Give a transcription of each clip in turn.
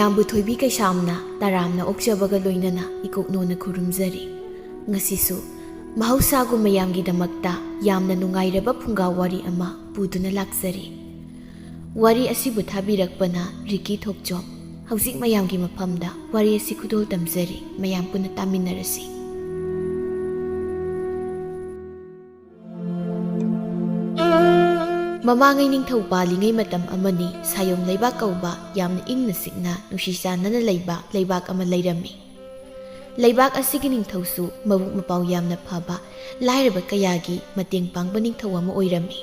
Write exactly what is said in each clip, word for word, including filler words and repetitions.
ꯃꯌꯥꯝꯕꯨ ꯊꯣꯏꯕꯤ ꯀꯩꯁꯥꯝꯅ ꯇꯔꯥꯝꯅ ꯑꯣꯛꯆꯕꯒ ꯂꯣꯏꯅꯅ ꯏꯀꯣꯛꯅꯣꯅ ꯈꯨꯔꯨꯝꯖꯔꯤ꯫ ꯉꯁꯤꯁꯨ ꯃꯍꯧꯁꯥꯒꯨꯝ ꯃꯌꯥꯝꯒꯤꯗꯃꯛꯇ ꯌꯥꯝꯅ ꯅꯨꯡꯉꯥꯏꯔꯕ ꯐꯨꯡꯒꯥ ꯋꯥꯔꯤ ꯑꯃ ꯄꯨꯗꯨꯅ ꯂꯥꯛꯆꯔꯤ꯫ ꯋꯥꯔꯤ ꯑꯁꯤꯕꯨ ꯊꯥꯕꯤꯔꯛꯄꯅ ꯔꯤꯀꯤ ꯊꯣꯛꯆꯣꯝ꯫ ꯍꯧꯖꯤꯛ ꯃꯌꯥꯝꯒꯤ ꯃꯐꯝꯗ ꯋꯥꯔꯤ ꯑꯁꯤ ꯈꯨꯗꯣꯜ ꯇꯝꯖꯔꯤ, ꯃꯌꯥꯝ ꯄꯨꯟꯅ ꯇꯥꯃꯤꯟꯅꯔꯁꯤ꯫ ꯃꯃꯥꯡꯉꯩ ꯅꯤꯡꯊꯧ ꯄꯥꯜꯂꯤꯉꯩ ꯃꯇꯝ ꯑꯃꯅꯤ꯫ ꯁꯥꯌꯣꯝ ꯂꯩꯕꯥꯛ ꯀꯧꯕ ꯌꯥꯝꯅ ꯏꯪꯅ ꯆꯤꯛꯅ ꯅꯨꯡꯁꯤ ꯆꯥꯟꯅꯅ ꯂꯩꯕ ꯂꯩꯕꯥꯛ ꯑꯃ ꯂꯩꯔꯝꯃꯤ꯫ ꯂꯩꯕꯥꯛ ꯑꯁꯤꯒꯤ ꯅꯤꯡꯊꯧꯁꯨ ꯃꯕꯨꯛ ꯃꯄꯥꯎ ꯌꯥꯝꯅ ꯐꯕ, ꯂꯥꯏꯔꯕ ꯀꯌꯥꯒꯤ ꯃꯇꯦꯡ ꯄꯥꯡꯕ ꯅꯤꯡꯊꯧ ꯑꯃ ꯑꯣꯏꯔꯝꯃꯤ꯫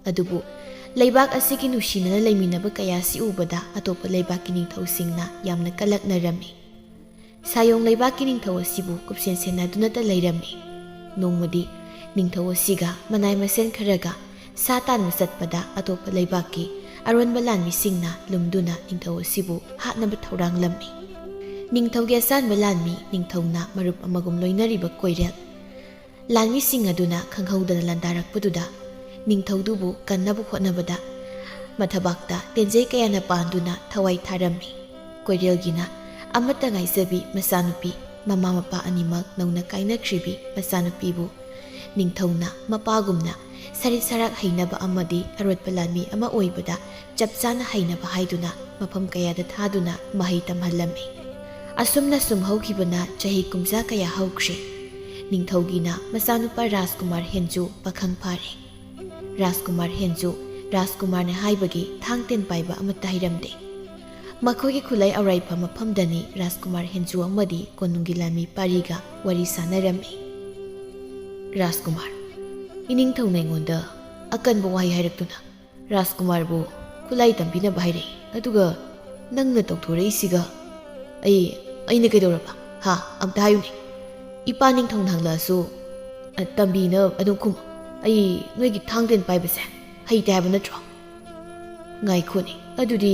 ꯑꯗꯨꯕꯨ ꯂꯩꯕꯥꯛ ꯑꯁꯤꯒꯤ ꯅꯨꯡꯁꯤꯅꯅ ꯂꯩꯃꯤꯟꯅꯕ ꯀꯌꯥ ꯑꯁꯤ ꯎꯕꯗ ꯑꯇꯣꯞꯄ ꯂꯩꯕꯥꯛꯀꯤ ꯅꯤꯡꯊꯧꯁꯤꯡꯅ ꯌꯥꯝꯅ ꯀꯂꯛꯅꯔꯝꯃꯤ꯫ ꯁꯥꯌꯣꯡ ꯂꯩꯕꯥꯛꯀꯤ ꯅꯤꯡꯊꯧ ꯑꯁꯤꯕꯨ ꯀꯨꯞꯁꯦꯟ ꯁꯦꯟꯅꯗꯨꯅꯇ ꯂꯩꯔꯝꯃꯤ꯫ ꯅꯣꯡꯃꯗꯤ ꯅꯤꯡꯊꯧ ꯑꯁꯤꯒ ꯃꯅꯥꯏ ꯃꯁꯦꯟ ꯈꯔꯒ ꯁꯥ ꯇꯥꯟꯕ ꯆꯠꯄꯗ ꯑꯇꯣꯞꯄ ꯂꯩꯕꯥꯛꯀꯤ ꯑꯔꯣꯟꯕ ꯂꯥꯟꯃꯤꯁꯤꯡꯅ ꯂꯨꯝꯗꯨꯅ ꯅꯤꯡꯊꯧ ꯑꯁꯤꯕꯨ ꯍꯥꯠꯅꯕ ꯊꯧꯔꯥꯡꯂꯝꯃꯤ꯫ ꯅꯤꯡꯊꯧꯒꯤ ꯑꯆꯥꯟꯕ ꯂꯥꯟꯃꯤ ꯅꯤꯡꯊꯧꯅ ꯃꯔꯨꯞ ꯑꯃꯒꯨꯝ ꯂꯣꯏꯅꯔꯤꯕ ꯀꯣꯏꯔꯦꯜ ꯂꯥꯟꯃꯤꯁꯤꯡ ꯑꯗꯨꯅ ꯈꯪꯍꯧꯗꯅ ꯂꯥꯟꯗꯥꯔꯛꯄꯗꯨꯗ ꯅꯤꯡꯊꯧꯗꯨꯕꯨ ꯀꯟꯅꯕ ꯍꯣꯠꯅꯕꯗ ꯃꯊꯕꯥꯛꯇ ꯇꯦꯟꯖꯩ ꯀꯌꯥꯅ ꯄꯥꯟꯗꯨꯅ ꯊꯋꯥꯏ ꯊꯥꯔꯝꯃꯤ꯫ ꯀꯣꯏꯔꯦꯜꯒꯤꯅ ꯑꯃꯠꯇ ꯉꯥꯏꯖꯕꯤ ꯃꯆꯥꯅꯨꯄꯤ, ꯃꯃꯥ ꯃꯄꯥ ꯑꯅꯤꯃꯛ ꯅꯧꯅ ꯀꯥꯏꯅꯈ꯭ꯔꯤꯕꯤ ꯃꯆꯥꯅꯨꯄꯤꯕꯨ ꯅꯤꯡꯊꯧꯅ ꯃꯄꯥꯒꯨꯝꯅ ꯁꯔꯤꯠ ꯁꯔꯥꯛ ꯍꯩꯅꯕ ꯑꯃꯗꯤ ꯑꯔꯣꯠꯄ ꯂꯥꯟꯃꯤ ꯑꯃ ꯑꯣꯏꯕꯗ ꯆꯞ ꯆꯥꯅ ꯍꯩꯅꯕ ꯍꯥꯏꯗꯨꯅ ꯃꯐꯝ ꯀꯌꯥꯗ ꯊꯥꯗꯨꯅ ꯃꯍꯩ ꯇꯝꯍꯜꯂꯝꯃꯤ꯫ ꯑꯁꯨꯝꯅ ꯁꯨꯝ ꯍꯧꯈꯤꯕꯅ ꯆꯍꯤ ꯀꯨꯝꯖꯥ ꯀꯌꯥ ꯍꯧꯈ꯭ꯔꯦ꯫ ꯅꯤꯡꯊꯧꯒꯤꯅ ꯃꯆꯥꯅꯨꯄꯥ ꯔꯥꯖꯀꯨꯃꯥꯔ ꯍꯦꯟꯖꯨ ꯄꯥꯈꯪ ꯐꯥꯔꯦ꯫ ꯔꯥꯖꯀꯨꯃꯥꯔ ꯍꯦꯟꯖꯨ ꯔꯥꯖꯀꯨꯃꯥꯔꯅ ꯍꯥꯏꯕꯒꯤ ꯊꯥꯡ ꯇꯦꯟ ꯄꯥꯏꯕ ꯑꯃꯠꯇ ꯍꯩꯔꯝꯗꯦ꯫ ꯃꯈꯣꯏꯒꯤ ꯈꯨꯂꯩ ꯑꯧꯔꯥꯏꯐꯝ ꯃꯐꯝꯗꯅꯤ ꯔꯥꯖꯀꯨꯃꯥꯔ ꯍꯦꯟꯖꯨ ꯑꯃꯗꯤ ꯀꯣꯅꯨꯡꯒꯤ ꯂꯥꯟꯃꯤ ꯄꯥꯔꯤꯒ ꯋꯥꯔꯤ ꯁꯥꯟꯅꯔꯝꯃꯤ꯫ ꯔꯥꯖꯀꯨꯃꯥꯔ, ꯏꯅꯤꯡꯊꯧꯅ ꯑꯩꯉꯣꯟꯗ ꯑꯀꯟꯕ ꯋꯥꯍꯩ ꯍꯥꯏꯔꯛꯇꯨꯅ ꯔꯥꯖꯀꯨꯃꯥꯔꯕꯨ ꯈꯨꯠꯂꯥꯏ ꯇꯝꯕꯤꯅꯕ ꯍꯥꯏꯔꯛꯏ꯫ ꯑꯗꯨꯒ ꯅꯪꯅ ꯇꯧꯊꯣꯔꯛꯏꯁꯤꯒ ꯑꯩ, ꯑꯩꯅ ꯀꯩꯗꯧꯔꯕ? ꯍꯥ? ꯑꯝꯇ ꯍꯥꯏꯌꯨꯅꯦ꯫ ꯏꯄꯥ ꯅꯤꯡꯊꯧꯅ ꯍꯪꯂꯛꯑꯁꯨ, ꯑ, ꯇꯝꯕꯤꯅ ꯑꯗꯨꯝ ꯈꯨꯝꯃꯨ꯫ ꯑꯩ ꯅꯣꯏꯒꯤ ꯊꯥꯡ ꯇꯦꯟ ꯄꯥꯏꯕꯁꯦ ꯍꯩꯇꯦ ꯍꯥꯏꯕ ꯅꯠꯇ꯭ꯔꯣ? ꯉꯥꯏꯈꯣꯅꯦ, ꯑꯗꯨꯗꯤ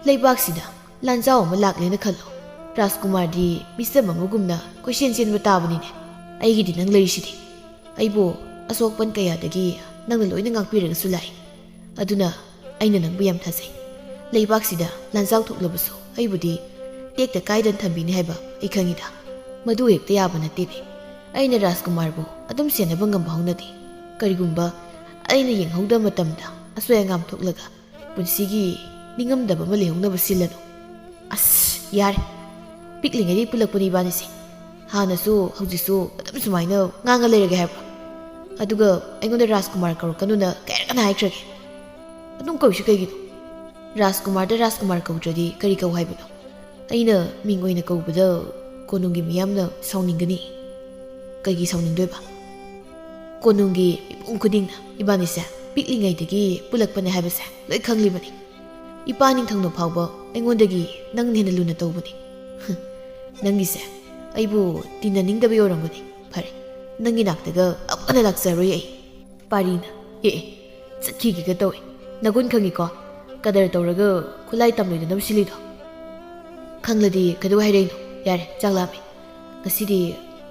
ꯂꯩꯕꯥꯛꯁꯤꯗ ꯂꯥꯟꯖꯥꯎ ꯑꯃ ꯂꯥꯛꯂꯦꯅ ꯈꯜꯂꯣ꯫ ꯔꯥꯖꯀꯨꯃꯥꯔꯗꯤ ꯃꯤꯆꯝ ꯑꯃꯒꯨꯝꯅ ꯀꯣꯏꯆꯦꯟ ꯆꯦꯟꯕ ꯇꯥꯕꯅꯤꯅꯦ꯫ ꯑꯩꯒꯤꯗꯤ ꯅꯪ ꯂꯩꯔꯤꯁꯤꯗꯤ꯫ ꯑꯩꯕꯨ ꯑꯁꯣꯛ ꯑꯄꯟ ꯀꯌꯥꯗꯒꯤ ꯅꯪꯅ ꯂꯣꯏꯅ ꯉꯥꯛꯄꯤꯔꯒꯁꯨ ꯂꯥꯛꯏ꯫ ꯑꯗꯨꯅ ꯑꯩꯅ ꯅꯪꯕꯨ ꯌꯥꯝ ꯊꯥꯖꯩ꯫ ꯂꯩꯕꯥꯛꯁꯤꯗ ꯂꯥꯟꯖꯥꯎ ꯊꯣꯛꯂꯕꯁꯨ ꯑꯩꯕꯨꯗꯤ ꯇꯦꯛꯇ ꯀꯥꯏꯗꯅ ꯊꯝꯕꯤꯅꯤ ꯍꯥꯏꯕ ꯑꯩ ꯈꯪꯉꯤꯗ꯫ ꯃꯗꯨ ꯍꯦꯛꯇ ꯌꯥꯕ ꯅꯠꯇꯦꯅꯦ꯫ ꯑꯩꯅ ꯔꯥꯖꯀꯨꯃꯥꯔꯕꯨ ꯑꯗꯨꯝ ꯁꯦꯟꯅꯕ ꯉꯝꯕ ꯍꯧꯅꯗꯦ꯫ ꯀꯔꯤꯒꯨꯝꯕ ꯑꯩꯅ ꯌꯦꯡꯍꯧꯗꯕ ꯃꯇꯝꯗ ꯑꯁꯣꯏ ꯑꯉꯥꯝ ꯊꯣꯛꯂꯒ ꯄꯨꯟꯁꯤꯒꯤ ꯅꯤꯡꯉꯝꯗꯕ ꯑꯃ ꯂꯩꯍꯧꯅꯕ ꯁꯤꯜꯂꯅꯨ꯫ ꯑꯁ, ꯌꯥꯔꯦ꯫ ꯄꯤꯛꯂꯤꯉꯩꯗꯒꯤ ꯄꯨꯜꯂꯛꯄꯅꯤ ꯏꯕꯥꯅꯤꯁꯦ꯫ ꯍꯥꯟꯅꯁꯨ ꯍꯧꯖꯤꯛꯁꯨ ꯑꯗꯨꯝ ꯁꯨꯃꯥꯏꯅ ꯉꯥꯡꯉ ꯂꯩꯔꯒꯦ ꯍꯥꯏꯕ꯭ꯔꯣ? ꯑꯗꯨꯒ ꯑꯩꯉꯣꯟꯗ ꯔꯥꯖꯀꯨꯃꯥꯔ ꯀꯧꯔꯛꯀꯅꯨꯅ ꯀꯌꯥꯔꯛ ꯍꯥꯏꯈ꯭ꯔꯒꯦ? ꯑꯗꯨꯝ ꯀꯧꯏꯁꯤ ꯀꯩꯒꯤꯅꯣ? ꯔꯥꯖꯀꯨꯃꯥꯔꯗ ꯔꯥꯖꯀꯨꯃꯥꯔ ꯀꯧꯗ꯭ꯔꯗꯤ ꯀꯔꯤ ꯀꯧ ꯍꯥꯏꯕꯅꯣ? ꯑꯩꯅ ꯃꯤꯡ ꯑꯣꯏꯅ ꯀꯧꯕꯗ ꯀꯣꯅꯨꯡꯒꯤ ꯃꯤꯌꯥꯝꯅ ꯁꯥꯎꯅꯤꯡꯒꯅꯤ꯫ ꯀꯩꯒꯤ ꯁꯥꯎꯅꯤꯡꯗꯣꯏꯕ? ꯀꯣꯅꯨꯡꯒꯤ ꯃꯤꯄꯨꯝ ꯈꯨꯗꯤꯡꯅ ꯏꯕꯥꯅꯤꯁꯦ ꯄꯤꯛꯂꯤꯉꯩꯗꯒꯤ ꯄꯨꯜꯂꯛꯄꯅꯦ ꯍꯥꯏꯕꯁꯦ ꯂꯣꯏ ꯈꯪꯂꯤꯕꯅꯤ꯫ ꯏꯄꯥ ꯅꯤꯡꯊꯧꯅ ꯐꯥꯎꯕ ꯑꯩꯉꯣꯟꯗꯒꯤ ꯅꯪꯅ ꯍꯦꯟꯅ ꯂꯨꯅ ꯇꯧꯕꯅꯤ꯫ ꯍꯨꯝ, ꯅꯪꯒꯤꯁꯦ ꯑꯩꯕꯨ ꯇꯤꯟꯅꯅꯤꯡꯗꯕꯩ ꯑꯣꯏꯔꯝꯒꯅꯤ꯫ ꯐꯔꯦ, ꯅꯪꯒꯤ ꯅꯥꯛꯇꯒ ꯑꯃꯨꯛ ꯍꯟꯅ ꯂꯥꯛꯆꯔꯣꯏ ꯑꯩ꯫ ꯄꯥꯔꯤꯅ, ꯑꯦ ꯑꯦ, ꯆꯠꯈꯤꯒꯦꯒ ꯇꯧꯏ꯫ ꯅꯒꯨꯟ ꯈꯪꯉꯤꯀꯣ? ꯀꯗꯔ ꯇꯧꯔꯒ ꯈꯨꯠꯂꯥꯏ ꯇꯝꯂꯣꯏꯗꯅꯕ ꯁꯤꯜꯂꯤꯗꯣ꯫ ꯈꯪꯂꯗꯤ ꯀꯩꯗꯧ ꯍꯥꯏꯔꯛꯏꯅꯣ? ꯌꯥꯔꯦ, ꯆꯥꯛ ꯂꯥꯝꯃꯦ꯫ ꯉꯁꯤꯗꯤ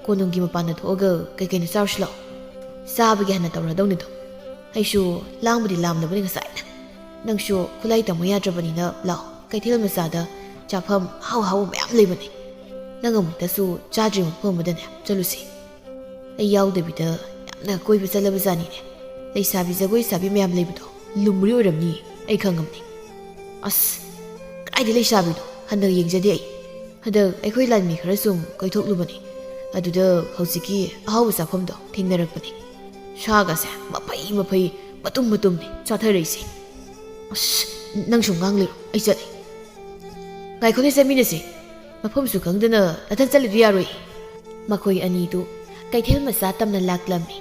ꯀꯣꯅꯨꯡꯒꯤ ꯃꯄꯥꯟꯗ ꯊꯣꯛꯑꯒ ꯀꯩ ꯀꯩꯅꯣ ꯆꯥꯔꯨꯁꯤ ꯂꯥꯛꯑꯣ꯫ ꯆꯥꯕꯒꯤ ꯍꯥꯟꯅ ꯇꯧꯔꯗꯧꯅꯤꯗꯣ꯫ ꯑꯩꯁꯨ ꯂꯥꯝꯕꯨꯗꯤ ꯂꯥꯝꯂꯕꯅꯤ ꯉꯁꯥꯏꯅ꯫ ꯅꯪꯁꯨ ꯈꯨꯠꯂꯥꯏ ꯇꯝꯃꯨ ꯌꯥꯗ꯭ꯔꯕꯅꯤꯅ ꯂꯥꯛꯑꯣ꯫ ꯀꯩꯊꯦꯜ ꯃꯆꯥꯗ ꯆꯥꯐꯝ ꯑꯍꯥꯎ ꯑꯍꯥꯎꯕ ꯃꯌꯥꯝ ꯂꯩꯕꯅꯦ꯫ ꯅꯪ ꯑꯃꯨꯛꯇꯁꯨ ꯆꯥꯗ꯭ꯔꯤꯕ ꯃꯐꯝ ꯑꯃꯗꯅꯦ ꯆꯠꯂꯨꯁꯤ꯫ ꯑꯩ ꯌꯥꯎꯗꯕꯤꯗ ꯌꯥꯝꯅ ꯀꯣꯏꯕ ꯆꯠꯂꯕ ꯖꯥꯠꯅꯤꯅꯦ꯫ ꯂꯩꯁꯥꯕꯤ ꯖꯒꯣꯏ ꯁꯥꯕꯤ ꯃꯌꯥꯝ ꯂꯩꯕꯗꯣ ꯂꯨꯝꯕꯨꯔꯤ ꯑꯣꯏꯔꯝꯅꯤ, ꯑꯩ ꯈꯪꯉꯕꯅꯤ꯫ ꯑꯁ, ꯀꯗꯥꯏꯗ ꯂꯩꯁꯥꯕꯤꯅꯣ? ꯍꯟꯗꯛ ꯌꯦꯡꯖꯗꯦ ꯑꯩ꯫ ꯍꯟꯗꯛ ꯑꯩꯈꯣꯏ ꯂꯥꯟꯃꯤ ꯈꯔ ꯁꯨꯝ ꯀꯣꯏꯊꯣꯛꯂꯨꯕꯅꯤ꯫ ꯑꯗꯨꯗ ꯍꯧꯖꯤꯛꯀꯤ ꯑꯍꯥꯎꯕ ꯆꯥꯐꯝꯗꯣ ꯊꯦꯡꯅꯔꯛꯄꯅꯤ꯫ ꯁꯥꯒꯁꯦ ꯃꯐꯩ ꯃꯐꯩ, ꯃꯇꯨꯝ ꯃꯇꯨꯝꯅꯤ ꯆꯥꯊꯔꯛꯏꯁꯦ꯫ ꯑꯁ, ꯅꯪꯁꯨ ꯉꯥꯡ ꯂꯩꯔꯣ, ꯑꯩ ꯆꯠꯂꯦ꯫ ꯉꯥꯏꯈꯣꯅꯦ, ꯆꯠꯃꯤꯟꯅꯁꯦ꯫ ꯃꯐꯝꯁꯨ ꯈꯪꯗꯅ ꯅꯊꯟ ꯆꯠꯂꯤꯗꯨ ꯌꯥꯔꯣꯏ꯫ ꯃꯈꯣꯏ ꯑꯅꯤꯗꯨ ꯀꯩꯊꯦꯜ ꯃꯆꯥ ꯇꯝꯅ ꯂꯥꯛꯂꯝꯃꯤ꯫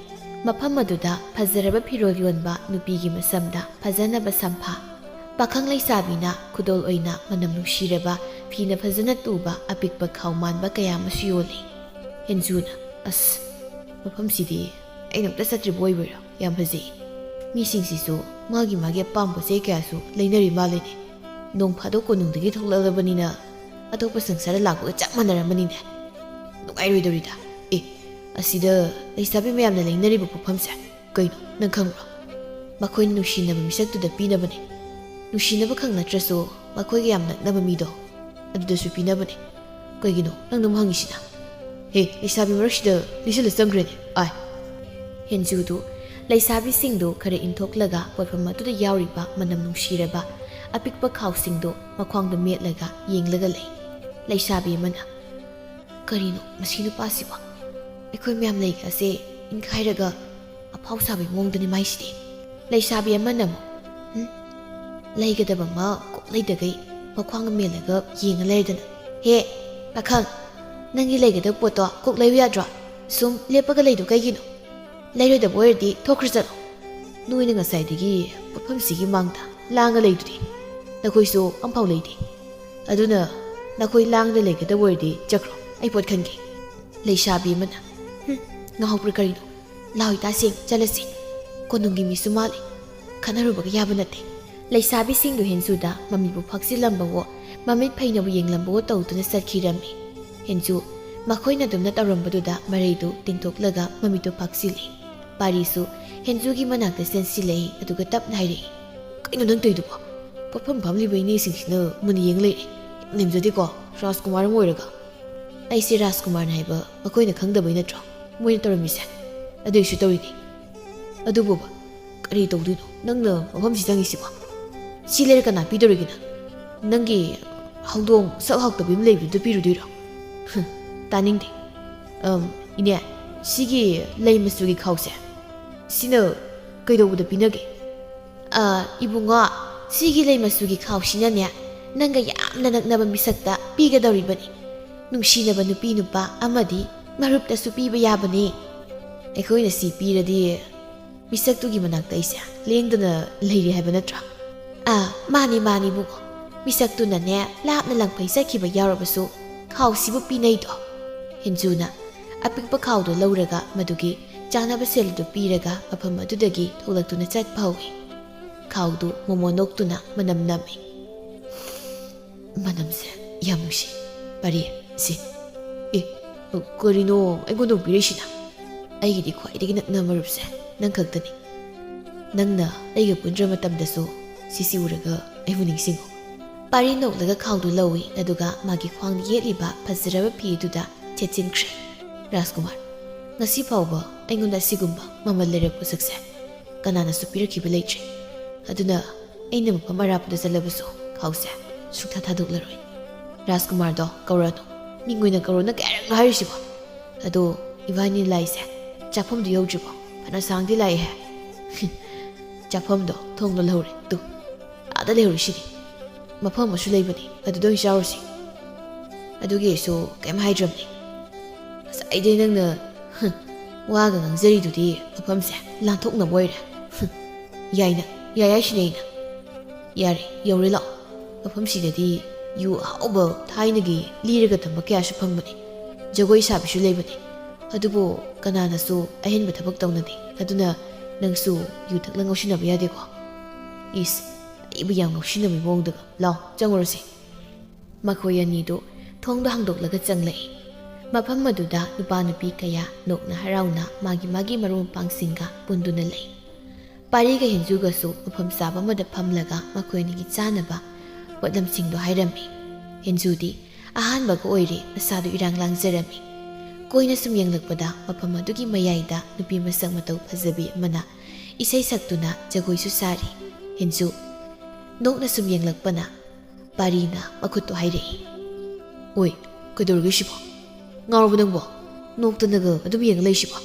ꯃꯐꯝ ꯑꯗꯨꯗ ꯐꯖꯔꯕ ꯐꯤꯔꯣꯜ ꯌꯣꯟꯕ ꯅꯨꯄꯤꯒꯤ ꯃꯁꯝꯗ ꯐꯖꯅꯕ ꯁꯝꯐꯥ, ꯄꯥꯈꯪ ꯂꯩꯁꯥꯕꯤꯅ ꯈꯨꯗꯣꯜ ꯑꯣꯏꯅ ꯃꯅꯝ ꯅꯨꯡꯁꯤꯔꯕ ꯐꯤꯅ ꯐꯖꯅ ꯇꯨꯕ ꯑꯄꯤꯛꯄ ꯈꯥꯎ ꯃꯥꯟꯕ ꯀꯌꯥ ꯑꯃꯁꯨ ꯌꯣꯜꯂꯤ꯫ ꯍꯦꯟꯖꯨꯅ, "ꯑꯁ, ꯃꯐꯝꯁꯤꯗꯤ ꯑꯩꯅ ꯑꯝꯇ ꯆꯠꯇ꯭ꯔꯤꯕ ꯑꯣꯏꯕꯩꯔꯣ? ꯌꯥꯝ ꯐꯖꯩ꯫ ꯃꯤꯁꯤꯡꯁꯤꯁꯨ ꯃꯥꯒꯤ ꯃꯥꯒꯤ ꯑꯄꯥꯝꯕ ꯄꯣꯠ ꯆꯩ ꯀꯌꯥꯁꯨ ꯂꯩꯅꯔꯤ ꯃꯥꯜꯂꯦꯅꯦ꯫ ꯅꯣꯡ ꯐꯥꯗꯣꯛ ꯀꯣꯅꯨꯡꯗꯒꯤ ꯊꯣꯛꯂꯛꯂꯕꯅꯤꯅ ꯑꯇꯣꯞꯄ ꯁꯪꯁꯥꯔꯗ ꯂꯥꯛꯄꯒ ꯆꯞ ꯃꯥꯟꯅꯔꯝꯃꯅꯤꯅꯦ꯫ ꯅꯨꯡꯉꯥꯏꯔꯣꯏꯗꯧꯔꯤꯗ꯫ ꯑꯦ, ꯑꯁꯤꯗ ꯂꯩꯁꯥꯕꯤ ꯃꯌꯥꯝꯅ ꯂꯩꯅꯔꯤꯕ ꯄꯣꯠꯐꯝꯁꯦ ꯀꯩꯅꯣ, ꯅꯪ ꯈꯪꯕ꯭ꯔꯣ? ꯃꯈꯣꯏꯅ ꯅꯨꯡꯁꯤꯅꯕ ꯃꯤꯁꯛꯇꯨꯗ ꯄꯤꯅꯕꯅꯦ꯫ ꯅꯨꯡꯁꯤꯅꯕ ꯈꯛ ꯅꯠꯇ꯭ꯔꯁꯨ ꯃꯈꯣꯏꯒ ꯌꯥꯝ ꯅꯛꯅꯕ ꯃꯤꯗꯣ, ꯑꯗꯨꯗꯁꯨ ꯄꯤꯅꯕꯅꯦ꯫ ꯀꯩꯒꯤꯅꯣ ꯅꯪꯅ ꯑꯃꯨꯛ ꯍꯪꯉꯤꯁꯤꯅ? ꯍꯦ, ꯂꯩꯁꯥꯕꯤ ꯃꯔꯛꯁꯤꯗ ꯂꯤꯁꯤꯜꯂ ꯆꯪꯈ꯭ꯔꯦꯅꯦ꯫ ꯑꯥꯏ꯫ ꯍꯦꯟꯖꯨꯗꯨ ꯂꯩꯁꯥꯕꯤꯁꯤꯡꯗꯨ ꯈꯔ ꯏꯟꯊꯣꯛꯂꯒ ꯄꯣꯠꯐꯝ ꯑꯗꯨꯗ ꯌꯥꯎꯔꯤꯕ ꯃꯅꯝ ꯅꯨꯡꯁꯤꯔꯕ ꯑꯄꯤꯛꯄ ꯈꯥꯎꯁꯤꯡꯗꯨ ꯃꯈ꯭ꯋꯥꯡꯗ ꯃꯦꯠꯂꯒ ꯌꯦꯡꯂꯒ ꯂꯩ꯫ ꯂꯩꯁꯥꯕꯤ ꯑꯃꯅ, "ꯀꯔꯤꯅꯣ ꯃꯁꯤ ꯅꯨꯄꯥꯁꯤꯕꯣ? ꯑꯩꯈꯣꯏ ꯃꯌꯥꯝ ꯂꯩꯒꯁꯦ ꯏꯟꯈꯥꯏꯔꯒ ꯑꯐꯥꯎ ꯁꯥꯕꯒꯤ ꯃꯑꯣꯡꯗꯅꯤ ꯃꯥꯏꯁꯤꯗꯤ"꯫ ꯂꯩꯁꯥꯕꯤ ꯑꯃꯅ ꯑꯃꯨꯛ, "ꯍꯨꯝ, ꯂꯩꯒꯗꯕ ꯑꯃ ꯀꯣꯛ ꯂꯩꯗꯒꯩ ꯃꯈ꯭ꯋꯥꯡ ꯃꯦꯜꯂꯒ ꯌꯦꯡꯉ ꯂꯩꯔꯗꯅ꯫ ꯍꯦ, ꯄꯥꯈꯪ, ꯅꯪꯒꯤ ꯂꯩꯒꯗꯕ ꯄꯣꯠꯇꯣ ꯀꯣꯛ ꯂꯩꯌꯨ ꯌꯥꯗ꯭ꯔꯣ? ꯁꯨꯝ ꯂꯦꯞꯄꯒ ꯂꯩꯗꯣ ꯀꯩꯒꯤꯅꯣ? ꯂꯩꯔꯣꯏꯗꯕ ꯑꯣꯏꯔꯗꯤ ꯊꯣꯛꯈ꯭ꯔ ꯆꯠꯂꯣ꯫ ꯅꯣꯏꯅ ꯉꯁꯥꯏꯗꯒꯤ ꯄꯣꯠꯐꯝꯁꯤꯒꯤ ꯃꯥꯡꯗ ꯂꯥꯡꯉ ꯂꯩꯗꯨꯗꯤ꯫ ꯅꯈꯣꯏꯁꯨ ꯑꯝꯐꯥꯎ ꯂꯩꯗꯦ꯫ ꯑꯗꯨꯅ ꯅꯈꯣꯏ ꯂꯥꯡꯗ ꯂꯩꯒꯗꯕ ꯑꯣꯏꯔꯗꯤ ꯆꯠꯈ꯭ꯔꯣ, ꯑꯩ ꯄꯣꯠ ꯈꯟꯒꯦ"꯫ ꯂꯩꯁꯥꯕꯤ ꯑꯃꯅ, "ꯍꯨꯝ, ꯉꯥꯎꯕ꯭ꯔꯥ ꯀꯔꯤꯅꯣ? ꯂꯥꯎ ꯏꯇꯥꯁꯤꯡ, ꯆꯠꯂꯁꯤ꯫ ꯀꯣꯅꯨꯡꯒꯤ ꯃꯤꯁꯨ ꯃꯥꯜꯂꯤ꯫ ꯈꯠꯅꯔꯨꯕꯒ ꯌꯥꯕ ꯅꯠꯇꯦ"꯫ ꯂꯩꯁꯥꯕꯤꯁꯤꯡꯗꯨ ꯍꯦꯟꯖꯨꯗ ꯃꯃꯤꯠꯄꯨ ꯐꯥꯛꯆꯤꯜꯂꯝꯕꯋꯣ, ꯃꯃꯤꯠ ꯐꯩꯅꯕꯨ ꯌꯦꯡꯂꯝꯕꯋꯣ ꯇꯧꯗꯨꯅ ꯆꯠꯈꯤꯔꯝꯃꯤ꯫ ꯍꯦꯟꯖꯨ ꯃꯈꯣꯏꯅ ꯑꯗꯨꯝꯅ ꯇꯧꯔꯝꯕꯗꯨꯗ ꯃꯔꯩꯗꯨ ꯇꯤꯡꯊꯣꯛꯂꯒ ꯃꯃꯤꯠꯇꯨ ꯐꯥꯛꯆꯤꯜꯂꯤ꯫ ꯄꯥꯔꯤꯁꯨ ꯍꯦꯟꯖꯨꯒꯤ ꯃꯅꯥꯛꯇ ꯆꯦꯟꯁꯤꯜꯂꯛꯏ, ꯑꯗꯨꯒ ꯇꯞꯅ ꯍꯥꯏꯔꯛꯏ, "ꯀꯩꯅꯣ ꯅꯪ ꯇꯧꯔꯤꯗꯨꯕꯣ? ꯄꯣꯠꯐꯝ ꯐꯝꯂꯤꯕ ꯏꯅꯦꯁꯤꯡꯁꯤꯅ ꯃꯨꯟꯅ ꯌꯦꯡ ꯂꯩꯔꯦ꯫ ꯌꯥꯝ ꯂꯦꯝꯖꯗꯦꯀꯣ, ꯔꯥꯖꯀꯨꯃꯥꯔ ꯑꯃ ꯑꯣꯏꯔꯒ"꯫ "ꯑꯩꯁꯦ ꯔꯥꯖꯀꯨꯃꯥꯔꯅꯤ ꯍꯥꯏꯕ ꯃꯈꯣꯏꯅ ꯈꯪꯗꯕꯩ ꯅꯠꯇ꯭ꯔꯣ ꯃꯣꯏꯅ ꯇꯧꯔꯝꯃꯤꯁꯦ? ꯑꯗꯨꯏꯁꯨ ꯇꯧꯔꯤꯅꯤ꯫ ꯑꯗꯨꯕꯨꯕ, ꯀꯔꯤ ꯇꯧꯗꯣꯏꯅꯣ ꯅꯪꯅ ꯃꯐꯝꯁꯤ ꯆꯪꯉꯤꯁꯤꯕꯣ? ꯁꯤ ꯂꯩꯔ ꯀꯅꯥ ꯄꯤꯗꯧꯔꯤꯒꯦ ꯅꯪ? ꯅꯪꯒꯤ ꯍꯧꯗꯣꯡ ꯁꯛ ꯍꯥꯎꯇꯕꯤ ꯑꯃ ꯂꯩꯕꯗꯨꯗ ꯄꯤꯔꯨꯗꯣꯏꯔꯣ? ꯍꯨꯝ, ꯇꯥꯅꯤꯡꯗꯦ꯫ ꯑꯝ, ꯏꯅꯦ, ꯁꯤꯒꯤ ꯂꯩ ꯃꯆꯨꯒꯤ ꯈꯥꯎꯁꯦ, ꯁꯤꯅ ꯀꯩꯗꯧꯕꯗ ꯄꯤꯅꯒꯦ?" "ꯑ, ꯏꯕꯨꯡꯉꯣ, ꯁꯤꯒꯤ ꯂꯩ ꯃꯆꯨꯒꯤ ꯈꯥꯎꯁꯤꯅꯅꯦ, ꯅꯪꯒ ꯌꯥꯝꯅ ꯅꯛꯅꯕ ꯃꯤꯁꯛꯇ ꯄꯤꯒꯗꯧꯔꯤꯕꯅꯤ꯫ ꯅꯨꯡꯁꯤꯅꯕ ꯅꯨꯄꯤ ꯅꯨꯄꯥ ꯑꯃꯗꯤ ꯃꯔꯨꯞꯇꯁꯨ ꯄꯤꯕ ꯌꯥꯕꯅꯤ꯫ ꯑꯩꯈꯣꯏꯅ ꯁꯤ ꯄꯤꯔꯗꯤ ꯃꯤꯁꯛꯇꯨꯒꯤ ꯃꯅꯥꯛꯇ ꯑꯩꯁꯦ ꯂꯦꯡꯗꯅ ꯂꯩꯔꯦ ꯍꯥꯏꯕ ꯅꯠꯇ꯭ꯔꯥ?" "ꯑꯥ, ꯃꯥꯅꯤ, ꯃꯥꯅꯤ ꯏꯕꯨꯡꯉꯣ꯫ ꯃꯤꯁꯛꯇꯨꯅꯅꯦ ꯂꯥꯞꯅ ꯂꯪꯐꯩ ꯆꯠꯈꯤꯕ ꯌꯥꯎꯔꯕꯁꯨ ꯈꯥꯎꯁꯤꯕꯨ ꯄꯤꯅꯩꯗꯣ"꯫ ꯍꯦꯟꯖꯨꯅ ꯑꯄꯤꯛꯄ ꯈꯥꯎꯗꯨ ꯂꯧꯔꯒ ꯃꯗꯨꯒꯤ ꯆꯥꯅꯕ ꯁꯦꯜ ꯑꯗꯨ ꯄꯤꯔꯒ ꯃꯐꯝ ꯑꯗꯨꯗꯒꯤ ꯊꯣꯛꯂꯛꯇꯨꯅ ꯆꯠꯄ ꯍꯧꯏ꯫ ꯈꯥꯎꯗꯨ ꯃꯣꯃꯣꯟ ꯅꯣꯛꯇꯨꯅ ꯃꯅꯝ ꯅꯝꯃꯤ꯫ ꯃꯅꯝꯁꯦ ꯌꯥꯝ ꯅꯨꯡꯁꯤ꯫ ꯄꯥꯔꯤ, ꯁꯤ꯫ ꯑꯦ, ꯀꯔꯤꯅꯣ ꯑꯩꯉꯣꯟꯗ ꯑꯃꯨꯛ ꯄꯤꯔꯛꯏꯁꯤꯅ? ꯑꯩꯒꯤꯗꯤ ꯈ꯭ꯋꯥꯏꯗꯒꯤ ꯅꯛꯅꯕ ꯃꯔꯨꯞꯁꯦ ꯅꯪ ꯈꯛꯇꯅꯤ꯫ ꯅꯪꯅ ꯑꯩꯒ ꯄꯨꯟꯗ꯭ꯔ ꯃꯇꯝꯗꯁꯨ ꯁꯤꯁꯤ ꯎꯔꯒ ꯑꯩꯕꯨ ꯅꯤꯡꯁꯤꯡꯉꯨ꯫ ꯄꯥꯔꯤ ꯅꯣꯛꯂꯒ ꯈꯥꯎꯗꯨ ꯂꯧꯏ, ꯑꯗꯨꯒ ꯃꯥꯒꯤ ꯈ꯭ꯋꯥꯡꯗ ꯌꯦꯠꯂꯤꯕ ꯐꯖꯔꯕ ꯐꯤ ꯑꯗꯨꯗ ꯊꯦꯠꯆꯤꯟꯈ꯭ꯔꯦ꯫ "ꯔꯥꯖꯀꯨꯃꯥꯔ, ꯉꯁꯤ ꯐꯥꯎꯕ ꯑꯩꯉꯣꯟꯗ ꯑꯁꯤꯒꯨꯝꯕ ꯃꯃꯜ ꯂꯩꯔꯕ ꯄꯣꯠꯁꯛꯁꯦ ꯀꯅꯥꯅꯁꯨ ꯄꯤꯔꯛꯈꯤꯕ ꯂꯩꯇ꯭ꯔꯤ꯫ ꯑꯗꯨꯅ ꯑꯩꯅ ꯃꯐꯝ ꯑꯔꯥꯞꯄꯗ ꯆꯠꯂꯕꯁꯨ ꯈꯥꯎꯁꯦ ꯁꯨꯛꯊꯥ ꯊꯥꯗꯣꯛꯂꯔꯣꯏ꯫ ꯔꯥꯖꯀꯨꯃꯥꯔꯗꯣ ꯀꯧꯔꯛꯑꯅꯨ꯫ ꯃꯤꯡ ꯑꯣꯏꯅ ꯀꯧꯔꯣꯅ ꯀꯌꯥꯔꯛꯅꯣ ꯍꯥꯏꯔꯤꯁꯤꯕꯣ? ꯑꯗꯣ ꯏꯕꯥꯅꯤ ꯂꯥꯛꯏꯁꯦ ꯆꯥꯐꯝꯗꯨ ꯌꯧꯗ꯭ꯔꯤꯕꯣ? ꯐꯅ ꯁꯥꯡꯗꯤ ꯂꯥꯛꯏꯍꯦ꯫" "ꯆꯥꯐꯝꯗꯣ ꯊꯣꯡ ꯂꯣꯜꯍꯧꯔꯦ꯫ ꯇꯨ, ꯑꯥꯗ ꯂꯩꯍꯧꯔꯤꯁꯤꯗꯤ꯫ ꯃꯐꯝ ꯑꯃꯁꯨ ꯂꯩꯕꯅꯤ, ꯑꯗꯨꯗ ꯑꯣꯏꯅ ꯆꯥꯔꯨꯁꯤ꯫" "ꯑꯗꯨꯒꯤ ꯑꯩꯁꯨ ꯀꯩꯝ ꯍꯥꯏꯗ꯭ꯔꯕꯅꯤ꯫ ꯉꯁꯥꯏꯗꯩ ꯅꯪꯅ, ꯍꯝ, ꯋꯥꯒ ꯉꯥꯡꯖꯔꯤꯗꯨꯗꯤ ꯃꯐꯝꯁꯦ ꯂꯥꯟꯊꯣꯛꯅꯕ ꯑꯣꯏꯔꯦ꯫" "ꯍꯝ, ꯌꯥꯏꯅ, ꯌꯥꯏ ꯍꯥꯏꯁꯤꯅꯦ ꯑꯩꯅ꯫" "ꯌꯥꯔꯦ, ꯌꯧꯔꯦ ꯂꯥꯛꯑꯣ꯫ ꯃꯐꯝꯁꯤꯗꯗꯤ ꯌꯨ ꯑꯍꯥꯎꯕ ꯊꯥꯏꯅꯒꯤ ꯂꯤꯔꯒ ꯊꯝꯕ ꯀꯌꯥꯁꯨ ꯐꯪꯕꯅꯤ꯫ ꯖꯒꯣꯏ ꯁꯥꯕꯤꯁꯨ ꯂꯩꯕꯅꯤ꯫ ꯑꯗꯨꯕꯨ ꯀꯅꯥꯅꯁꯨ ꯑꯍꯦꯟꯕ ꯊꯕꯛ ꯇꯧꯅꯗꯦ꯫ ꯑꯗꯨꯅ ꯅꯪꯁꯨ ꯌꯨ ꯊꯛꯂ ꯉꯥꯎꯁꯤꯟꯅꯕ ꯌꯥꯗꯦꯀꯣ꯫" "ꯏꯁ, ꯑꯩꯕꯨ ꯌꯥꯝ ꯉꯥꯎꯁꯤꯟꯅꯕꯒꯤ ꯃꯑꯣꯡꯗꯒ꯫ ꯂꯥꯎ, ꯆꯪꯉꯨꯔꯁꯤ꯫" ꯃꯈꯣꯏ ꯑꯅꯤꯗꯨ ꯊꯣꯡꯗꯣ ꯍꯥꯡꯗꯣꯛꯂꯒ ꯆꯪꯂꯛꯏ꯫ ꯃꯐꯝ ꯑꯗꯨꯗ ꯅꯨꯄꯥ ꯅꯨꯄꯤ ꯀꯌꯥ ꯅꯣꯛꯅ ꯍꯔꯥꯎꯅ ꯃꯥꯒꯤ ꯃꯥꯒꯤ ꯃꯔꯨꯞ ꯃꯄꯥꯡꯁꯤꯡꯒ ꯄꯨꯟꯗꯨꯅ ꯂꯩ꯫ ꯄꯥꯔꯤꯒ ꯍꯦꯟꯖꯨꯒꯁꯨ ꯃꯐꯝ ꯆꯥꯕ ꯑꯃꯗ ꯐꯝꯂꯒ ꯃꯈꯣꯏ ꯑꯅꯤꯒꯤ ꯆꯥꯅꯕ ꯄꯣꯠꯂꯝꯁꯤꯡꯗꯨ ꯍꯥꯏꯔꯝꯃꯤ꯫ ꯍꯦꯟꯖꯨꯗꯤ ꯑꯍꯥꯟꯕꯒ ꯑꯣꯏꯔꯦ, ꯃꯁꯥꯗꯨ ꯏꯔꯥꯡ ꯂꯥꯡꯖꯔꯝꯃꯤ꯫ ꯀꯣꯏꯅ ꯁꯨꯝ ꯌꯦꯡꯂꯛꯄꯗ ꯃꯐꯝ ꯑꯗꯨꯒꯤ ꯃꯌꯥꯏꯗ ꯅꯨꯄꯤ ꯃꯁꯛ ꯃꯇꯧ ꯐꯖꯕꯤ ꯑꯃꯅ ꯏꯁꯩ ꯁꯛꯇꯨꯅ ꯖꯒꯣꯏꯁꯨ ꯁꯥꯔꯤ꯫ ꯍꯦꯟꯖꯨ ꯅꯣꯛꯅ ꯁꯨꯝ ꯌꯦꯡꯂꯛꯄꯅ ꯄꯥꯔꯤꯅ ꯃꯈꯨꯠꯇꯨ ꯍꯥꯏꯔꯛꯏ꯫ "ꯑꯣꯏ, ꯀꯩꯗꯧꯔꯒꯦ ꯁꯤꯕꯣ? ꯉꯥꯎꯔꯕ ꯅꯪꯕꯣ? ꯅꯣꯛꯇꯅꯒ ꯑꯗꯨꯝ ꯌꯦꯡꯉ ꯂꯩꯁꯤꯕꯣ?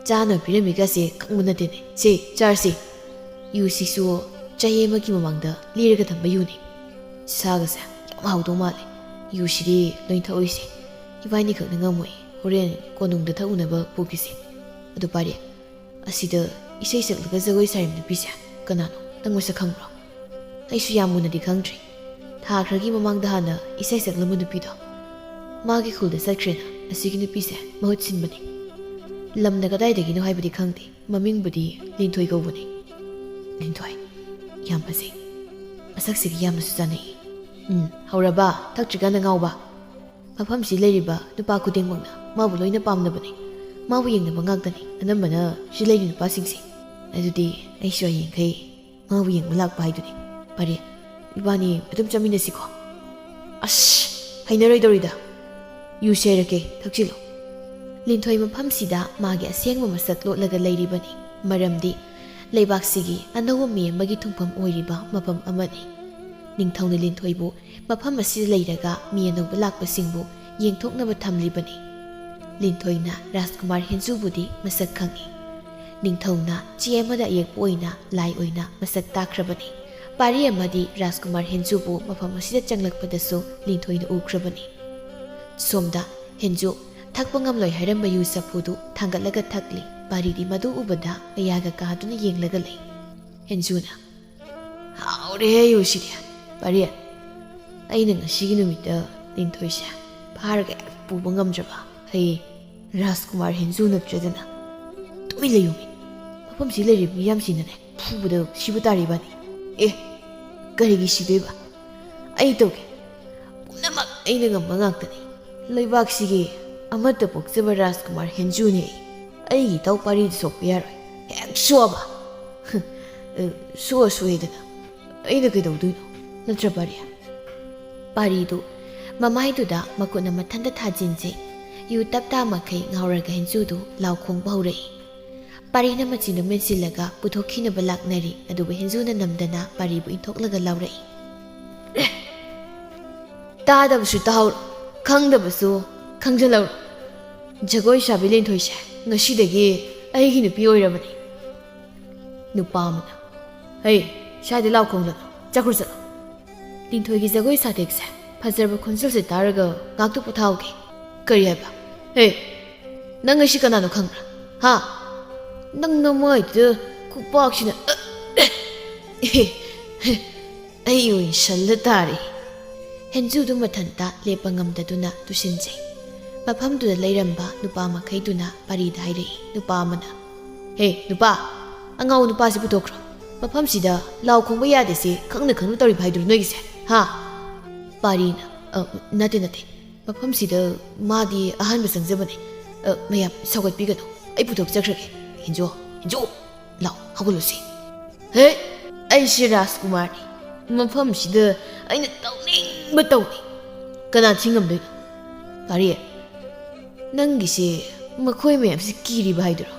ꯆꯥꯅꯕ ꯄꯤꯔꯝꯃꯤꯒꯁꯦ ꯈꯪꯕ ꯅꯠꯇꯦꯅꯦ꯫ ꯁꯦ, ꯆꯥꯔꯁꯤ꯫ ꯌꯨꯁꯤꯁꯨ ꯆꯍꯤ ꯑꯃꯒꯤ ꯃꯃꯥꯡꯗ ꯂꯤꯔꯒ ꯊꯝꯕ ꯌꯨꯅꯤ꯫ ꯁꯥꯒꯁꯦ ꯌꯥꯝ ꯍꯥꯎꯗꯧ ꯃꯥꯜꯂꯦ꯫ ꯌꯨꯁꯤꯗꯤ ꯂꯣꯏ ꯊꯛꯑꯣꯏꯁꯦ꯫ ꯏꯕꯥꯅꯤꯈꯛꯅ ꯉꯝꯃꯣꯏ꯫ ꯍꯣꯔꯦꯟ ꯀꯣꯅꯨꯡꯗ ꯊꯛꯎꯅꯕ ꯄꯨꯈꯤꯁꯦ꯫ ꯑꯗꯨ ꯄꯥꯔꯤ, ꯑꯁꯤꯗ ꯏꯁꯩ ꯁꯛꯂꯒ ꯖꯒꯣꯏ ꯁꯥꯔꯤꯕ ꯅꯨꯄꯤꯁꯦ ꯀꯅꯥꯅꯣ? ꯅꯪ ꯃꯁꯛ ꯈꯪꯕ꯭ꯔꯣ?" "ꯑꯩꯁꯨ ꯌꯥꯝ ꯃꯨꯟꯅꯗꯤ ꯈꯪꯗ꯭ꯔꯤ꯫ ꯊꯥ ꯈꯔꯒꯤ ꯃꯃꯥꯡꯗ ꯍꯥꯟꯅ ꯏꯁꯩ ꯁꯛꯂꯝꯕ ꯅꯨꯄꯤꯗꯣ, ꯃꯥꯒꯤ ꯈꯨꯜꯗ ꯆꯠꯈ꯭ꯔꯦꯅ ꯑꯁꯤꯒꯤ ꯅꯨꯄꯤꯁꯦ ꯃꯍꯨꯠ ꯁꯤꯟꯕꯅꯤ꯫ ꯂꯝꯅ ꯀꯗꯥꯏꯗꯒꯤꯅꯣ ꯍꯥꯏꯕꯗꯤ ꯈꯪꯗꯦ, ꯃꯃꯤꯡꯕꯨꯗꯤ ꯂꯤꯟꯊꯣꯏ ꯀꯧꯕꯅꯤ꯫" "ꯂꯤꯟꯊꯣꯏ? ꯌꯥꯝ ꯐꯖꯩ꯫ ꯃꯁꯛꯁꯤꯒ ꯌꯥꯝꯅꯁꯨ ꯆꯥꯟꯅꯩ꯫ ꯎꯝ, ꯍꯧꯔꯕ? ꯊꯛꯇ꯭ꯔꯤꯀꯥꯟꯗ ꯉꯥꯎꯕ?" ꯃꯐꯝꯁꯤ ꯂꯩꯔꯤꯕ ꯅꯨꯄꯥ ꯈꯨꯗꯤꯡꯃꯛꯅ ꯃꯥꯕꯨ ꯂꯣꯏꯅ ꯄꯥꯝꯅꯕꯅꯤ꯫ ꯃꯥꯕꯨ ꯌꯦꯡꯅꯕ ꯉꯥꯛꯇꯅꯤ ꯑꯅꯝꯕꯅ ꯁꯤ ꯂꯩꯔꯤ ꯅꯨꯄꯥꯁꯤꯡꯁꯦ꯫ ꯑꯗꯨꯗꯤ ꯑꯩꯁꯨ ꯍꯌꯦꯡꯈꯩ ꯃꯥꯕꯨ ꯌꯦꯡꯕ ꯂꯥꯛꯄ ꯍꯥꯏꯗꯨꯅꯤ꯫ ꯄꯥꯔꯤ, ꯏꯕꯥꯅꯤ ꯑꯗꯨꯝ ꯆꯠꯃꯤꯟꯅꯁꯤꯀꯣ꯫ ꯑꯁ, ꯍꯩꯅꯔꯣꯏꯗꯧꯔꯤꯗ꯫ ꯌꯨ ꯁꯦꯔꯀꯦ, ꯊꯛꯆꯤꯜꯂꯣ꯫ ꯂꯤꯟꯊꯣꯏ ꯃꯐꯝꯁꯤꯗ ꯃꯥꯒꯤ ꯑꯁꯦꯡꯕ ꯃꯁꯛ ꯂꯣꯠꯂꯒ ꯂꯩꯔꯤꯕꯅꯤ꯫ ꯃꯔꯝꯗꯤ ꯂꯩꯕꯥꯛꯁꯤꯒꯤ ꯑꯅꯧꯕ ꯃꯤ ꯑꯃꯒꯤ ꯊꯨꯡꯐꯝ ꯑꯣꯏꯔꯤꯕ ꯃꯐꯝ ꯑꯃꯅꯤ꯫ ꯅꯤꯡꯊꯧꯅ ꯂꯤꯟꯊꯣꯏꯕꯨ ꯃꯐꯝ ꯑꯁꯤꯗ ꯂꯩꯔꯒ ꯃꯤ ꯑꯅꯧꯕ ꯂꯥꯛꯄꯁꯤꯡꯕꯨ ꯌꯦꯡꯊꯣꯛꯅꯕ ꯊꯝꯂꯤꯕꯅꯤ꯫ ꯂꯤꯟꯊꯣꯏꯅ ꯔꯥꯖꯀꯨꯃꯥꯔ ꯍꯦꯟꯖꯨꯕꯨꯗꯤ ꯃꯁꯛ ꯈꯪꯏ꯫ ꯅꯤꯡꯊꯧꯅ ꯆꯦ ꯑꯃꯗ ꯑꯌꯦꯛꯄ ꯑꯣꯏꯅ ꯂꯥꯏ ꯑꯣꯏꯅ ꯃꯁꯛ ꯇꯥꯛꯈ꯭ꯔꯕꯅꯤ꯫ ꯄꯥꯔꯤ ꯑꯃꯗꯤ ꯔꯥꯖꯀꯨꯃꯥꯔ ꯍꯦꯟꯖꯨꯕꯨ ꯃꯐꯝ ꯑꯁꯤꯗ ꯆꯪꯂꯛꯄꯗꯁꯨ ꯂꯤꯟꯊꯣꯏꯅ ꯎꯈ꯭ꯔꯕꯅꯤ꯫ ꯁꯣꯝꯗ ꯍꯦꯟꯖꯨ ꯊꯛꯄ ꯉꯝꯂꯣꯏ ꯍꯥꯏꯔꯝꯕ ꯌꯨ ꯆꯐꯨꯗꯨ ꯊꯥꯡꯒꯠꯂꯒ ꯊꯛꯂꯤ꯫ ꯄꯥꯔꯤꯗꯤ ꯃꯗꯨ ꯎꯕꯗ ꯃꯌꯥꯒ ꯀꯥꯗꯨꯅ ꯌꯦꯡꯂꯒ ꯂꯩ꯫ ꯍꯦꯟꯖꯨꯅ, "ꯍꯥꯎꯔꯦꯍꯦ ꯌꯨꯁꯤꯗꯤ꯫ ꯄꯥꯔꯤ, ꯑꯩꯅ ꯉꯁꯤꯒꯤ ꯅꯨꯃꯤꯠꯇ ꯂꯤꯟꯊꯣꯏꯁꯦ ꯐꯥꯔꯒ ꯄꯨꯕ ꯉꯝꯗ꯭ꯔꯕ ꯑꯩ ꯔꯥꯖꯀꯨꯃꯥꯔ ꯍꯦꯟꯖꯨ ꯅꯠꯇ꯭ꯔꯗꯅ꯫ ꯇꯨꯃꯤꯟ ꯂꯩꯌꯨꯃꯤ꯫ ꯃꯐꯝꯁꯤ ꯂꯩꯔꯤꯕ ꯃꯤꯌꯥꯝꯁꯤꯅꯅꯦ ꯐꯨꯕꯗ ꯁꯤꯕ ꯇꯥꯔꯤꯕꯅꯤ꯫ ꯑꯦ, ꯀꯔꯤꯒꯤ ꯁꯤꯗꯣꯏꯕ? ꯑꯩ ꯇꯧꯒꯦ꯫ ꯄꯨꯝꯅꯃꯛ ꯑꯩꯅ ꯉꯝꯕ ꯉꯥꯛꯇꯅꯤ꯫ ꯂꯩꯕꯥꯛꯁꯤꯒꯤ ꯑꯃꯠꯇ ꯄꯣꯛꯆꯕ ꯔꯥꯖꯀꯨꯃꯥꯔ ꯍꯦꯟꯖꯨꯅꯤ ꯑꯩ꯫ ꯑꯩꯒꯤ ꯏꯇꯥꯎ ꯄꯥꯔꯤꯗꯨ ꯁꯣꯛꯄ ꯌꯥꯔꯣꯏ꯫ ꯍꯦꯛ ꯁꯣꯛꯑꯕ, ꯑ, ꯁꯣꯛꯑ ꯁꯣꯛꯑꯦꯗꯅ꯫ ꯑꯩꯅ ꯀꯩꯗꯧꯗꯣꯏꯅꯣ? ꯅꯠꯇ꯭ꯔ ꯄꯥꯔꯤ?" ꯄꯥꯔꯤꯗꯨ ꯃꯃꯥꯏꯗꯨꯗ ꯃꯈꯨꯠꯅ ꯃꯊꯟꯇ ꯊꯥꯖꯤꯟꯖꯩ꯫ ꯌꯨ ꯇꯞ ꯇꯥ ꯃꯈꯩ ꯉꯥꯎꯔꯒ ꯍꯦꯟꯖꯨꯗꯨ ꯂꯥꯎ ꯈꯣꯡꯕ ꯍꯧꯔꯛꯏ꯫ ꯄꯥꯔꯤꯅ ꯃꯆꯤꯟꯗꯨ ꯃꯦꯟꯁꯤꯜꯂꯒ ꯄꯨꯊꯣꯛꯈꯤꯅꯕ ꯂꯥꯛꯅꯔꯤ, ꯑꯗꯨꯕꯨ ꯍꯦꯟꯖꯨꯅ ꯅꯝꯗꯅ ꯄꯥꯔꯤꯕꯨ ꯏꯟꯊꯣꯛꯂꯒ ꯂꯥꯎꯔꯛꯏ꯫ "ꯇꯥꯗꯕꯁꯨ ꯇꯥꯍꯧꯔꯣ, ꯈꯪꯗꯕꯁꯨ ꯈꯪꯖꯤꯜꯍꯧꯔꯣ꯫ ꯖꯒꯣꯏ ꯁꯥꯕꯤ ꯂꯤꯟꯊꯣꯏꯁꯦ ꯉꯁꯤꯗꯒꯤ ꯑꯩꯒꯤ ꯅꯨꯄꯤ ꯑꯣꯏꯔꯕꯅꯤ꯫" ꯅꯨꯄꯥ ꯑꯃꯅ, "ꯍꯩ, ꯁ꯭ꯋꯥꯏꯗ ꯂꯥꯎ ꯈꯣꯡꯗꯅ, ꯆꯠꯈ꯭ꯔꯣ ꯆꯠꯂꯣ꯫ ꯂꯤꯟꯊꯣꯏꯒꯤ ꯖꯒꯣꯏ ꯁꯥꯊꯦꯛꯁꯦ, ꯐꯖꯔꯕ ꯈꯣꯟꯖꯦꯜꯁꯦ ꯇꯥꯔꯒ ꯉꯥꯛꯇ ꯄꯣꯊꯥꯍꯧꯒꯦ꯫ ꯀꯔꯤ ꯍꯥꯏꯕ? ꯍꯦ, ꯅꯪ ꯑꯩꯁꯤ ꯀꯅꯥꯅꯣ ꯈꯪꯕ꯭ꯔꯥ? ꯍꯥ? ꯅꯪ ꯅꯃꯥꯏꯗꯨꯗ ꯈꯨꯄꯥꯛꯁꯤꯅ ꯑꯩ ꯑꯣꯏꯅ ꯁꯜꯂ ꯇꯥꯔꯦ꯫" ꯍꯦꯟꯖꯨꯗꯨ ꯃꯊꯟꯇ ꯂꯦꯞꯄ ꯉꯝꯗꯗꯨꯅ ꯇꯨꯁꯤꯟꯖꯩ꯫ ꯃꯐꯝꯗꯨꯗ ꯂꯩꯔꯝꯕ ꯅꯨꯄꯥ ꯃꯈꯩꯗꯨꯅ ꯄꯥꯔꯤꯗ ꯍꯥꯏꯔꯛꯏ꯫ ꯅꯨꯄꯥ ꯑꯃꯅ, "ꯍꯦ, ꯅꯨꯄꯥ, ꯑꯉꯥꯎ ꯅꯨꯄꯥꯁꯤ ꯄꯨꯊꯣꯛꯈ꯭ꯔꯣ꯫ ꯃꯐꯝꯁꯤꯗ ꯂꯥꯎ ꯈꯣꯡꯕ ꯌꯥꯗꯦꯁꯤ ꯈꯪꯅ ꯈꯪꯅ ꯇꯧꯔꯤꯕ ꯍꯥꯏꯗꯨꯔꯣ ꯅꯣꯏꯒꯤꯁꯦ? ꯍꯥ?" ꯄꯥꯔꯤꯅ, "ꯑ, ꯅꯠꯇꯦ, ꯅꯠꯇꯦ꯫ ꯃꯐꯝꯁꯤꯗ ꯃꯥꯗꯤ ꯑꯍꯥꯟꯕ ꯆꯪꯖꯕꯅꯦ꯫ ꯑ, ꯃꯌꯥꯝ ꯁꯧꯒꯠꯄꯤꯒꯅꯨ꯫ ꯑꯩ ꯄꯨꯊꯣꯛꯆꯈ꯭ꯔꯒꯦ꯫ ꯍꯦꯟꯖꯨ, ꯍꯦꯟꯖꯨ, ꯂꯥꯎ, ꯍꯧꯒꯠꯂꯨꯁꯤ꯫" "ꯍꯦ, ꯑꯩꯁꯤ ꯔꯥꯖꯀꯨꯃꯥꯔꯅꯤ꯫ ꯃꯐꯝꯁꯤꯗ ꯑꯩꯅ ꯇꯧꯅꯤꯡꯕ ꯇꯧꯅꯤ꯫ ꯀꯅꯥ ꯊꯤꯡꯉꯝꯗꯣꯏꯅꯣ? ꯄꯥꯔꯤ, ꯅꯪꯒꯤꯁꯦ ꯃꯈꯣꯏ ꯃꯌꯥꯝꯁꯤ ꯀꯤꯔꯤꯕ ꯍꯥꯏꯗꯨꯔꯣ?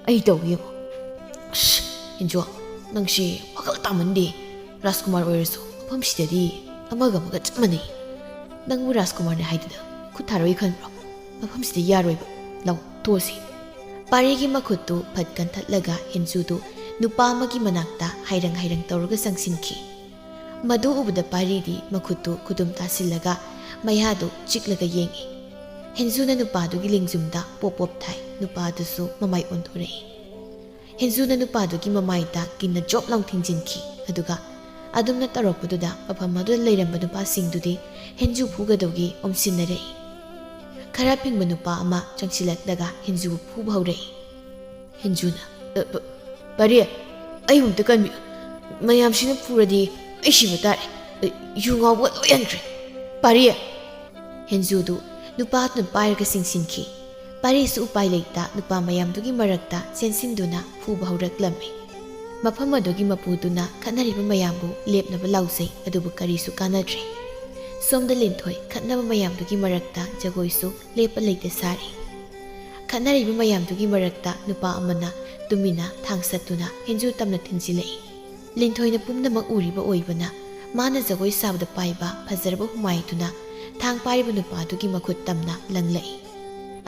ꯑꯩ ꯇꯧꯒꯦ ꯌꯦꯡꯉꯣ꯫ ꯑꯁ, ꯍꯦꯟꯖꯨ, ꯅꯪꯁꯤ ꯋꯥꯈꯜ ꯇꯥꯃꯟꯗꯦ꯫ ꯔꯥꯖꯀꯨꯃꯥꯔ ꯑꯣꯏꯔꯁꯨ ꯃꯐꯝꯁꯤꯗꯗꯤ ꯑꯃꯒ ꯑꯃꯒ ꯆꯞ ꯃꯥꯟꯅꯩ꯫ ꯅꯪꯕꯨ ꯔꯥꯖꯀꯨꯃꯥꯔꯅꯦ ꯍꯥꯏꯗꯨꯅ ꯈꯨꯠ ꯊꯥꯔꯣꯏ ꯈꯟꯕ꯭ꯔꯣ? ꯃꯐꯝꯁꯤꯗ ꯌꯥꯔꯣꯏꯕ꯫ ꯂꯥꯎ, ꯇꯣꯛꯑꯁꯤ꯫ ꯄꯥꯔꯤꯒꯤ ꯃꯈꯨꯠꯇꯨ ꯐꯠ ꯀꯟꯊꯠꯂꯒ ꯍꯦꯟꯖꯨꯗꯨ ꯅꯨꯄꯥ ꯑꯃꯒꯤ ꯃꯅꯥꯛꯇ ꯍꯥꯏꯔꯪ ꯍꯥꯏꯔꯪ ꯇꯧꯔꯒ ꯆꯪꯁꯤꯟꯈꯤ꯫ ꯃꯗꯨ ꯎꯕꯗ ꯄꯥꯔꯤꯗꯤ ꯃꯈꯨꯠꯇꯨ ꯈꯨꯗꯨꯝ ꯇꯥꯁꯤꯜꯂꯒ ꯃꯌꯥꯗꯨ ꯆꯤꯛꯂꯒ ꯌꯦꯡꯏ꯫ ꯍꯦꯟꯖꯨꯅ ꯅꯨꯄꯥꯗꯨꯒꯤ ꯂꯦꯡꯖꯨꯝꯗ ꯄꯣꯞ ꯄꯣꯞ ꯊꯥꯏ꯫ ꯅꯨꯄꯥꯗꯨꯁꯨ ꯃꯃꯥꯏ ꯑꯣꯟꯊꯣꯔꯛꯏ꯫ ꯍꯦꯟꯖꯨꯅ ꯅꯨꯄꯥꯗꯨꯒꯤ ꯃꯃꯥꯏꯗ ꯀꯤꯟꯅ ꯖꯣꯞ ꯂꯥꯎ ꯊꯤꯡꯖꯤꯟꯈꯤ꯫ ꯑꯗꯨꯒ ꯑꯗꯨꯝꯅ ꯇꯧꯔꯛꯄꯗꯨꯗ ꯃꯐꯝ ꯑꯗꯨꯗ ꯂꯩꯔꯝꯕ ꯅꯨꯄꯥꯁꯤꯡꯗꯨꯗꯤ ꯍꯦꯟꯖꯨ ꯐꯨꯒꯗꯧꯒꯤ ꯑꯣꯝꯁꯤꯟꯅꯔꯛꯏ꯫ ꯈꯔ ꯐꯤꯡꯕ ꯅꯨꯄꯥ ꯑꯃ ꯆꯪꯁꯤꯜꯂꯛꯂꯒ ꯍꯦꯟꯖꯨꯕꯨ ꯐꯨꯕ ꯍꯧꯔꯛꯏ꯫ ꯍꯦꯟꯖꯨꯅ, "ꯑ, ꯄ-, ꯄꯥꯔꯤ, ꯑꯩꯕꯨ ꯑꯝꯇ ꯀꯟꯕꯤꯌꯨ꯫ ꯃꯌꯥꯝꯁꯤꯅ ꯐꯨꯔꯗꯤ ꯑꯩ ꯁꯤꯕ ꯇꯥꯔꯦ꯫ ꯑ, ꯌꯨ ꯉꯥꯎꯕꯒ ꯂꯣꯏ ꯍꯟꯈ꯭ꯔꯦ꯫ ꯄꯥꯔꯤ!" ꯍꯦꯟꯖꯨꯗꯨ ꯅꯨꯄꯥꯗꯨꯅ ꯄꯥꯏꯔꯒ ꯆꯤꯡꯁꯤꯟꯈꯤ꯫ ꯄꯥꯔꯤꯁꯨ ꯎꯄꯥꯏ ꯂꯩꯇ ꯅꯨꯄꯥ ꯃꯌꯥꯝꯗꯨꯒꯤ ꯃꯔꯛꯇ ꯆꯦꯟꯁꯤꯟꯗꯨꯅ ꯐꯨꯕ ꯍꯧꯔꯛꯂꯝꯃꯤ꯫ ꯃꯐꯝ ꯑꯗꯨꯒꯤ ꯃꯄꯨꯗꯨꯅ ꯈꯠꯅꯔꯤꯕ ꯃꯌꯥꯝꯕꯨ ꯂꯦꯞꯅꯕ ꯂꯥꯎꯖꯩ, ꯑꯗꯨꯕꯨ ꯀꯔꯤꯁꯨ ꯀꯥꯟꯅꯗ꯭ꯔꯦ꯫ ꯁꯣꯝꯗ ꯂꯤꯟꯊꯣꯏ ꯈꯠꯅꯕ ꯃꯌꯥꯝꯗꯨꯒꯤ ꯃꯔꯛꯇ ꯖꯒꯣꯏꯁꯨ ꯂꯦꯞꯄ ꯂꯩꯇ ꯁꯥꯔꯤ꯫ ꯈꯠꯅꯔꯤꯕ ꯃꯌꯥꯝꯗꯨꯒꯤ ꯃꯔꯛꯇ ꯅꯨꯄꯥ ꯑꯃꯅ ꯇꯨꯃꯤꯟꯅ ꯊꯥꯡ ꯁꯠꯇꯨꯅ ꯍꯦꯟꯖꯨ ꯇꯝꯅ ꯊꯤꯟꯖꯤꯜꯂꯛꯏ꯫ ꯂꯤꯟꯊꯣꯏꯅ ꯄꯨꯝꯅꯃꯛ ꯎꯔꯤꯕ ꯑꯣꯏꯕꯅ, ꯃꯥꯅ ꯖꯒꯣꯏ ꯁꯥꯕꯗ ꯄꯥꯏꯕ ꯐꯖꯔꯕ ꯍꯨꯃꯥꯏꯗꯨꯅ ꯊꯥꯡ ꯄꯥꯏꯔꯤꯕ ꯅꯨꯄꯥꯗꯨꯒꯤ ꯃꯈꯨꯠ ꯇꯝꯅ ꯂꯪꯂꯛꯏ꯫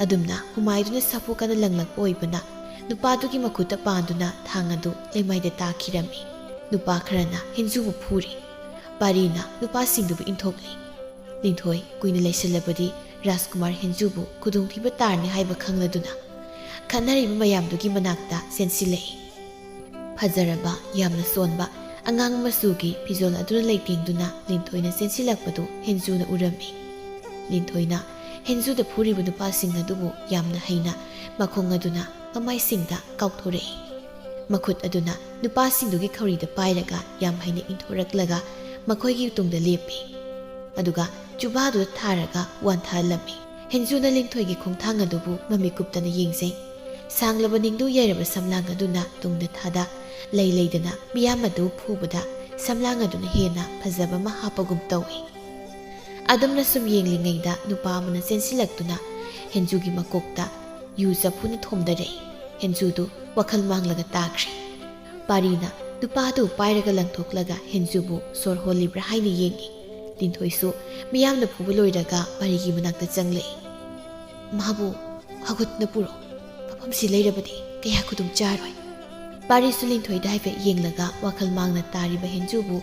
ꯑꯗꯨꯝꯅ ꯍꯨꯃꯥꯏꯗꯨꯅ ꯁꯥꯐꯨ ꯀꯟꯅ ꯂꯪꯂꯛꯄ ꯑꯣꯏꯕꯅ, ꯅꯨꯄꯥꯗꯨꯒꯤ ꯃꯈꯨꯠꯇ ꯄꯥꯟꯗꯨꯅ ꯊꯥꯡ ꯑꯗꯨ ꯂꯩꯃꯥꯏꯗ ꯇꯥꯈꯤꯔꯝꯃꯤ꯫ ꯅꯨꯄꯥ ꯈꯔꯅ ꯍꯦꯟꯖꯨꯕꯨ ꯐꯨꯔꯤ꯫ ꯄꯥꯔꯤꯅ ꯅꯨꯄꯥꯁꯤꯡꯗꯨꯕꯨ ꯏꯟꯊꯣꯛꯂꯤ꯫ ꯂꯤꯟꯊꯣꯏ ꯀꯨꯏꯅ ꯂꯩꯁꯤꯜꯂꯕꯗꯤ ꯔꯥꯖꯀꯨꯃꯥꯔ ꯍꯦꯟꯖꯨꯕꯨ ꯈꯨꯗꯣꯡꯊꯤꯕ ꯇꯥꯔꯅꯤ ꯍꯥꯏꯕ ꯈꯪꯂꯗꯨꯅ ꯈꯠꯅꯔꯤꯕ ꯃꯌꯥꯝꯗꯨꯒꯤ ꯃꯅꯥꯛꯇ ꯆꯦꯟꯁꯤꯜꯂꯛꯏ꯫ ꯐꯖꯔꯕ, ꯌꯥꯝꯅ ꯁꯣꯟꯕ, ꯑꯉꯥꯡ ꯃꯆꯨꯒꯤ ꯐꯤꯖꯣꯜ ꯑꯗꯨꯅ ꯂꯩꯇꯦꯡꯗꯨꯅ ꯂꯤꯟꯊꯣꯏꯅ ꯆꯦꯟꯁꯤꯜꯂꯛꯄꯗꯨ ꯍꯦꯟꯖꯨꯅ ꯎꯔꯝꯃꯤ꯫ ꯂꯤꯟꯊꯣꯏꯅ ꯍꯦꯟꯖꯨꯗ ꯐꯨꯔꯤꯕ ꯅꯨꯄꯥꯁꯤꯡ ꯑꯗꯨꯕꯨ ꯌꯥꯝꯅ ꯍꯩꯅ ꯃꯈꯣꯡ ꯑꯗꯨꯅ ꯃꯃꯥꯏꯁꯤꯡꯗ ꯀꯥꯎꯊꯣꯔꯛꯏ꯫ ꯃꯈꯨꯠ ꯑꯗꯨꯅ ꯅꯨꯄꯥꯁꯤꯡꯗꯨꯒꯤ ꯈꯧꯔꯤꯗ ꯄꯥꯏꯔꯒ ꯌꯥꯝ ꯍꯩꯅ ꯏꯟꯊꯣꯔꯛꯂꯒ ꯃꯈꯣꯏꯒꯤ ꯇꯨꯡꯗ ꯂꯦꯞꯄꯤ꯫ ꯑꯗꯨꯒ ꯆꯨꯕꯥꯗꯨꯗ ꯊꯥꯔꯒ ꯋꯥꯟꯊꯍꯜꯂꯝꯃꯤ꯫ ꯍꯦꯟꯖꯨꯅ ꯂꯤꯟꯊꯣꯏꯒꯤ ꯈꯣꯡꯊꯥꯡ ꯑꯗꯨꯕꯨ ꯃꯃꯤꯠ ꯀꯨꯞꯇꯅ ꯌꯦꯡꯖꯩ꯫ ꯁꯥꯡꯂꯕ ꯅꯤꯡꯗꯨ ꯌꯩꯔꯕ ꯁꯝꯂꯥꯡ ꯑꯗꯨꯅ ꯇꯨꯡꯗ ꯊꯥꯗ ꯂꯩ ꯂꯩꯗꯅ ꯃꯤꯌꯥꯝ ꯑꯗꯨ ꯐꯨꯕꯗ ꯁꯝꯂꯥꯡ ꯑꯗꯨꯅ ꯍꯦꯟꯅ ꯐꯖꯕ ꯑꯃ ꯍꯥꯞꯄꯒꯨꯝ ꯇꯧꯏ꯫ ꯑꯗꯨꯝꯅ ꯁꯨꯝ ꯌꯦꯡꯂꯤꯉꯩꯗ ꯅꯨꯄꯥ ꯑꯃꯅ ꯆꯦꯟꯁꯤꯜꯂꯛꯇꯨꯅ ꯍꯦꯟꯖꯨꯒꯤ ꯃꯀꯣꯛꯇ ꯌꯨ ꯆꯐꯨꯅ ꯊꯣꯝꯗꯔꯛꯏ꯫ ꯍꯦꯟꯖꯨꯗꯨ ꯋꯥꯈꯜ ꯃꯥꯡꯂꯒ ꯇꯥꯈ꯭ꯔꯦ꯫ ꯄꯥꯔꯤꯅ ꯅꯨꯄꯥꯗꯨ ꯄꯥꯏꯔꯒ ꯂꯪꯊꯣꯛꯂꯒ ꯍꯦꯟꯖꯨꯕꯨ ꯁꯣꯔ ꯍꯣꯜꯂꯤꯕ꯭ꯔꯥ ꯍꯥꯏꯅ ꯌꯦꯡꯏ꯫ ꯂꯤꯟꯊꯣꯏꯁꯨ ꯃꯤꯌꯥꯝꯅ ꯐꯨꯕ ꯂꯣꯏꯔꯒ ꯄꯥꯔꯤꯒꯤ ꯃꯅꯥꯛꯇ ꯆꯪꯂꯛꯏ꯫ "ꯃꯥꯕꯨ ꯍꯧꯒꯠꯇꯨꯅ ꯄꯨꯔꯛꯑꯣ꯫ ꯃꯐꯝꯁꯤ ꯂꯩꯔꯕꯗꯤ ꯀꯌꯥ ꯈꯨꯗꯣꯡ ꯆꯥꯔꯣꯏ꯫" ꯄꯥꯔꯤꯁꯨ ꯂꯤꯟꯊꯣꯏꯗ ꯍꯥꯏꯐꯦꯠ ꯌꯦꯡꯂꯒ ꯋꯥꯈꯜ ꯃꯥꯡꯅ ꯇꯥꯔꯤꯕ ꯍꯦꯟꯖꯨꯕꯨ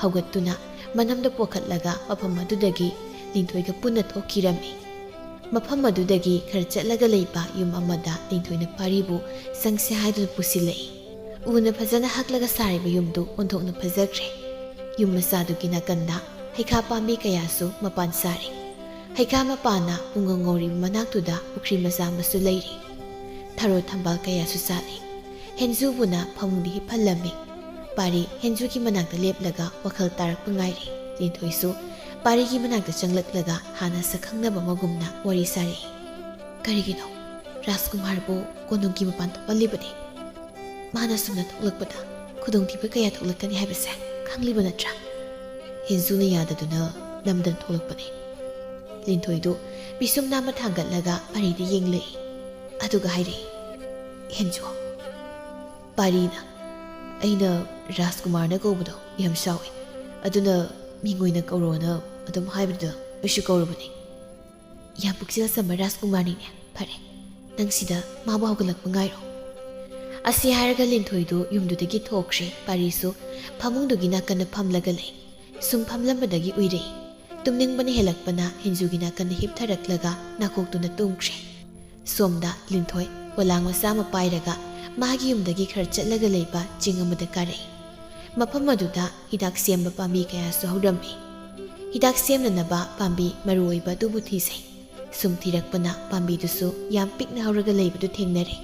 ꯍꯧꯒꯠꯇꯨꯅ ꯃꯅꯝꯗ ꯄꯣꯈꯠꯂꯒ ꯃꯐꯝ ꯑꯗꯨꯗꯒꯤ ꯂꯤꯟꯊꯣꯏꯒ ꯄꯨꯟꯅ ꯊꯣꯛꯈꯤꯔꯝꯃꯤ꯫ ꯃꯐꯝ ꯑꯗꯨꯗꯒꯤ ꯈꯔ ꯆꯠꯂꯒ ꯂꯩꯕ ꯌꯨꯝ ꯑꯃꯗ ꯂꯤꯟꯊꯣꯏꯅ ꯄꯥꯔꯤꯕꯨ ꯆꯪꯁꯦ ꯍꯥꯏꯗꯨꯅ ꯄꯨꯁꯤꯜꯂꯛꯏ꯫ ꯎꯅ ꯐꯖꯅ ꯍꯛꯂꯒ ꯁꯥꯔꯤꯕ ꯌꯨꯝꯗꯨ ꯑꯣꯟꯊꯣꯛꯅ ꯐꯖꯈ꯭ꯔꯦ꯫ ꯌꯨꯝ ꯃꯆꯥꯗꯨꯒꯤ ꯅꯥꯀꯟꯗ ꯍꯩꯈꯥ ꯄꯥꯝꯕꯤ ꯀꯌꯥꯁꯨ ꯃꯄꯥꯟ ꯁꯥꯔꯤ꯫ ꯍꯩꯈꯥ ꯃꯄꯥꯟꯅ ꯄꯨꯡꯉꯧ ꯉꯧꯔꯤꯕ ꯃꯅꯥꯛꯇꯨꯗ ꯄꯨꯈ꯭ꯔꯤ ꯃꯆꯥ ꯑꯃꯁꯨ ꯂꯩꯔꯤ꯫ ꯊꯔꯣ ꯊꯝꯕꯥꯜ ꯀꯌꯥꯁꯨ ꯁꯥꯠꯂꯤ꯫ ꯍꯦꯟꯖꯨꯕꯨꯅ ꯐꯃꯨꯡꯗ ꯍꯤꯞꯍꯜꯂꯝꯃꯤ꯫ ꯄꯥꯔꯤ ꯍꯦꯟꯖꯨꯒꯤ ꯃꯅꯥꯛꯇ ꯂꯦꯞꯂꯒ ꯋꯥꯈꯜ ꯇꯥꯔꯛꯄ ꯉꯥꯏꯔꯤ꯫ ꯂꯤꯟꯊꯣꯏꯁꯨ ꯄꯥꯔꯤꯒꯤ ꯃꯅꯥꯛꯇ ꯆꯪꯂꯛꯂꯒ ꯍꯥꯟꯅ ꯁꯛꯈꯪꯅꯕ ꯑꯃꯒꯨꯝꯅ ꯋꯥꯔꯤ ꯁꯥꯔꯛꯏ꯫ "ꯀꯔꯤꯒꯤꯅꯣ ꯔꯥꯖꯀꯨꯃꯥꯔꯕꯨ ꯀꯣꯅꯨꯡꯒꯤ ꯃꯄꯥꯟ ꯊꯣꯛꯍꯜꯂꯤꯕꯗꯤ? ꯃꯥꯅ ꯁꯨꯝꯅ ꯊꯣꯛꯂꯛꯄꯗ ꯈꯨꯗꯣꯡꯊꯤꯕ ꯀꯌꯥ ꯊꯣꯛꯂꯛꯀꯅꯤ ꯍꯥꯏꯕꯁꯦ ꯈꯪꯂꯤꯕ ꯅꯠꯇ꯭ꯔꯥ?" ꯍꯦꯟꯖꯨꯅ ꯌꯥꯗꯗꯨꯅ ꯅꯝꯗꯅ ꯊꯣꯛꯂꯛꯄꯅꯤ꯫ ꯂꯤꯟꯊꯣꯏꯗꯨ ꯄꯤꯁꯨꯝ ꯅꯥꯝꯃ ꯊꯥꯡꯒꯠꯂꯒ ꯄꯥꯔꯤꯗ ꯌꯦꯡꯂꯛꯏ꯫ ꯑꯗꯨꯒ ꯍꯥꯏꯔꯛꯏ, "ꯍꯦꯟꯖꯨ, ꯄꯥꯔꯤꯅ ꯑꯩꯅ ꯔꯥꯖꯀꯨꯃꯥꯔꯅ ꯀꯧꯕꯗꯣ ꯌꯥꯝ ꯁꯥꯎꯏ꯫ ꯑꯗꯨꯅ ꯃꯤꯡ ꯑꯣꯏꯅ ꯀꯧꯔꯣꯅ ꯑꯗꯨꯝ ꯍꯥꯏꯕꯗꯨꯗ ꯑꯩꯁꯨ ꯀꯧꯔꯨꯕꯅꯤ꯫" "ꯌꯥꯝ ꯄꯨꯛꯆꯦꯜ ꯆꯝꯕ ꯔꯥꯖꯀꯨꯃꯥꯔꯅꯤꯅꯦ꯫ ꯐꯔꯦ, ꯅꯪ ꯁꯤꯗ ꯃꯥꯕꯨ ꯍꯧꯒꯠꯂꯛꯄ ꯉꯥꯏꯔꯣ꯫" ꯑꯁꯤ ꯍꯥꯏꯔꯒ ꯂꯤꯟꯊꯣꯏꯗꯨ ꯌꯨꯝꯗꯨꯗꯒꯤ ꯊꯣꯛꯈ꯭ꯔꯦ꯫ ꯄꯥꯔꯤꯁꯨ ꯐꯃꯨꯡꯗꯨꯒꯤ ꯅꯥꯀꯟꯗ ꯐꯝꯂꯒ ꯂꯩ꯫ ꯁꯨꯝ ꯐꯝꯂꯝꯕꯗꯒꯤ ꯎꯏꯔꯛꯏ꯫ ꯇꯨꯝꯅꯤꯡꯕꯅ ꯍꯦꯜꯂꯛꯄꯅ ꯍꯦꯟꯖꯨꯒꯤ ꯅꯥꯀꯟꯗ ꯍꯤꯞꯊꯔꯛꯂꯒ ꯅꯥꯀꯣꯛꯇꯨꯅ ꯇꯨꯝꯈ꯭ꯔꯦ꯫ ꯁꯣꯝꯗ ꯂꯤꯟꯊꯣꯏ ꯄꯣꯂꯥꯡ ꯃꯆꯥ ꯑꯃ ꯄꯥꯏꯔꯒ ꯃꯥꯒꯤ ꯌꯨꯝꯗꯒꯤ ꯈꯔ ꯆꯠꯂꯒ ꯂꯩꯕ ꯆꯤꯡ ꯑꯃꯗ ꯀꯥꯔꯛꯏ꯫ ꯃꯐꯝ ꯑꯗꯨꯗ ꯍꯤꯗꯥꯛ ꯁꯦꯝꯕ ꯄꯥꯝꯕꯤ ꯀꯌꯥꯁꯨ ꯍꯧꯔꯝꯃꯤ꯫ ꯍꯤꯗꯥꯛ ꯁꯦꯝꯅꯅꯕ ꯄꯥꯝꯕꯤ ꯃꯔꯨ ꯑꯣꯏꯕ ꯑꯗꯨꯕꯨ ꯊꯤꯖꯩ꯫ ꯁꯨꯝ ꯊꯤꯔꯛꯄꯅ ꯄꯥꯝꯕꯤꯗꯨꯁꯨ ꯌꯥꯝ ꯄꯤꯛꯅ ꯍꯧꯔꯒ ꯂꯩꯕꯗꯨ ꯊꯦꯡꯅꯔꯦ꯫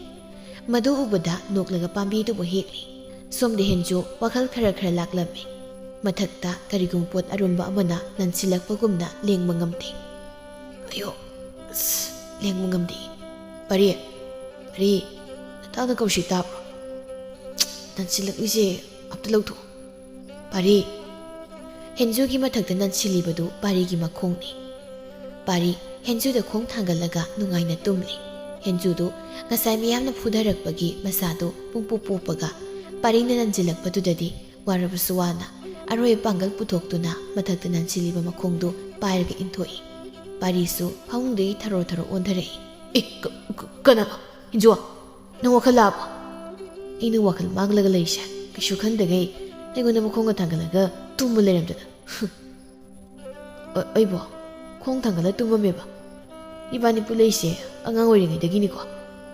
ꯃꯗꯨ ꯎꯕꯗ ꯅꯣꯛꯂꯒ ꯄꯥꯝꯕꯤꯗꯨꯕꯨ ꯍꯦꯛꯂꯤ꯫ ꯁꯣꯝꯗ ꯍꯦꯟꯖꯨ ꯋꯥꯈꯜ ꯈꯔ ꯈꯔ ꯂꯥꯛꯂꯝꯃꯤ꯫ ꯃꯊꯛꯇ ꯀꯔꯤꯒꯨꯝꯕ ꯄꯣꯠ ꯑꯔꯨꯝꯕ ꯑꯃꯅ ꯅꯟꯁꯤꯜꯂꯛꯄꯒꯨꯝꯅ ꯂꯦꯡꯕ ꯉꯝꯗꯦ꯫ "ꯑꯌꯣ, ꯑꯁ, ꯂꯦꯡꯕ ꯉꯝꯗꯦ꯫ ꯄꯔꯤ, ꯄꯔꯤ, ꯅꯇꯥꯅ ꯀꯧꯔꯤꯁꯤ ꯇꯥꯕ꯭ꯔꯣ? ꯅꯟꯁꯤꯜꯂꯛꯂꯤꯁꯦ ꯑꯝꯇ ꯂꯧꯊꯣꯛꯑꯣ꯫" "ꯄꯥꯔꯤ!" ꯍꯦꯟꯖꯨꯒꯤ ꯃꯊꯛꯇ ꯅꯟꯁꯤꯜꯂꯤꯕꯗꯨ ꯄꯥꯔꯤꯒꯤ ꯃꯈꯣꯡꯅꯤ꯫ ꯄꯥꯔꯤ ꯍꯦꯟꯖꯨꯗ ꯈꯣꯡ ꯊꯥꯡꯒꯠꯂꯒ ꯅꯨꯡꯉꯥꯏꯅ ꯇꯨꯝꯂꯤ꯫ ꯍꯦꯟꯖꯨꯗꯨ ꯉꯁꯥꯏ ꯃꯤꯌꯥꯝꯅ ꯐꯨꯊꯔꯛꯄꯒꯤ ꯃꯁꯥꯗꯨ ꯄꯨꯡꯄꯣꯞ ꯄꯣꯞꯄꯒ ꯄꯥꯔꯤꯅ ꯅꯟꯁꯤꯜꯂꯛꯄꯗꯨꯗꯗꯤ ꯋꯥꯔꯕꯁꯨ ꯋꯥꯅ ꯑꯔꯣꯏꯕ ꯄꯥꯡꯒꯜ ꯄꯨꯊꯣꯛꯇꯨꯅ ꯃꯊꯛꯇ ꯅꯟꯁꯤꯜꯂꯤꯕ ꯃꯈꯣꯡꯗꯨ ꯄꯥꯏꯔꯒ ꯏꯟꯊꯣꯛꯏ꯫ ꯄꯥꯔꯤꯁꯨ ꯐꯃꯨꯡꯗꯒꯤ ꯊꯔꯣ ꯊꯔꯣ ꯑꯣꯟꯊꯔꯛꯏ꯫ "ꯑꯦ, ꯀ-, ꯀ-, ꯀꯅꯥ? ꯍꯦꯟꯖꯨ, ꯅꯪ ꯋꯥꯈꯜ ꯂꯥꯛꯑꯕꯣ?" "ꯑꯩꯅ ꯋꯥꯈꯜ ꯃꯥꯡꯂꯒ ꯂꯩꯔꯤꯁꯦ ꯀꯩꯁꯨ ꯈꯟꯗꯈꯩ ꯑꯩꯉꯣꯟꯗ ꯃꯈꯣꯡꯒ ꯊꯥꯡꯒꯠꯂꯒ ꯇꯨꯝꯃ ꯂꯩꯔꯝꯗꯅ꯫" "ꯑ-, ꯑꯩꯕꯣ ꯈꯣꯡ ꯊꯥꯡꯒꯠꯂ ꯇꯨꯝꯃꯝꯃꯦꯕ꯫ ꯏꯕꯥꯅꯤ ꯄꯨꯜꯂꯛꯏꯁꯦ ꯑꯉꯥꯡ ꯑꯣꯏꯔꯤꯉꯩꯗꯒꯤꯅꯤꯀꯣ꯫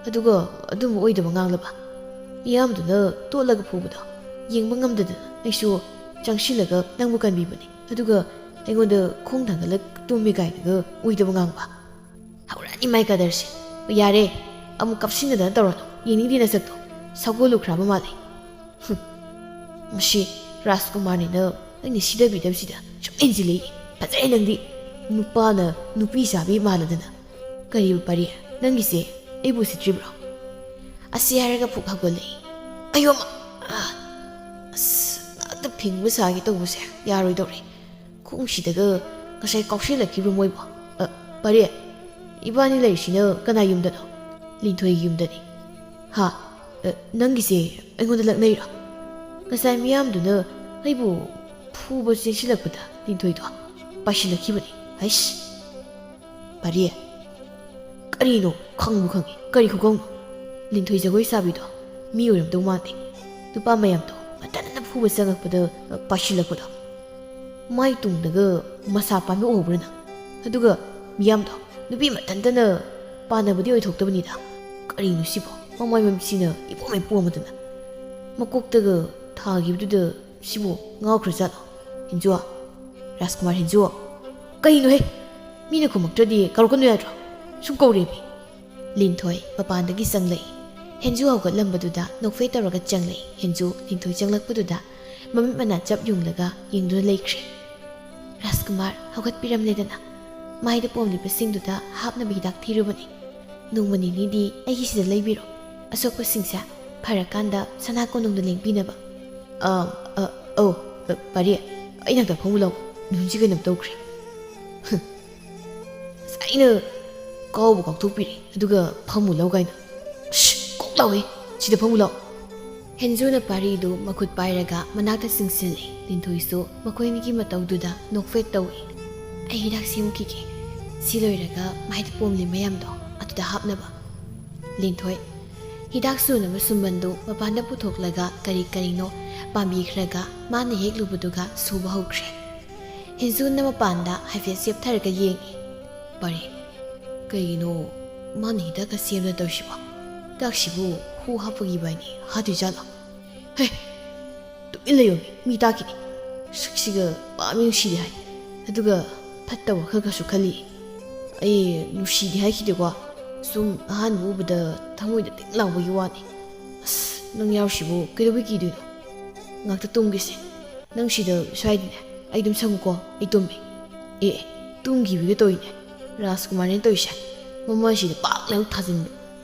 ꯑꯗꯨꯒ ꯑꯗꯨꯝꯕ ꯑꯣꯏꯗꯕ ꯉꯥꯡꯂꯕ? ꯃꯤꯌꯥꯝꯗꯨꯅ ꯇꯣꯠꯂꯒ ꯐꯨꯕꯗꯣ ꯌꯦꯡꯕ ꯉꯝꯗꯗꯅ ꯑꯩꯁꯨ ꯆꯪꯁꯤꯜꯂꯒ ꯅꯪꯕꯨ ꯀꯟꯕꯤꯕꯅꯤ꯫ ꯑꯗꯨꯒ ꯑꯩꯉꯣꯟꯗ ꯈꯣꯡ ꯊꯥꯡꯒꯠꯂ ꯇꯨꯝꯃꯦ ꯀꯥꯏꯅꯒ ꯑꯣꯏꯗꯕ ꯉꯥꯡꯕ꯫ ꯍꯧꯔꯛꯑꯅꯤ ꯃꯥꯏ ꯀꯗꯔꯁꯦ꯫ ꯌꯥꯔꯦ, ꯑꯃꯨꯛ ꯀꯥꯞꯁꯤꯟꯅꯗꯅ ꯇꯧꯔꯅꯨ꯫ ꯌꯦꯡꯅꯤꯡꯗꯦ ꯅꯁꯛꯇꯣ꯫ ꯁꯥꯒꯣꯜꯂꯨꯈ꯭ꯔꯕ ꯃꯥꯜꯂꯦ꯫ ꯍꯨꯝ꯫ ꯃꯁꯤ ꯔꯥꯖꯀꯨꯃꯥꯔꯅꯤꯅ ꯑꯩꯅ ꯁꯤꯗꯕꯤꯗꯕꯁꯤꯗ ꯁꯨꯝ ꯏꯟꯁꯤꯜꯂꯛꯏ꯫ ꯐꯖꯔꯦ ꯅꯪꯗꯤ꯫ ꯅꯨꯄꯥꯅ ꯅꯨꯄꯤ ꯆꯥꯕꯤ ꯃꯥꯜꯂꯗꯅ꯫ ꯀꯔꯤꯕ ꯄꯔꯤ? ꯅꯪꯒꯤꯁꯦ ꯑꯩꯕꯨ ꯎꯁꯤꯠꯇ꯭ꯔꯤꯕ꯭ꯔꯣ? ꯑꯁꯤ ꯍꯥꯏꯔꯒ ꯐꯨꯛ ꯍꯧꯒꯠꯂꯛꯏ꯫ ꯑꯌꯣꯃ! ꯑ, ꯑꯁ, ꯉꯥꯛꯇ ꯐꯤꯡꯕ ꯁꯥꯒꯦ ꯇꯧꯕꯁꯦ ꯌꯥꯔꯣꯏꯗꯧꯔꯤ꯫ ꯈꯣꯡꯁꯤꯗꯒ ꯉꯁꯥꯏ ꯀꯥꯎꯁꯤꯜꯂꯛꯈꯤꯕ ꯃꯣꯏꯕꯣ꯫ ꯑ, ꯄꯔꯦ, ꯏꯕꯥꯅꯤ ꯂꯩꯔꯤꯁꯤꯅ ꯀꯅꯥ ꯌꯨꯝꯗꯅꯣ? ꯂꯤꯟꯊꯣꯏꯒꯤ ꯌꯨꯝꯗꯅꯤ꯫ ꯍꯥ? ꯑ, ꯅꯪꯒꯤꯁꯦ ꯑꯩꯉꯣꯟꯗ ꯂꯛꯅꯩꯔꯣ? ꯉꯁꯥꯏ ꯃꯤꯌꯥꯝꯗꯨꯅ ꯑꯩꯕꯨ ꯐꯨꯕ ꯆꯦꯟꯁꯤꯜꯂꯛꯄꯗ ꯂꯤꯟꯊꯣꯏꯗꯣ ꯄꯥꯏꯁꯤꯜꯂꯛꯈꯤꯕꯅꯤ꯫ ꯍꯩꯁ! ꯄꯔꯦ, ꯀꯔꯤꯅꯣ? ꯈꯪꯕꯨ ꯈꯪꯉꯤ꯫ ꯀꯔꯤ ꯈꯨꯀꯧꯅꯣ? ꯂꯤꯟꯊꯣꯏ ꯖꯒꯣꯏ ꯁꯥꯕꯤꯗꯣ ꯃꯤ ꯑꯣꯏꯔꯝꯗꯧ ꯃꯥꯟꯗꯦ꯫ ꯅꯨꯄꯥ ꯃꯌꯥꯝꯗꯣ ꯃꯇꯟꯅ ꯐꯨꯕ ꯆꯪꯉꯛꯄꯗ, ꯑ, ꯄꯥꯏꯁꯤꯜꯂꯛꯄꯗꯣ꯫ ꯃꯥꯏ ꯇꯨꯡꯗꯒ ꯃꯁꯥ ꯄꯥꯟꯕ ꯎꯍꯧꯕ꯭ꯔꯥ ꯅꯪ? ꯑꯗꯨꯒ ꯃꯤꯌꯥꯝꯗꯣ ꯅꯨꯄꯤ ꯃꯊꯟꯇꯅ ꯄꯥꯟꯅꯕꯗꯤ ꯑꯣꯏꯊꯣꯛꯇꯕꯅꯤꯗ꯫ ꯀꯔꯤꯅꯣ ꯁꯤꯕꯣ? ꯃꯃꯥꯏ ꯃꯃꯤꯠꯁꯤꯅ ꯏꯄꯣꯝ ꯍꯦꯛ ꯄꯣꯝꯃꯗꯅ꯫ ꯃꯀꯣꯛꯇꯒ ꯊꯥꯈꯤꯕꯗꯨꯗ ꯁꯤꯕꯨ ꯉꯥꯎꯈ꯭ꯔꯖꯥꯠꯂꯣ? ꯍꯦꯟꯖꯨ, ꯔꯥꯖꯀꯨꯃꯥꯔ ꯍꯦꯟꯖꯨ, ꯀꯩꯅꯣꯍꯦ? ꯃꯤꯅ ꯈꯨꯝꯃꯛꯇ꯭ꯔꯗꯤ ꯀꯧꯔꯛꯀꯅꯨ ꯌꯥꯗ꯭ꯔꯣ? ꯁꯨꯝ ꯀꯧꯔꯦꯃꯤ꯫ ꯂꯤꯟꯊꯣꯏ ꯃꯄꯥꯟꯗꯒꯤ ꯆꯪꯂꯛꯏ꯫ ꯍꯦꯟꯖꯨ ꯍꯧꯒꯠꯂꯝꯕꯗꯨꯗ ꯅꯣꯛꯐꯦ ꯇꯧꯔꯒ ꯆꯪꯂꯛꯏ꯫ ꯍꯦꯟꯖꯨ ꯂꯤꯟꯊꯣꯏ ꯆꯪꯂꯛꯄꯗꯨꯗ ꯃꯃꯤꯠ ꯃꯅꯥ ꯆꯞ ꯌꯨꯡꯂꯒ ꯌꯦꯡꯗꯨꯅ ꯂꯩꯈ꯭ꯔꯦ꯫ ꯔꯥꯖꯀꯨꯃꯥꯔ ꯍꯧꯒꯠꯄꯤꯔꯝꯂꯦꯗꯅ꯫ ꯃꯥꯏꯗ ꯄꯣꯝꯂꯤꯕꯁꯤꯡꯗꯨꯗ ꯍꯥꯞꯅꯕ ꯍꯤꯗꯥꯛ ꯊꯤꯔꯨꯕꯅꯤ꯫ ꯅꯣꯡꯃ ꯅꯤꯅꯤꯗꯤ ꯑꯩꯒꯤ ꯁꯤꯗ ꯂꯩꯕꯤꯔꯣ꯫ ꯑꯁꯣꯛꯄꯁꯤꯡꯁꯦ ꯐꯔꯀꯥꯟꯗ ꯁꯅꯥ ꯀꯣꯅꯨꯡꯗ ꯂꯦꯡꯕꯤꯅꯕ꯫ ꯑ, ꯑ, ꯑꯧ, ꯄꯥꯔꯤ, ꯑꯩ ꯅꯥꯛꯇ ꯐꯝꯃꯨ ꯂꯥꯎ꯫ ꯅꯨꯡꯁꯤ ꯀꯩꯅꯣꯝ ꯇꯧꯈ꯭ꯔꯦ꯫ ꯍ, ꯑꯁ, ꯑꯩꯅ ꯀꯥꯎꯕ ꯀꯥꯎꯊꯣꯛꯄꯤꯔꯦ, ꯑꯗꯨꯒ ꯐꯝꯃꯨ ꯂꯥꯎ ꯀꯥꯏꯅ꯫ ꯁꯤ, ꯀꯣꯛ ꯂꯥꯎꯋꯦ꯫ ꯁꯤꯗ ꯐꯝꯃꯨ ꯂꯥꯎ꯫ ꯍꯦꯟꯖꯨꯅ ꯄꯥꯔꯤꯗꯨ ꯃꯈꯨꯠ ꯄꯥꯏꯔꯒ ꯃꯅꯥꯛꯇ ꯆꯤꯡꯁꯤꯜꯂꯦ꯫ ꯂꯤꯟꯊꯣꯏꯁꯨ ꯃꯈꯣꯏ ꯑꯅꯤꯒꯤ ꯃꯇꯧꯗꯨꯗ ꯅꯣꯛꯐꯦꯠ ꯇꯧꯏ꯫ "ꯑꯩ ꯍꯤꯗꯥꯛ ꯁꯦꯝꯈꯤꯒꯦ꯫ ꯁꯤ ꯂꯣꯏꯔꯒ ꯃꯥꯏꯗ ꯄꯣꯝꯂꯤ ꯃꯌꯥꯝꯗꯣ ꯑꯗꯨꯗ ꯍꯥꯞꯅꯕ꯫" ꯂꯤꯟꯊꯣꯏ ꯍꯤꯗꯥꯛ ꯁꯨꯅꯕ ꯁꯨꯝꯕꯟꯗꯨ ꯃꯄꯥꯟꯗ ꯄꯨꯊꯣꯛꯂꯒ ꯀꯔꯤ ꯀꯔꯤꯅꯣ ꯄꯥꯝꯕꯤꯈ꯭ꯔꯒ ꯃꯥꯅ ꯍꯦꯛꯂꯨꯕꯗꯨꯒ ꯁꯨꯕ ꯍꯧꯈ꯭ꯔꯦ꯫ ꯍꯦꯟꯖꯨꯅ ꯃꯄꯥꯟꯗ ꯍꯥꯏꯐꯦꯠ ꯆꯦꯞꯊꯔꯒ ꯌꯦꯡꯉꯤ꯫ "ꯄꯥꯔꯤ, ꯀꯩꯒꯤꯅꯣ ꯃꯥꯅ ꯍꯤꯗꯥꯛꯀ ꯁꯦꯝꯗꯅ ꯇꯧꯔꯤꯁꯤꯕꯣ? ꯍꯤꯗꯥꯛꯁꯤꯕꯨ ꯍꯨ ꯍꯥꯞꯄꯒꯤ ꯕꯥꯏꯅꯤ ꯍꯥꯠꯇꯣꯏ ꯖꯥꯠꯂꯣ? ꯍꯦ, ꯇꯨꯃꯤꯟ ꯂꯩꯌꯣꯃꯤ, ꯃꯤ ꯇꯥꯈꯤꯅꯤ꯫ ꯁꯛꯁꯤꯒ ꯄꯥꯝꯃꯤ ꯅꯨꯡꯁꯤꯗꯦ ꯍꯥꯏ, ꯑꯗꯨꯒ ꯐꯠꯇꯕ ꯋꯥꯈꯜꯒꯁꯨ ꯈꯜꯂꯤ꯫ ꯑꯩ ꯅꯨꯡꯁꯤꯗꯦ ꯍꯥꯏꯈꯤꯗꯦꯀꯣ, ꯁꯨꯝ ꯑꯍꯥꯟꯕ ꯎꯕꯗ ꯊꯃꯣꯏꯗ ꯇꯤꯡ ꯂꯥꯎꯕꯒꯤ ꯋꯥꯅꯤ꯫ ꯑꯁ, ꯅꯪ ꯌꯥꯎꯔꯤꯁꯤꯕꯨ ꯀꯩꯗꯧꯕꯩ ꯀꯤꯗꯣꯏꯅꯣ? ꯉꯥꯛꯇ ꯇꯨꯝꯒꯦꯁꯦ꯫ ꯅꯪ ꯁꯤꯗ ꯁ꯭ꯋꯥꯏꯗꯅꯦ, ꯑꯩ ꯑꯗꯨꯝ ꯁꯪꯉꯨꯀꯣ, ꯑꯩ ꯇꯨꯝꯃꯦ꯫" ꯑꯦ, ꯇꯨꯝꯈꯤꯕꯒ ꯇꯧꯏꯅꯦ꯫ ꯔꯥꯖꯀꯨꯃꯥꯔꯅꯦꯅ ꯇꯧꯔꯤꯁꯦ꯫ ꯃꯃꯥꯏꯁꯤꯗ ꯄꯥꯛ ꯂꯥꯎ ꯊꯥꯖꯤꯟꯕ꯫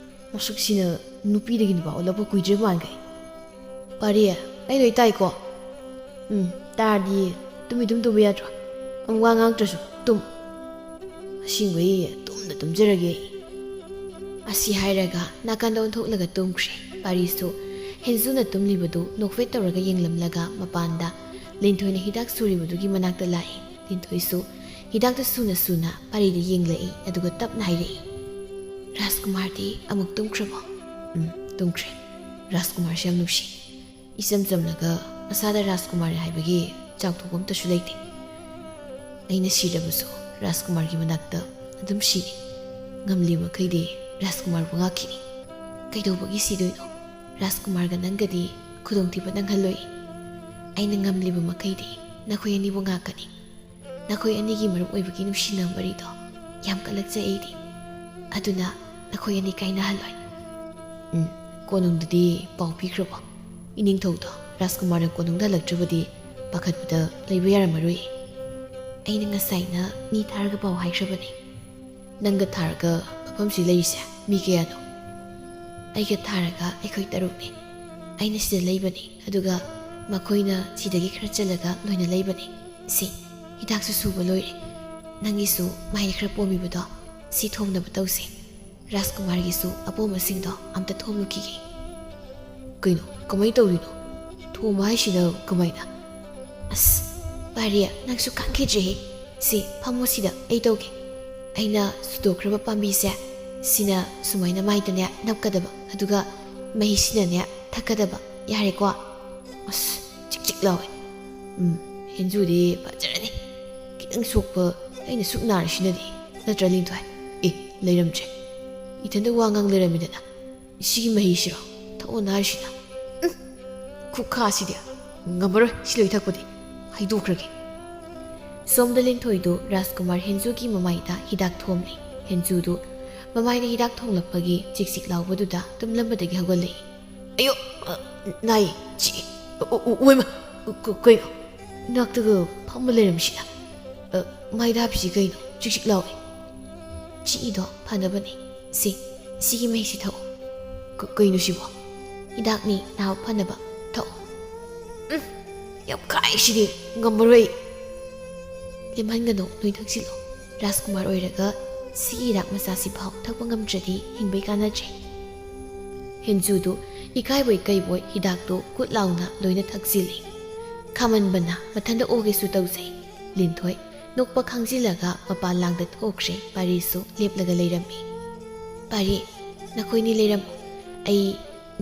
ꯃꯁꯛꯁꯤꯅ ꯅꯨꯄꯤꯗꯒꯤ ꯅꯨꯄꯥ ꯑꯣꯜꯂꯛꯄ ꯀꯨꯏꯗ꯭ꯔꯤꯕ ꯃꯥꯟꯈꯩ꯫ "ꯄꯥꯔꯤ, ꯑꯩ ꯂꯣꯏ ꯇꯥꯏꯀꯣ?" "ꯎꯝ, ꯇꯥꯔꯗꯤ ꯇꯨꯝꯃꯤ ꯑꯗꯨꯝ ꯇꯨꯝꯕ ꯌꯥꯗ꯭ꯔꯣ? ꯑꯃꯨꯛ ꯋꯥ ꯉꯥꯡꯗ꯭ꯔꯁꯨ ꯇꯨꯝ꯫" "ꯑꯁꯦꯡꯕꯩ ꯇꯨꯝꯗ ꯇꯨꯝꯖꯔꯒꯦ ꯑꯩ꯫" ꯑꯁꯤ ꯍꯥꯏꯔꯒ ꯅꯥꯀꯟꯗ ꯑꯣꯟꯊꯣꯛꯂꯒ ꯇꯨꯝꯈ꯭ꯔꯦ꯫ ꯄꯥꯔꯤꯁꯨ ꯍꯦꯟꯖꯨꯅ ꯇꯨꯝꯂꯤꯕꯗꯨ ꯅꯣꯛꯐꯦꯠ ꯇꯧꯔꯒ ꯌꯦꯡꯂꯝꯂꯒ ꯃꯄꯥꯟꯗ ꯂꯤꯟꯊꯣꯏꯅ ꯍꯤꯗꯥꯛ ꯁꯨꯔꯤꯕꯗꯨꯒꯤ ꯃꯅꯥꯛꯇ ꯂꯥꯛꯏ꯫ ꯂꯤꯟꯊꯣꯏꯁꯨ ꯍꯤꯗꯥꯛꯇ ꯁꯨꯅ ꯁꯨꯅ ꯄꯥꯔꯤꯗ ꯌꯦꯡꯂꯛꯏ, ꯑꯗꯨꯒ ꯇꯞꯅ ꯍꯥꯏꯔꯛꯏ, "ꯔꯥꯖꯀꯨꯃꯥꯔꯗꯤ ꯑꯃꯨꯛ ꯇꯨꯝꯈ꯭ꯔꯕꯣ?" "ꯎꯝ, ꯇꯨꯝꯈ꯭ꯔꯦ꯫ ꯔꯥꯖꯀꯨꯃꯥꯔꯁꯦ ꯌꯥꯝ ꯅꯨꯡꯁꯤ꯫ ꯏꯆꯝ ꯆꯝꯂꯒ ꯃꯁꯥꯗ ꯔꯥꯖꯀꯨꯃꯥꯔ ꯍꯥꯏꯕꯒꯤ ꯆꯥꯎꯊꯣꯛꯄ ꯑꯝꯇꯁꯨ ꯂꯩꯇꯦ꯫ ꯑꯩꯅ ꯁꯤꯔꯕꯁꯨ ꯔꯥꯖꯀꯨꯃꯥꯔꯒꯤ ꯃꯅꯥꯛꯇ ꯑꯗꯨꯝ ꯁꯤꯅꯤ꯫ ꯉꯝꯂꯤ ꯃꯈꯩꯗꯤ ꯔꯥꯖꯀꯨꯃꯥꯔꯕꯨ ꯉꯥꯛꯈꯤꯅꯤ꯫" "ꯀꯩꯗꯧꯕꯒꯤ ꯁꯤꯗꯣꯏꯅꯣ? ꯔꯥꯖꯀꯨꯃꯥꯔꯒ ꯅꯪꯒꯗꯤ ꯈꯨꯗꯣꯡꯊꯤꯕ ꯅꯪꯍꯜꯂꯣꯏ꯫ ꯑꯩꯅ ꯉꯝꯂꯤꯕ ꯃꯈꯩꯗꯤ ꯅꯈꯣꯏ ꯑꯅꯤꯕꯨ ꯉꯥꯛꯀꯅꯤ꯫ ꯅꯈꯣꯏ ꯑꯅꯤꯒꯤ ꯃꯔꯨꯞ ꯑꯣꯏꯕꯒꯤ ꯅꯨꯡꯁꯤꯅꯕ ꯃꯔꯤꯗꯣ ꯌꯥꯝ ꯀꯜꯂꯛꯆꯩ ꯑꯩꯗꯤ꯫ ꯑꯗꯨꯅ ꯅꯈꯣꯏ ꯑꯅꯤ ꯀꯥꯏꯅꯍꯜꯂꯣꯏ꯫" "ꯎꯝ, ꯀꯣꯅꯨꯡꯗꯗꯤ ꯄꯥꯎ ꯄꯤꯈ꯭ꯔꯕꯣ? ꯏꯅꯤꯡꯊꯧꯗꯣ ꯔꯥꯖꯀꯨꯃꯥꯔꯅ ꯀꯣꯅꯨꯡꯗ ꯍꯜꯂꯛꯇ꯭ꯔꯕꯗꯤ ꯄꯥꯈꯠꯄꯗ ꯂꯩꯕ ꯌꯥꯔꯝꯃꯔꯣꯏ꯫ ꯑꯩꯅ ꯉꯁꯥꯏꯅ ꯃꯤ ꯊꯥꯔꯒ ꯄꯥꯎ ꯍꯥꯏꯈ꯭ꯔꯕꯅꯤ꯫" "ꯅꯪꯒ ꯊꯥꯔꯒ ꯃꯐꯝꯁꯤ ꯂꯩꯔꯤꯁꯦ ꯃꯤ ꯀꯌꯥꯅꯣ?" "ꯑꯩꯒ ꯊꯥꯔꯒ ꯑꯩꯈꯣꯏ ꯇꯔꯨꯛꯅꯤ꯫ ꯑꯩꯅ ꯁꯤꯗ ꯂꯩꯕꯅꯤ, ꯑꯗꯨꯒ ꯃꯈꯣꯏꯅ ꯁꯤꯗꯒꯤ ꯈꯔ ꯆꯠꯂꯒ ꯂꯣꯏꯅ ꯂꯩꯕꯅꯦ꯫ ꯁꯤ, ꯍꯤꯗꯥꯛꯁꯨ ꯁꯨꯕ ꯂꯣꯏꯔꯦ꯫ ꯅꯪꯒꯤꯁꯨ ꯃꯥꯏ ꯈꯔ ꯄꯣꯝꯃꯤꯕꯗꯣ, ꯁꯤ ꯊꯣꯡꯅꯕ ꯇꯧꯁꯦ꯫ ꯔꯥꯖꯀꯨꯃꯥꯔꯒꯤꯁꯨ ꯑꯄꯣꯝꯕꯁꯤꯡꯗꯣ ꯑꯝꯇ ꯊꯣꯝꯂꯨꯈꯤꯒꯦ꯫ ꯀꯩꯅꯣ, ꯀꯃꯥꯏꯅ ꯇꯧꯔꯤꯅꯣ? ꯊꯣꯝꯕ ꯍꯥꯏꯁꯤꯅ ꯀꯃꯥꯏꯅ? ꯑꯁ, ꯄꯥꯔꯤ, ꯅꯪꯁꯨ ꯈꯪꯈꯤꯗ꯭ꯔꯦꯍꯦ꯫ ꯁꯤ, ꯐꯝꯃꯣ ꯁꯤꯗ, ꯑꯩ ꯇꯧꯒꯦ꯫ ꯑꯩꯅ ꯁꯨꯗꯣꯛꯈ꯭ꯔꯕ ꯄꯥꯝꯕꯤꯁꯦ, ꯁꯤꯅ ꯁꯨꯃꯥꯏꯅ ꯃꯥꯏꯗꯅꯦ ꯅꯞꯀꯗꯕ, ꯑꯗꯨꯒ ꯃꯍꯤꯁꯤꯅꯅꯦ ꯊꯛꯀꯗꯕ꯫ ꯌꯥꯔꯦꯀꯣ? ꯑꯁ, ꯆꯤꯛ ꯆꯤꯛ ꯂꯥꯎꯋꯦ꯫ ꯎꯝ, ꯍꯦꯟꯖꯨꯗꯤ ꯐꯖꯔꯅꯤ꯫ ꯈꯤꯇꯪ ꯁꯣꯛꯄ ꯑꯩꯅ ꯁꯨꯛ ꯅꯥꯔꯤꯁꯤꯅꯗꯤ꯫ ꯅꯠꯇ꯭ꯔ, ꯂꯤꯟꯊꯣꯏ? ꯑꯦ, ꯂꯩꯔꯝꯗ꯭ꯔꯦ꯫ ꯏꯊꯟꯗ ꯋꯥ ꯉꯥꯡ ꯂꯩꯔꯝꯃꯤꯗꯅ꯫ ꯁꯤꯒꯤ ꯃꯍꯤꯁꯤꯔꯣ ꯊꯛꯑꯣꯅ ꯍꯥꯏꯔꯤꯁꯤꯅ? ꯎꯝ, ꯈꯨꯈꯥꯁꯤꯗꯤ ꯉꯝꯃꯔꯣꯏ ꯁꯤ ꯂꯣꯏ ꯊꯛꯄꯗꯤ꯫ ꯍꯩꯗꯣꯛꯈ꯭ꯔꯒꯦ꯫ ꯁꯣꯝꯗ ꯂꯤꯟꯊꯣꯏꯗꯨ ꯔꯥꯖꯀꯨꯃꯥꯔ ꯍꯦꯟꯖꯨꯒꯤ ꯃꯃꯥꯏꯗ ꯍꯤꯗꯥꯛ ꯊꯣꯝꯂꯤ꯫ ꯍꯦꯟꯖꯨꯗꯨ ꯃꯃꯥꯏꯗ ꯍꯤꯗꯥꯛ ꯊꯣꯝꯂꯛꯄꯒꯤ ꯆꯤꯛ ꯆꯤꯛ ꯂꯥꯎꯕꯗꯨꯗ ꯇꯨꯝꯂꯝꯕꯗꯒꯤ ꯍꯧꯒꯠꯂꯛꯏ꯫ "ꯑꯌꯣ, ꯑ, ꯅꯥꯏ, ꯆꯤꯛꯏ, ꯑ, ꯑ, ꯑ, ꯑꯣꯏꯃ, ꯀ-, ꯀꯩꯅꯣ? ꯅꯥꯛꯇꯒ ꯐꯝꯃ ꯂꯩꯔꯝꯃꯤꯁꯤꯅ? ꯑ, ꯃꯥꯏꯗ ꯍꯥꯞꯄꯤꯁꯤ ꯀꯩꯅꯣ? ꯆꯤꯛ ꯆꯤꯛ ꯂꯥꯎꯋꯦ꯫" "ꯆꯤꯛꯏꯗꯣ ꯐꯅꯕꯅꯦ꯫ ꯁꯤ, ꯁꯤꯒꯤ ꯃꯍꯤꯁꯤ ꯊꯛꯑꯣ꯫" "ꯀ-, ꯀꯩꯅꯣ ꯁꯤꯕꯣ?" "ꯍꯤꯗꯥꯛꯅꯤ, ꯅꯥꯕ ꯐꯅꯕ꯫ ꯊꯛꯑꯣ꯫" "ꯎꯝ, ꯌꯥꯝ ꯀꯥꯏ ꯁꯤꯗꯤ, ꯉꯝꯃꯔꯣꯏ ꯑꯩ꯫" "ꯂꯦꯝꯍꯟꯒꯅꯨ, ꯂꯣꯏ ꯊꯛꯆꯤꯜꯂꯣ꯫ ꯔꯥꯖꯀꯨꯃꯥꯔ ꯑꯣꯏꯔꯒ ꯁꯤꯒꯤ ꯍꯤꯗꯥꯛ ꯃꯆꯥꯁꯤꯐꯥꯎ ꯊꯛꯄ ꯉꯝꯗ꯭ꯔꯗꯤ ꯍꯤꯡꯕꯩ ꯀꯥꯟꯅꯗ꯭ꯔꯦ꯫" ꯍꯦꯟꯖꯨꯗꯨ ꯏꯀꯥꯏꯕꯣꯏ ꯀꯩꯕꯣꯏ ꯍꯤꯗꯥꯛꯇꯨ ꯀꯨꯠ ꯂꯥꯎꯅ ꯂꯣꯏꯅ ꯊꯛꯆꯤꯜꯂꯤ꯫ ꯈꯥꯃꯟꯕꯅ ꯃꯊꯟꯇ ꯑꯣꯒꯦꯁꯨ ꯇꯧꯖꯩ꯫ ꯂꯤꯟꯊꯣꯏ ꯅꯣꯛꯄ ꯈꯥꯡꯖꯤꯜꯂꯒ ꯃꯄꯥꯟ ꯂꯥꯡꯗ ꯊꯣꯛꯈ꯭ꯔꯦ꯫ ꯄꯥꯔꯤꯁꯨ ꯂꯦꯞꯂꯒ ꯂꯩꯔꯝꯃꯤ꯫ "ꯄꯥꯔꯤ, ꯅꯈꯣꯏꯅꯤ ꯂꯩꯔꯝꯃꯨ꯫ ꯑꯩ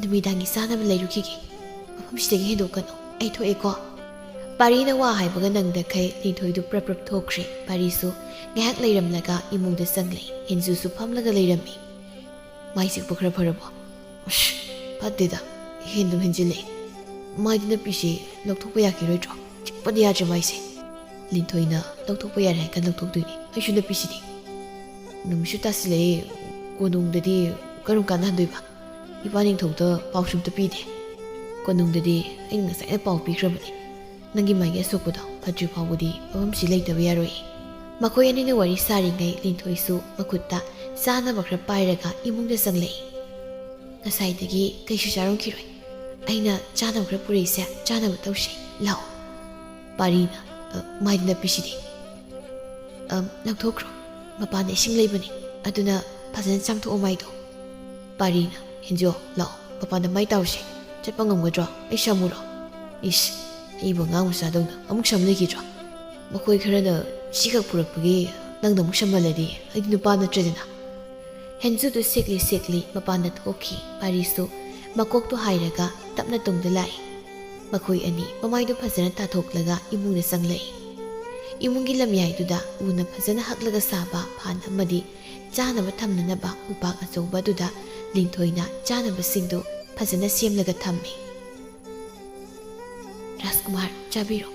ꯅꯨꯃꯤꯗꯥꯡꯒꯤ ꯆꯥꯅꯕ ꯂꯩꯔꯨꯈꯤꯒꯦ꯫ ꯃꯐꯝꯁꯤꯗꯒꯤ ꯍꯦꯟꯗꯣꯛꯀꯅꯨ꯫ ꯑꯩ ꯊꯣꯛꯑꯦꯀꯣ꯫" ꯄꯥꯔꯤꯅ ꯋꯥ ꯍꯥꯏꯕꯒ ꯅꯪꯗꯈꯩ ꯂꯤꯟꯊꯣꯏꯗꯨ ꯄ꯭ꯔꯞ ꯄ꯭ꯔꯞ ꯊꯣꯛꯈ꯭ꯔꯦ꯫ ꯄꯥꯔꯤꯁꯨ ꯉꯥꯏꯍꯥꯛ ꯂꯩꯔꯝꯂꯒ ꯏꯃꯨꯡꯗ ꯆꯪꯂꯦ꯫ ꯍꯦꯟꯖꯨꯁꯨ ꯐꯝꯂꯒ ꯂꯩꯔꯝꯃꯤ꯫ "ꯃꯥꯏ ꯆꯤꯛꯄ ꯈꯔ ꯐꯔꯕꯣ?" "ꯑꯁ, ꯐꯠꯇꯦꯗ, ꯍꯦꯟꯗꯨꯝ ꯍꯦꯟꯖꯤꯜꯂꯦ꯫ ꯃꯥꯏꯗ ꯅꯞꯄꯤꯁꯦ ꯂꯧꯊꯣꯛꯄ ꯌꯥꯈꯤꯔꯣꯏꯗ꯭ꯔꯣ? ꯆꯤꯛꯄꯗꯤ ꯌꯥꯗ꯭ꯔꯦ ꯃꯥꯏꯁꯦ꯫" "ꯂꯤꯟꯊꯣꯏꯅ ꯂꯧꯊꯣꯛꯄ ꯌꯥꯔꯦ ꯍꯥꯏ ꯀꯥꯟ ꯂꯧꯊꯣꯛꯇꯣꯏꯅꯦ꯫ ꯑꯩꯁꯨ ꯅꯞꯄꯤꯁꯤꯗꯤ꯫" "ꯅꯨꯃꯤꯠꯁꯨ ꯇꯥꯁꯤꯜꯂꯛꯑꯦ, ꯀꯣꯅꯨꯡꯗꯗꯤ ꯀꯔꯝ ꯀꯥꯟꯗ ꯍꯟꯗꯣꯏꯕ? ꯏꯄꯥ ꯅꯤꯡꯊꯧꯗ ꯄꯥꯎꯁꯨ ꯑꯝꯇ ꯄꯤꯗꯦ꯫" "ꯀꯣꯅꯨꯡꯗꯗꯤ ꯑꯩꯅ ꯉꯁꯥꯏꯅ ꯄꯥꯎ ꯄꯤꯈ꯭ꯔꯕꯅꯦ꯫ ꯅꯪꯒꯤ ꯃꯥꯏꯒꯤ ꯑꯁꯣꯛꯄꯗꯣ ꯐꯠꯇ꯭ꯔꯤ ꯐꯥꯎꯕꯗꯤ ꯃꯐꯝꯁꯤ ꯂꯩꯇꯕ ꯌꯥꯔꯣꯏ꯫" ꯃꯈꯣꯏ ꯑꯅꯤꯅ ꯋꯥꯔꯤ ꯁꯥꯔꯤꯉꯩ ꯂꯤꯟꯊꯣꯏꯁꯨ ꯃꯈꯨꯠꯇ ꯆꯥꯅꯕ ꯈꯔ ꯄꯥꯏꯔꯒ ꯏꯃꯨꯡꯗ ꯆꯪꯂꯛꯏ꯫ "ꯉꯁꯥꯏꯗꯒꯤ ꯀꯩꯁꯨ ꯆꯥꯔꯝꯈꯤꯔꯣꯏ꯫ ꯑꯩꯅ ꯆꯥꯅꯕ ꯈꯔ ꯄꯨꯔꯛꯏꯁꯦ, ꯆꯥꯅꯕ ꯇꯧꯁꯦ꯫ ꯂꯥꯛꯑꯣ꯫ ꯄꯥꯔꯤꯅ, "ꯑ, ꯃꯥꯏꯗ ꯅꯞꯄꯤꯁꯤꯗꯤ?" "ꯑ, ꯂꯪꯊꯣꯛꯈ꯭ꯔꯣ꯫ ꯃꯄꯥꯟꯗ ꯏꯁꯤꯡ ꯂꯩꯕꯅꯤ꯫ ꯑꯗꯨꯅ ꯐꯖꯅ ꯆꯥꯝꯊꯣꯛꯑꯣ ꯃꯥꯏꯗꯣ꯫" ꯄꯥꯔꯤꯅ, "ꯍꯦꯟꯖꯨ, ꯂꯥꯛꯑꯣ꯫ ꯃꯄꯥꯟꯗ ꯃꯥꯏ ꯇꯥꯔꯨꯁꯦ꯫ ꯆꯠꯄ ꯉꯝꯒꯗ꯭ꯔꯣ? ꯑꯩ ꯁꯝꯃꯨꯔꯣ?" "ꯏꯁ, ꯑꯩꯕꯨ ꯑꯉꯥꯡ ꯃꯆꯥꯗꯧꯅ ꯑꯃꯨꯛ ꯁꯝ ꯂꯩꯈꯤꯗ꯭ꯔꯣ?" "ꯃꯈꯣꯏ ꯈꯔꯅ ꯁꯤꯈꯛ ꯄꯨꯔꯛꯄꯒꯤ ꯅꯪꯅ ꯑꯃꯨꯛ ꯁꯝꯍꯜꯂꯗꯤ ꯑꯩꯗꯤ ꯅꯨꯄꯥ ꯅꯠꯇ꯭ꯔꯦꯗꯅ꯫" ꯍꯦꯟꯖꯨꯗꯨ ꯁꯦꯛꯂꯤ ꯁꯦꯛꯂꯤ ꯃꯄꯥꯟꯗ ꯊꯣꯛꯈꯤ꯫ ꯄꯥꯔꯤꯁꯨ ꯃꯀꯣꯛꯇꯨ ꯍꯥꯏꯔꯒ ꯇꯞꯅ ꯇꯨꯡꯗ ꯂꯥꯛꯏ꯫ ꯃꯈꯣꯏ ꯑꯅꯤ ꯃꯃꯥꯏꯗꯨ ꯐꯖꯅ ꯇꯥꯊꯣꯛꯂꯒ ꯏꯃꯨꯡꯗ ꯆꯪꯂꯛꯏ꯫ ꯏꯃꯨꯡꯒꯤ ꯂꯝꯌꯥꯏꯗꯨꯗ ꯎꯅ ꯐꯖꯅ ꯍꯛꯂꯒ ꯁꯥꯕ ꯐꯥꯟ ꯑꯃꯗꯤ ꯆꯥꯅꯕ ꯊꯝꯅꯅꯕ ꯎꯄꯥꯛ ꯑꯆꯧꯕ ꯑꯗꯨꯗ ꯂꯤꯟꯊꯣꯏꯅ ꯆꯥꯅꯕꯁꯤꯡꯗꯨ ꯐꯖꯅ ꯁꯦꯝꯂꯒ ꯊꯝꯃꯤ꯫ "ꯔꯥꯖꯀꯨꯃꯥꯔ, ꯆꯥꯕꯤꯔꯣ꯫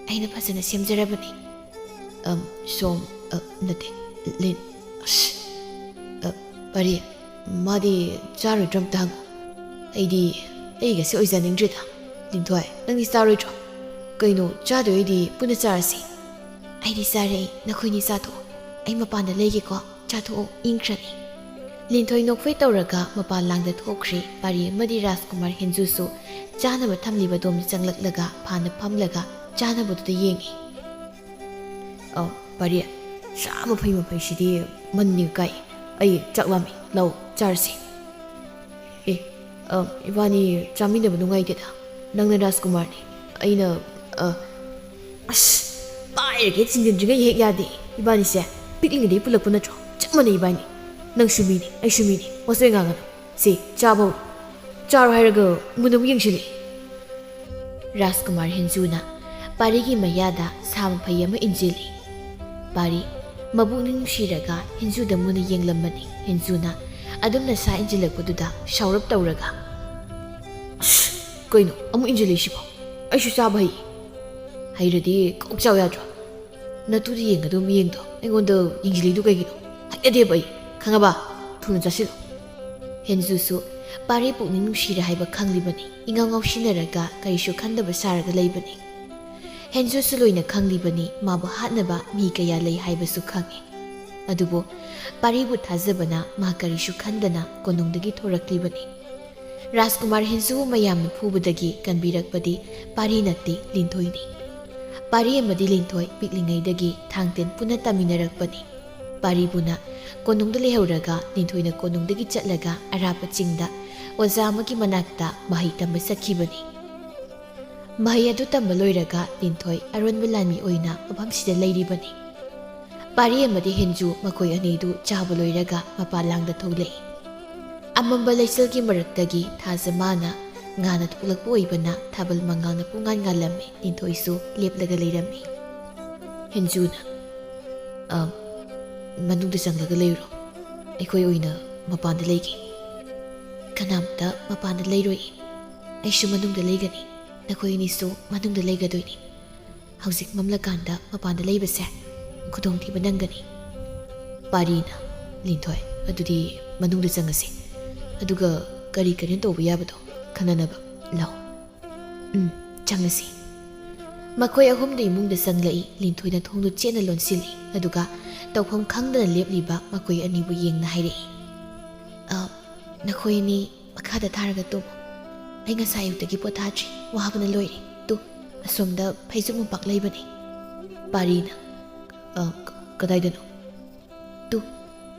ꯑꯩꯅ ꯐꯖꯅ ꯁꯦꯝꯖꯔꯕꯅꯤ꯫" "ꯑꯝ, ꯁꯣꯝ, ꯑ, ꯅꯠꯇꯦ, ꯂꯤꯟ, ꯑꯁ, ꯑ, ꯄꯥꯔꯤ, ꯃꯥꯗꯤ ꯆꯥꯔꯣꯏꯗ꯭ꯔꯥ ꯑꯝꯇ ꯍꯪꯉꯨ꯫ ꯑꯩꯗꯤ, ꯑꯩꯒꯁꯦ ꯑꯣꯏꯖꯅꯤꯡꯗ꯭ꯔꯦꯗ꯫ ꯂꯤꯟꯊꯣꯏ, ꯅꯪꯗꯤ ꯆꯥꯔꯣꯏꯗ꯭ꯔꯣ?" "ꯀꯩꯅꯣ, ꯆꯥꯗꯣꯏ ꯑꯣꯏꯗꯤ ꯄꯨꯟꯅ ꯆꯥꯔꯁꯤ꯫" "ꯑꯩꯗꯤ ꯆꯥꯔꯦ, ꯅꯈꯣꯏꯅꯤ ꯆꯥꯊꯣꯛꯑꯣ꯫ ꯑꯩ ꯃꯄꯥꯟꯗ ꯂꯩꯒꯦꯀꯣ, ꯆꯥꯊꯣꯛꯑꯣ, ꯏꯪꯈ꯭ꯔꯅꯤ꯫" ꯂꯤꯟꯊꯣꯏ ꯅꯣꯛꯐꯦ ꯇꯧꯔꯒ ꯃꯄꯥꯟ ꯂꯥꯡꯗ ꯊꯣꯛꯈ꯭ꯔꯦ꯫ ꯄꯥꯔꯤ ꯑꯃꯗꯤ ꯔꯥꯖꯀꯨꯃꯥꯔ ꯍꯦꯟꯖꯨꯁꯨ ꯆꯥꯅꯕ ꯊꯝꯂꯤꯕ ꯑꯗꯣꯝꯗ ꯆꯪꯂꯛꯂꯒ ꯐꯥꯟꯗ ꯐꯝꯂꯒ ꯆꯥꯅꯕꯗꯨꯗ ꯌꯦꯡꯉꯤ꯫ "ꯑ, ꯄꯥꯔꯤ, ꯁꯥ ꯃꯐꯩ ꯃꯐꯩꯁꯤꯗꯤ ꯃꯅꯤꯡ ꯀꯥꯏ꯫ ꯑꯩ ꯆꯥꯛ ꯂꯥꯝꯃꯤ, ꯂꯥꯛꯑꯣ, ꯆꯥꯔꯁꯤ꯫" "ꯑꯦ, ꯑ, ꯏꯕꯥꯅꯤ ꯆꯥꯃꯤꯟꯅꯕ ꯅꯨꯡꯉꯥꯏꯇꯦꯗ꯫ ꯅꯪꯅ ꯔꯥꯖꯀꯨꯃꯥꯔꯅꯤ, ꯑꯩꯅ, ꯑ, ꯑꯁ, ꯄꯥꯏꯔꯒꯦ ꯆꯤꯡꯁꯤꯟꯗ꯭ꯔꯤꯉꯩ ꯍꯦꯛ ꯌꯥꯗꯦ꯫ ꯏꯕꯥꯅꯤꯁꯦ ꯄꯤꯛꯂꯤꯉꯩꯗꯩ ꯄꯨꯜꯂꯛꯄ ꯅꯠꯇ꯭ꯔꯣ? ꯆꯞ ꯃꯥꯟꯅꯩ ꯏꯕꯥꯅꯤ꯫ ꯅꯪꯁꯨ ꯃꯤꯅꯤ, ꯑꯩꯁꯨ ꯃꯤꯅꯤ꯫ ꯋꯥꯆꯣꯏ ꯉꯥꯡꯒꯅꯨ꯫ ꯁꯤ, ꯆꯥꯕ ꯍꯧꯔꯣ꯫ ꯆꯥꯔꯣ ꯍꯥꯏꯔꯒ ꯃꯨꯟꯅ ꯑꯃꯨꯛ ꯌꯦꯡꯁꯤꯜꯂꯤ꯫" ꯔꯥꯖꯀꯨꯃꯥꯔ ꯍꯦꯟꯖꯨꯅ ꯄꯥꯔꯤꯒꯤ ꯃꯌꯥꯗ ꯁꯥ ꯃꯐꯩ ꯑꯃ ꯏꯟꯖꯤꯜꯂꯤ꯫ ꯄꯥꯔꯤ ꯃꯕꯨꯛꯅꯤꯡ ꯅꯨꯡꯁꯤꯔꯒ ꯍꯦꯟꯖꯨꯗ ꯃꯨꯟꯅ ꯌꯦꯡꯂꯝꯕꯅꯤ꯫ ꯍꯦꯟꯖꯨꯅ ꯑꯗꯨꯝꯅ ꯁꯥ ꯏꯟꯖꯤꯜꯂꯛꯄꯗꯨꯗ ꯁꯥꯎꯔꯞ ꯇꯧꯔꯒ, "ꯑꯁ, ꯀꯩꯅꯣ ꯑꯃꯨꯛ ꯏꯟꯖꯤꯜꯂꯤꯁꯤꯕꯣ? ꯑꯩꯁꯨ ꯆꯥꯕ ꯍꯩ꯫" "ꯍꯩꯔꯗꯤ ꯀꯣꯛ ꯆꯥꯎ ꯌꯥꯗ꯭ꯔꯣ? ꯅꯇꯨꯗ ꯌꯦꯡꯒꯗꯧ ꯃꯤꯌꯦꯡꯗꯣ ꯑꯩꯉꯣꯟꯗ ꯌꯦꯡꯁꯤꯜꯂꯤꯗꯨ ꯀꯩꯒꯤꯅꯣ? ꯍꯩꯅꯗꯦꯕ ꯑꯩ, ꯈꯪꯉꯕ? ꯊꯨꯅ ꯆꯥꯁꯤꯜꯂꯨ꯫" ꯍꯦꯟꯖꯨꯁꯨ ꯄꯥꯔꯤ ꯄꯨꯛꯅꯤꯡ ꯅꯨꯡꯁꯤꯔꯦ ꯍꯥꯏꯕ ꯈꯪꯂꯤꯕꯅꯤ꯫ ꯏꯉꯥꯎ ꯉꯥꯎꯁꯤꯟꯅꯔꯒ ꯀꯔꯤꯁꯨ ꯈꯟꯗꯕ ꯁꯥꯔꯒ ꯂꯩꯕꯅꯤ꯫ ꯍꯦꯟꯖꯨꯁꯨ ꯂꯣꯏꯅ ꯈꯪꯂꯤꯕꯅꯤ, ꯃꯥꯕꯨ ꯍꯥꯠꯅꯕ ꯃꯤ ꯀꯌꯥ ꯂꯩ ꯍꯥꯏꯕꯁꯨ ꯈꯪꯏ꯫ ꯑꯗꯨꯕꯨ ꯄꯥꯔꯤꯕꯨ ꯊꯥꯖꯕꯅ ꯃꯥ ꯀꯔꯤꯁꯨ ꯈꯟꯗꯅ ꯀꯣꯅꯨꯡꯗꯒꯤ ꯊꯣꯔꯛꯂꯤꯕꯅꯤ꯫ ꯔꯥꯖꯀꯨꯃꯥꯔ ꯍꯦꯟꯖꯨ ꯃꯌꯥꯝꯅ ꯐꯨꯕꯗꯒꯤ ꯀꯟꯕꯤꯔꯛꯄꯗꯤ ꯄꯥꯔꯤ ꯅꯠꯇꯦ, ꯂꯤꯟꯊꯣꯏꯅꯤ꯫ ꯄꯥꯔꯤ ꯑꯃꯗꯤ ꯂꯤꯟꯊꯣꯏ ꯄꯤꯛꯂꯤꯉꯩꯗꯒꯤ ꯊꯥꯡ ꯇꯦꯟ ꯄꯨꯟꯅ ꯇꯝꯃꯤꯟꯅꯔꯛꯄꯅꯤ꯫ ꯄꯥꯔꯤꯕꯨꯅ ꯀꯣꯅꯨꯡꯗ ꯂꯩꯍꯧꯔꯒ ꯂꯤꯟꯊꯣꯏꯅ ꯀꯣꯅꯨꯡꯗꯒꯤ ꯆꯠꯂꯒ ꯑꯔꯥꯞꯄ ꯆꯤꯡꯗ ꯑꯣꯖꯥ ꯑꯃꯒꯤ ꯃꯅꯥꯛꯇ ꯃꯍꯩ ꯇꯝꯕ ꯆꯠꯈꯤꯕꯅꯤ꯫ ꯃꯍꯩ ꯑꯗꯨ ꯇꯝꯕ ꯂꯣꯏꯔꯒ ꯂꯤꯟꯊꯣꯏ ꯑꯔꯣꯟꯕ ꯂꯥꯟꯃꯤ ꯑꯣꯏꯅ ꯃꯐꯝꯁꯤꯗ ꯂꯩꯔꯤꯕꯅꯤ꯫ ꯄꯥꯔꯤ ꯑꯃꯗꯤ ꯍꯦꯟꯖꯨ ꯃꯈꯣꯏ ꯑꯅꯤꯗꯨ ꯆꯥꯕ ꯂꯣꯏꯔꯒ ꯃꯄꯥꯟ ꯂꯥꯡꯗ ꯊꯣꯛꯂꯛꯏ꯫ ꯑꯃꯝꯕ ꯂꯩꯆꯤꯜꯒꯤ ꯃꯔꯛꯇꯒꯤ ꯊꯥꯖ ꯃꯥꯅ ꯉꯥꯅ ꯊꯣꯛꯂꯛꯄ ꯑꯣꯏꯕꯅ ꯊꯥꯕꯜ ꯃꯉꯥꯜꯅ ꯄꯨꯡꯉꯥꯟ ꯉꯥꯜꯂꯝꯃꯤ꯫ ꯂꯤꯟꯊꯣꯏꯁꯨ ꯂꯦꯞꯂꯒ ꯂꯩꯔꯝꯃꯤ꯫ ꯍꯦꯟꯖꯨꯅ, "ꯑ, ꯃꯅꯨꯡꯗ ꯆꯪꯂꯒ ꯂꯩꯔꯨꯔꯣ꯫ ꯑꯩꯈꯣꯏ ꯑꯣꯏꯅ ꯃꯄꯥꯟꯗ ꯂꯩꯒꯦ꯫" "ꯀꯅꯥꯝꯇ ꯃꯄꯥꯟꯗ ꯂꯩꯔꯣꯏ꯫ ꯑꯩꯁꯨ ꯃꯅꯨꯡꯗ ꯂꯩꯒꯅꯤ꯫ ꯅꯈꯣꯏ ꯑꯅꯤꯁꯨ ꯃꯅꯨꯡꯗ ꯂꯩꯒꯗꯣꯏꯅꯤ꯫ ꯍꯧꯖꯤꯛ ꯃꯝꯂꯀꯥꯟꯗ ꯃꯄꯥꯟꯗ ꯂꯩꯕꯁꯦ ꯈꯨꯗꯣꯡꯊꯤꯕ ꯅꯪꯒꯅꯤ꯫" ꯄꯥꯔꯤꯅ, "ꯂꯤꯟꯊꯣꯏ, ꯑꯗꯨꯗꯤ ꯃꯅꯨꯡꯗ ꯆꯪꯉꯁꯤ꯫ ꯑꯗꯨꯒ ꯀꯔꯤ ꯀꯔꯤꯅꯣ ꯇꯧꯕ ꯌꯥꯕꯗꯣ ꯈꯟꯅꯅꯕ ꯂꯥꯛꯑꯣ꯫" "ꯎꯝ, ꯆꯪꯉꯁꯤ꯫" ꯃꯈꯣꯏ ꯑꯍꯨꯝꯗꯨ ꯏꯃꯨꯡꯗ ꯆꯪꯂꯛꯏ꯫ ꯂꯤꯟꯊꯣꯏꯅ ꯊꯣꯡꯗꯨ ꯆꯦꯠꯅ ꯂꯣꯟꯁꯤꯜꯂꯤ꯫ ꯑꯗꯨꯒ ꯇꯧꯐꯝ ꯈꯪꯗꯅ ꯂꯦꯞꯂꯤꯕ ꯃꯈꯣꯏ ꯑꯅꯤꯕꯨ ꯌꯦꯡꯅ ꯍꯥꯏꯔꯛꯏ, "ꯑ, ꯅꯈꯣꯏ ꯑꯅꯤ ꯃꯈꯥꯗ ꯊꯥꯔꯒ ꯇꯨꯝꯃꯨ꯫ ꯑꯩ ꯉꯁꯥꯏ ꯑꯌꯨꯛꯇꯒꯤ ꯄꯣꯊꯥꯗ꯭ꯔꯤ, ꯋꯥꯕꯅ ꯂꯣꯏꯔꯦ꯫ ꯇꯨ, ꯑꯁꯣꯝꯗ ꯐꯩꯖꯨꯞ ꯃꯣꯝꯄꯥꯛ ꯂꯩꯕꯅꯤ꯫" ꯄꯥꯔꯤꯅ, "ꯑ, ꯀ-, ꯀꯗꯥꯏꯗꯅꯣ?" "ꯇꯨ,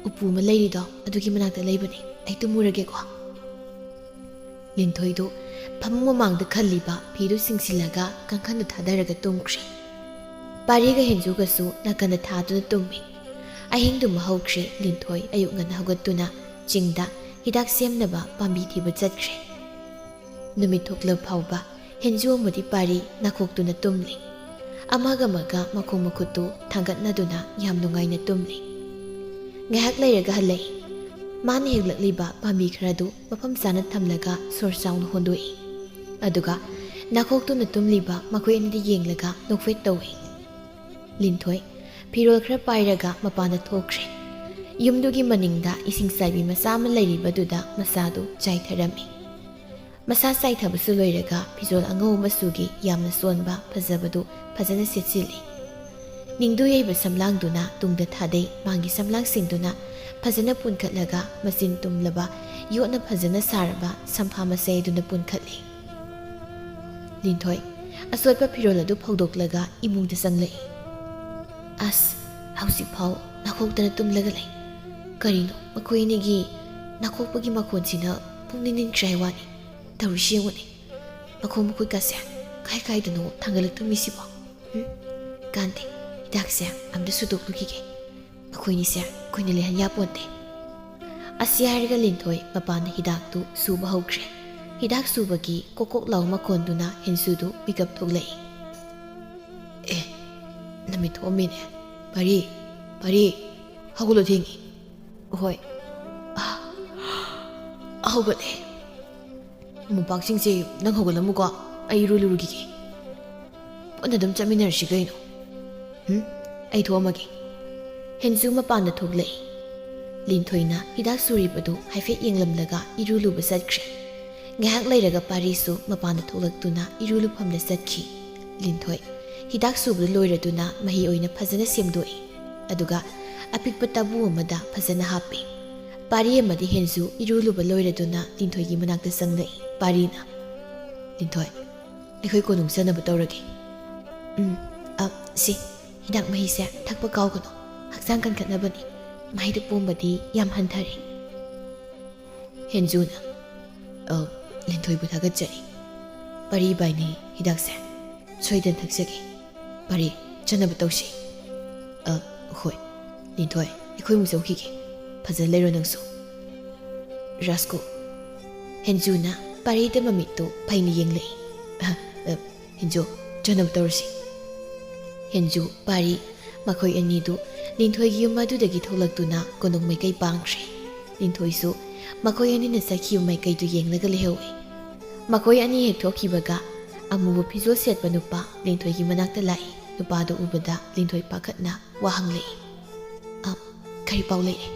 ꯎꯄꯨ ꯑꯃ ꯂꯩꯔꯤꯗꯣ, ꯑꯗꯨꯒꯤ ꯃꯅꯥꯛꯇ ꯂꯩꯕꯅꯤ꯫ ꯑꯩ ꯇꯨꯝꯃꯨꯔꯒꯦꯀꯣ꯫" ꯂꯤꯟꯊꯣꯏꯗꯨ ꯐꯃꯨꯡ ꯃꯃꯥꯡꯗ ꯈꯜꯂꯤꯕ ꯐꯤꯗꯨ ꯆꯤꯡꯁꯤꯜꯂꯒ ꯀꯥꯡꯈꯟꯗꯨ ꯊꯥꯗꯔꯒ ꯇꯨꯝꯈ꯭ꯔꯦ꯫ ꯄꯥꯔꯤꯒ ꯍꯦꯟꯖꯨꯒꯁꯨ ꯅꯥꯀꯟꯗ ꯊꯥꯗꯨꯅ ꯇꯨꯝꯃꯤ꯫ ꯑꯍꯤꯡꯗꯨꯃ ꯍꯧꯈ꯭ꯔꯦ꯫ ꯂꯤꯟꯊꯣꯏ ꯑꯌꯨꯛ ꯉꯟꯅ ꯍꯧꯒꯠꯇꯨꯅ ꯆꯤꯡꯗ ꯍꯤꯗꯥꯛ ꯁꯦꯝꯅꯕ ꯄꯥꯝꯕꯤ ꯊꯤꯕ ꯆꯠꯈ꯭ꯔꯦ꯫ ꯅꯨꯃꯤꯠ ꯊꯣꯛꯂꯕ ꯐꯥꯎꯕ ꯍꯦꯟꯖꯨ ꯑꯃꯗꯤ ꯄꯥꯔꯤ ꯅꯥꯈꯣꯛꯇꯨꯅ ꯇꯨꯝꯂꯤ꯫ ꯑꯃꯒ ꯑꯃꯒ ꯃꯈꯣꯡ ꯃꯈꯨꯠꯇꯨ ꯊꯥꯡꯒꯠꯅꯗꯨꯅ ꯌꯥꯝ ꯅꯨꯡꯉꯥꯏꯅ ꯇꯨꯝꯂꯤ꯫ ꯉꯥꯏꯍꯥꯛ ꯂꯩꯔꯒ ꯍꯜꯂꯛꯏ꯫ ꯃꯥꯅ ꯍꯦꯛꯂꯛꯂꯤꯕ ꯄꯥꯝꯕꯤ ꯈꯔꯗꯨ ꯃꯐꯝ ꯆꯥꯅ ꯊꯝꯂꯒ ꯁꯣꯔ ꯆꯥꯎꯅ ꯍꯣꯟꯗꯣꯛꯏ꯫ ꯑꯗꯨꯒ ꯅꯥꯈꯣꯛꯇꯨꯅ ꯇꯨꯝꯂꯤꯕ ꯃꯈꯣꯏ ꯑꯅꯤꯗ ꯌꯦꯡꯂꯒ ꯅꯣꯛꯐꯦꯠ ꯇꯧꯏ꯫ ꯂꯤꯟꯊꯣꯏ ꯐꯤꯔꯣꯜ ꯈꯔ ꯄꯥꯏꯔꯒ ꯃꯄꯥꯟꯗ ꯊꯣꯛꯈ꯭ꯔꯦ꯫ ꯌꯨꯝꯗꯨꯒꯤ ꯃꯅꯤꯡꯗ ꯏꯁꯤꯡ ꯆꯥꯏꯕꯤ ꯃꯆꯥ ꯑꯃ ꯂꯩꯔꯤꯕꯗꯨꯗ ꯃꯁꯥꯗꯨ ꯆꯥꯏꯊꯔꯝꯃꯤ꯫ ꯃꯁꯥ ꯆꯥꯏꯊꯕꯁꯨ ꯂꯣꯏꯔꯒ ꯐꯤꯖꯣꯜ ꯑꯉꯧꯕ ꯃꯆꯨꯒꯤ ꯌꯥꯝꯅ ꯆꯣꯟꯕ ꯐꯖꯕꯗꯨ ꯐꯖꯅ ꯁꯦꯠꯆꯤꯜꯂꯤ꯫ ꯅꯤꯡꯗꯨ ꯌꯩꯕ ꯁꯝꯂꯥꯡꯗꯨꯅ ꯇꯨꯡꯗ ꯊꯥꯗꯩ꯫ ꯃꯥꯡꯒꯤ ꯁꯝꯂꯥꯡꯁꯤꯡꯗꯨꯅ ꯐꯖꯅ ꯄꯨꯟꯈꯠꯂꯒ ꯃꯆꯤꯟ ꯇꯨꯝꯂꯕ, ꯌꯣꯠꯅ ꯐꯖꯅ ꯁꯥꯔꯕ ꯁꯝꯐꯥ ꯃꯆꯩ ꯑꯗꯨꯅ ꯄꯨꯟꯈꯠꯂꯤ꯫ ꯂꯤꯟꯊꯣꯏ ꯑꯆꯣꯠꯄ ꯐꯤꯔꯣꯜ ꯑꯗꯨ ꯐꯧꯗꯣꯛꯂꯒ ꯏꯃꯨꯡꯗ ꯆꯪꯂꯛꯏ꯫ "ꯑꯁ, ꯍꯧꯖꯤꯛꯐꯥꯎ ꯅꯥꯈꯣꯛꯇꯅ ꯇꯨꯝꯂꯒ ꯂꯩ꯫ ꯀꯔꯤꯅꯣ ꯃꯈꯣꯏ ꯑꯅꯤꯒꯤ ꯅꯥꯈꯣꯛꯄꯒꯤ ꯃꯈꯣꯟꯁꯤꯅ ꯄꯨꯛꯅꯤꯡ ꯅꯤꯡꯈ꯭ꯔꯦ ꯍꯥꯏ ꯋꯥꯅꯤ꯫ ꯇꯧꯔꯤꯁꯤ ꯌꯦꯡꯉꯨꯅꯦ꯫ ꯃꯈꯣꯡ ꯃꯈꯨꯠꯀꯁꯦ ꯀꯥꯏ ꯀꯥꯏꯗꯅꯣ ꯊꯥꯡꯒꯠꯂꯛꯇꯣꯃꯤꯁꯤꯕꯣ? ꯎꯝ? ꯀꯥꯟꯗꯦ, ꯍꯤꯗꯥꯛꯁꯦ ꯑꯝꯇ ꯁꯨꯗꯣꯛꯂꯨꯈꯤꯒꯦ꯫ ꯃꯈꯣꯏꯅꯤꯁꯦ ꯀꯨꯏꯅ ꯂꯩꯍꯟ ꯌꯥꯄꯣꯟꯇꯦ꯫" ꯑꯁꯤ ꯍꯥꯏꯔꯒ ꯂꯤꯟꯊꯣꯏ ꯃꯄꯥꯟꯗ ꯍꯤꯗꯥꯛꯇꯨ ꯁꯨꯕ ꯍꯧꯈ꯭ꯔꯦ꯫ ꯍꯤꯗꯥꯛ ꯁꯨꯕꯒꯤ ꯀꯣꯛ ꯀꯣꯛ ꯂꯥꯎ ꯃꯈꯣꯟꯗꯨꯅ ꯍꯦꯟꯖꯨꯗꯨ ꯃꯤꯀꯞ ꯊꯣꯛꯂꯛꯏ꯫ "ꯑꯦ, ꯅꯃꯤꯠ ꯊꯣꯛꯑꯝꯃꯦꯅꯦ꯫ ꯄꯥꯔꯤ, ꯄꯥꯔꯤ, ꯍꯧꯒꯠꯂꯣ, ꯊꯦꯡꯉꯤ꯫" "ꯍꯣꯏ꯫ ꯑ, ꯍꯧꯒꯠꯂꯦ꯫ ꯃꯣꯝꯄꯥꯛꯁꯤꯡꯁꯦ ꯅꯪ ꯍꯧꯒꯠꯂꯝꯃꯨꯀꯣ, ꯑꯩ ꯏꯔꯨ ꯂꯨꯔꯨꯈꯤꯒꯦ꯫ ꯄꯨꯟꯅ ꯑꯗꯨꯝ ꯆꯠꯃꯤꯟꯅꯔꯁꯤ ꯀꯩꯅꯣ꯫ ꯎꯝ, ꯑꯩ ꯊꯣꯛꯑꯝꯃꯒꯦ꯫" ꯍꯦꯟꯖꯨ ꯃꯄꯥꯟꯗ ꯊꯣꯛꯂꯛꯏ꯫ ꯂꯤꯟꯊꯣꯏꯅ ꯍꯤꯗꯥꯛ ꯁꯨꯔꯤꯕꯗꯨ ꯍꯥꯏꯐꯦꯠ ꯌꯦꯡꯂꯝꯂꯒ ꯏꯔꯨ ꯂꯨꯕ ꯆꯠꯈ꯭ꯔꯦ꯫ ꯉꯥꯏꯍꯥꯛ ꯂꯩꯔꯒ ꯄꯥꯔꯤꯁꯨ ꯃꯄꯥꯟꯗ ꯊꯣꯛꯂꯛꯇꯨꯅ ꯏꯔꯨ ꯂꯨꯐꯝꯗ ꯆꯠꯈꯤ꯫ ꯂꯤꯟꯊꯣꯏ ꯍꯤꯗꯥꯛ ꯁꯨꯕꯗꯨ ꯂꯣꯏꯔꯗꯨꯅ ꯃꯍꯤ ꯑꯣꯏꯅ ꯐꯖꯅ ꯁꯦꯝꯗꯣꯛꯏ꯫ ꯑꯗꯨꯒ ꯑꯄꯤꯛꯄ ꯇꯥꯕꯨ ꯑꯃꯗ ꯐꯖꯅ ꯍꯥꯞꯄꯤ꯫ ꯄꯥꯔꯤ ꯑꯃꯗꯤ ꯍꯦꯟꯖꯨ ꯏꯔꯨ ꯂꯨꯕ ꯂꯣꯏꯔꯗꯨꯅ ꯂꯤꯟꯊꯣꯏꯒꯤ ꯃꯅꯥꯛꯇ ꯆꯪꯂꯛꯏ꯫ ꯄꯥꯔꯤꯅ, "ꯂꯤꯟꯊꯣꯏ, ꯑꯩꯈꯣꯏ ꯀꯣꯅꯨꯡ ꯆꯠꯅꯕ ꯇꯧꯔꯒꯦ꯫" "ꯎꯝ, ꯑ, ꯁꯤ, ꯍꯤꯗꯥꯛ ꯃꯍꯤꯁꯦ ꯊꯛꯄ ꯀꯥꯎꯒꯅꯨ꯫ ꯍꯛꯆꯥꯡ ꯀꯟꯈꯠꯅꯕꯅꯤ꯫ ꯃꯍꯩꯗ ꯄꯣꯝꯕꯗꯤ ꯌꯥꯝ ꯍꯟꯊꯔꯦ꯫" ꯍꯦꯟꯖꯨꯅ, "ꯑ, ꯂꯤꯟꯊꯣꯏꯕꯨ ꯊꯥꯒꯠꯆꯔꯤ꯫ ꯄꯥꯔꯤ ꯏꯕꯥꯏꯅꯤ ꯍꯤꯗꯥꯛꯁꯦ ꯁꯣꯏꯗꯅ ꯊꯛꯆꯒꯦ꯫ ꯄꯥꯔꯤ, ꯆꯠꯅꯕ ꯇꯧꯁꯤ꯫" "ꯑ, ꯍꯣꯏ꯫ ꯂꯤꯟꯊꯣꯏ, ꯑꯩꯈꯣꯏ ꯑꯃꯨꯛ ꯆꯧꯈꯤꯒꯦ꯫ ꯐꯖꯅ ꯂꯩꯔꯣ ꯅꯪꯁꯨ꯫" "ꯔꯥꯖꯀꯨ꯫" ꯍꯦꯟꯖꯨꯅ ꯄꯥꯔꯤꯗ ꯃꯃꯤꯠꯇꯨ ꯐꯩꯅ ꯌꯦꯡꯂꯛꯏ꯫ "ꯑ, ꯑ, ꯍꯦꯟꯖꯨ, ꯆꯠꯅꯕ ꯇꯧꯔꯁꯤ꯫" ꯍꯦꯟꯖꯨ, ꯄꯥꯔꯤ, ꯃꯈꯣꯏ ꯑꯅꯤꯗꯨ ꯂꯤꯟꯊꯣꯏꯒꯤ ꯌꯨꯝ ꯑꯗꯨꯗꯒꯤ ꯊꯣꯛꯂꯛꯇꯨꯅ ꯀꯣꯅꯨꯡ ꯃꯥꯏꯀꯩ ꯄꯥꯡꯈ꯭ꯔꯦ꯫ ꯂꯤꯟꯊꯣꯏꯁꯨ ꯃꯈꯣꯏ ꯑꯅꯤꯅ ꯆꯠꯈꯤꯕ ꯃꯥꯏꯀꯩꯗꯨ ꯌꯦꯡꯂꯒ ꯂꯩꯍꯧꯏ꯫ ꯃꯈꯣꯏ ꯑꯅꯤ ꯍꯦꯛ ꯊꯣꯛꯈꯤꯕꯒ ꯑꯃꯨꯕ ꯐꯤꯖꯣꯜ ꯁꯦꯠꯄ ꯅꯨꯄꯥ ꯂꯤꯟꯊꯣꯏꯒꯤ ꯃꯅꯥꯛꯇ ꯂꯥꯛꯏ꯫ ꯅꯨꯄꯥꯗꯨ ꯎꯕꯗ ꯂꯤꯟꯊꯣꯏ ꯄꯥꯈꯠꯅ ꯋꯥ ꯍꯪꯂꯛꯏ꯫ "ꯑ, ꯀꯔꯤ ꯄꯥꯎ ꯂꯩꯔꯦ?"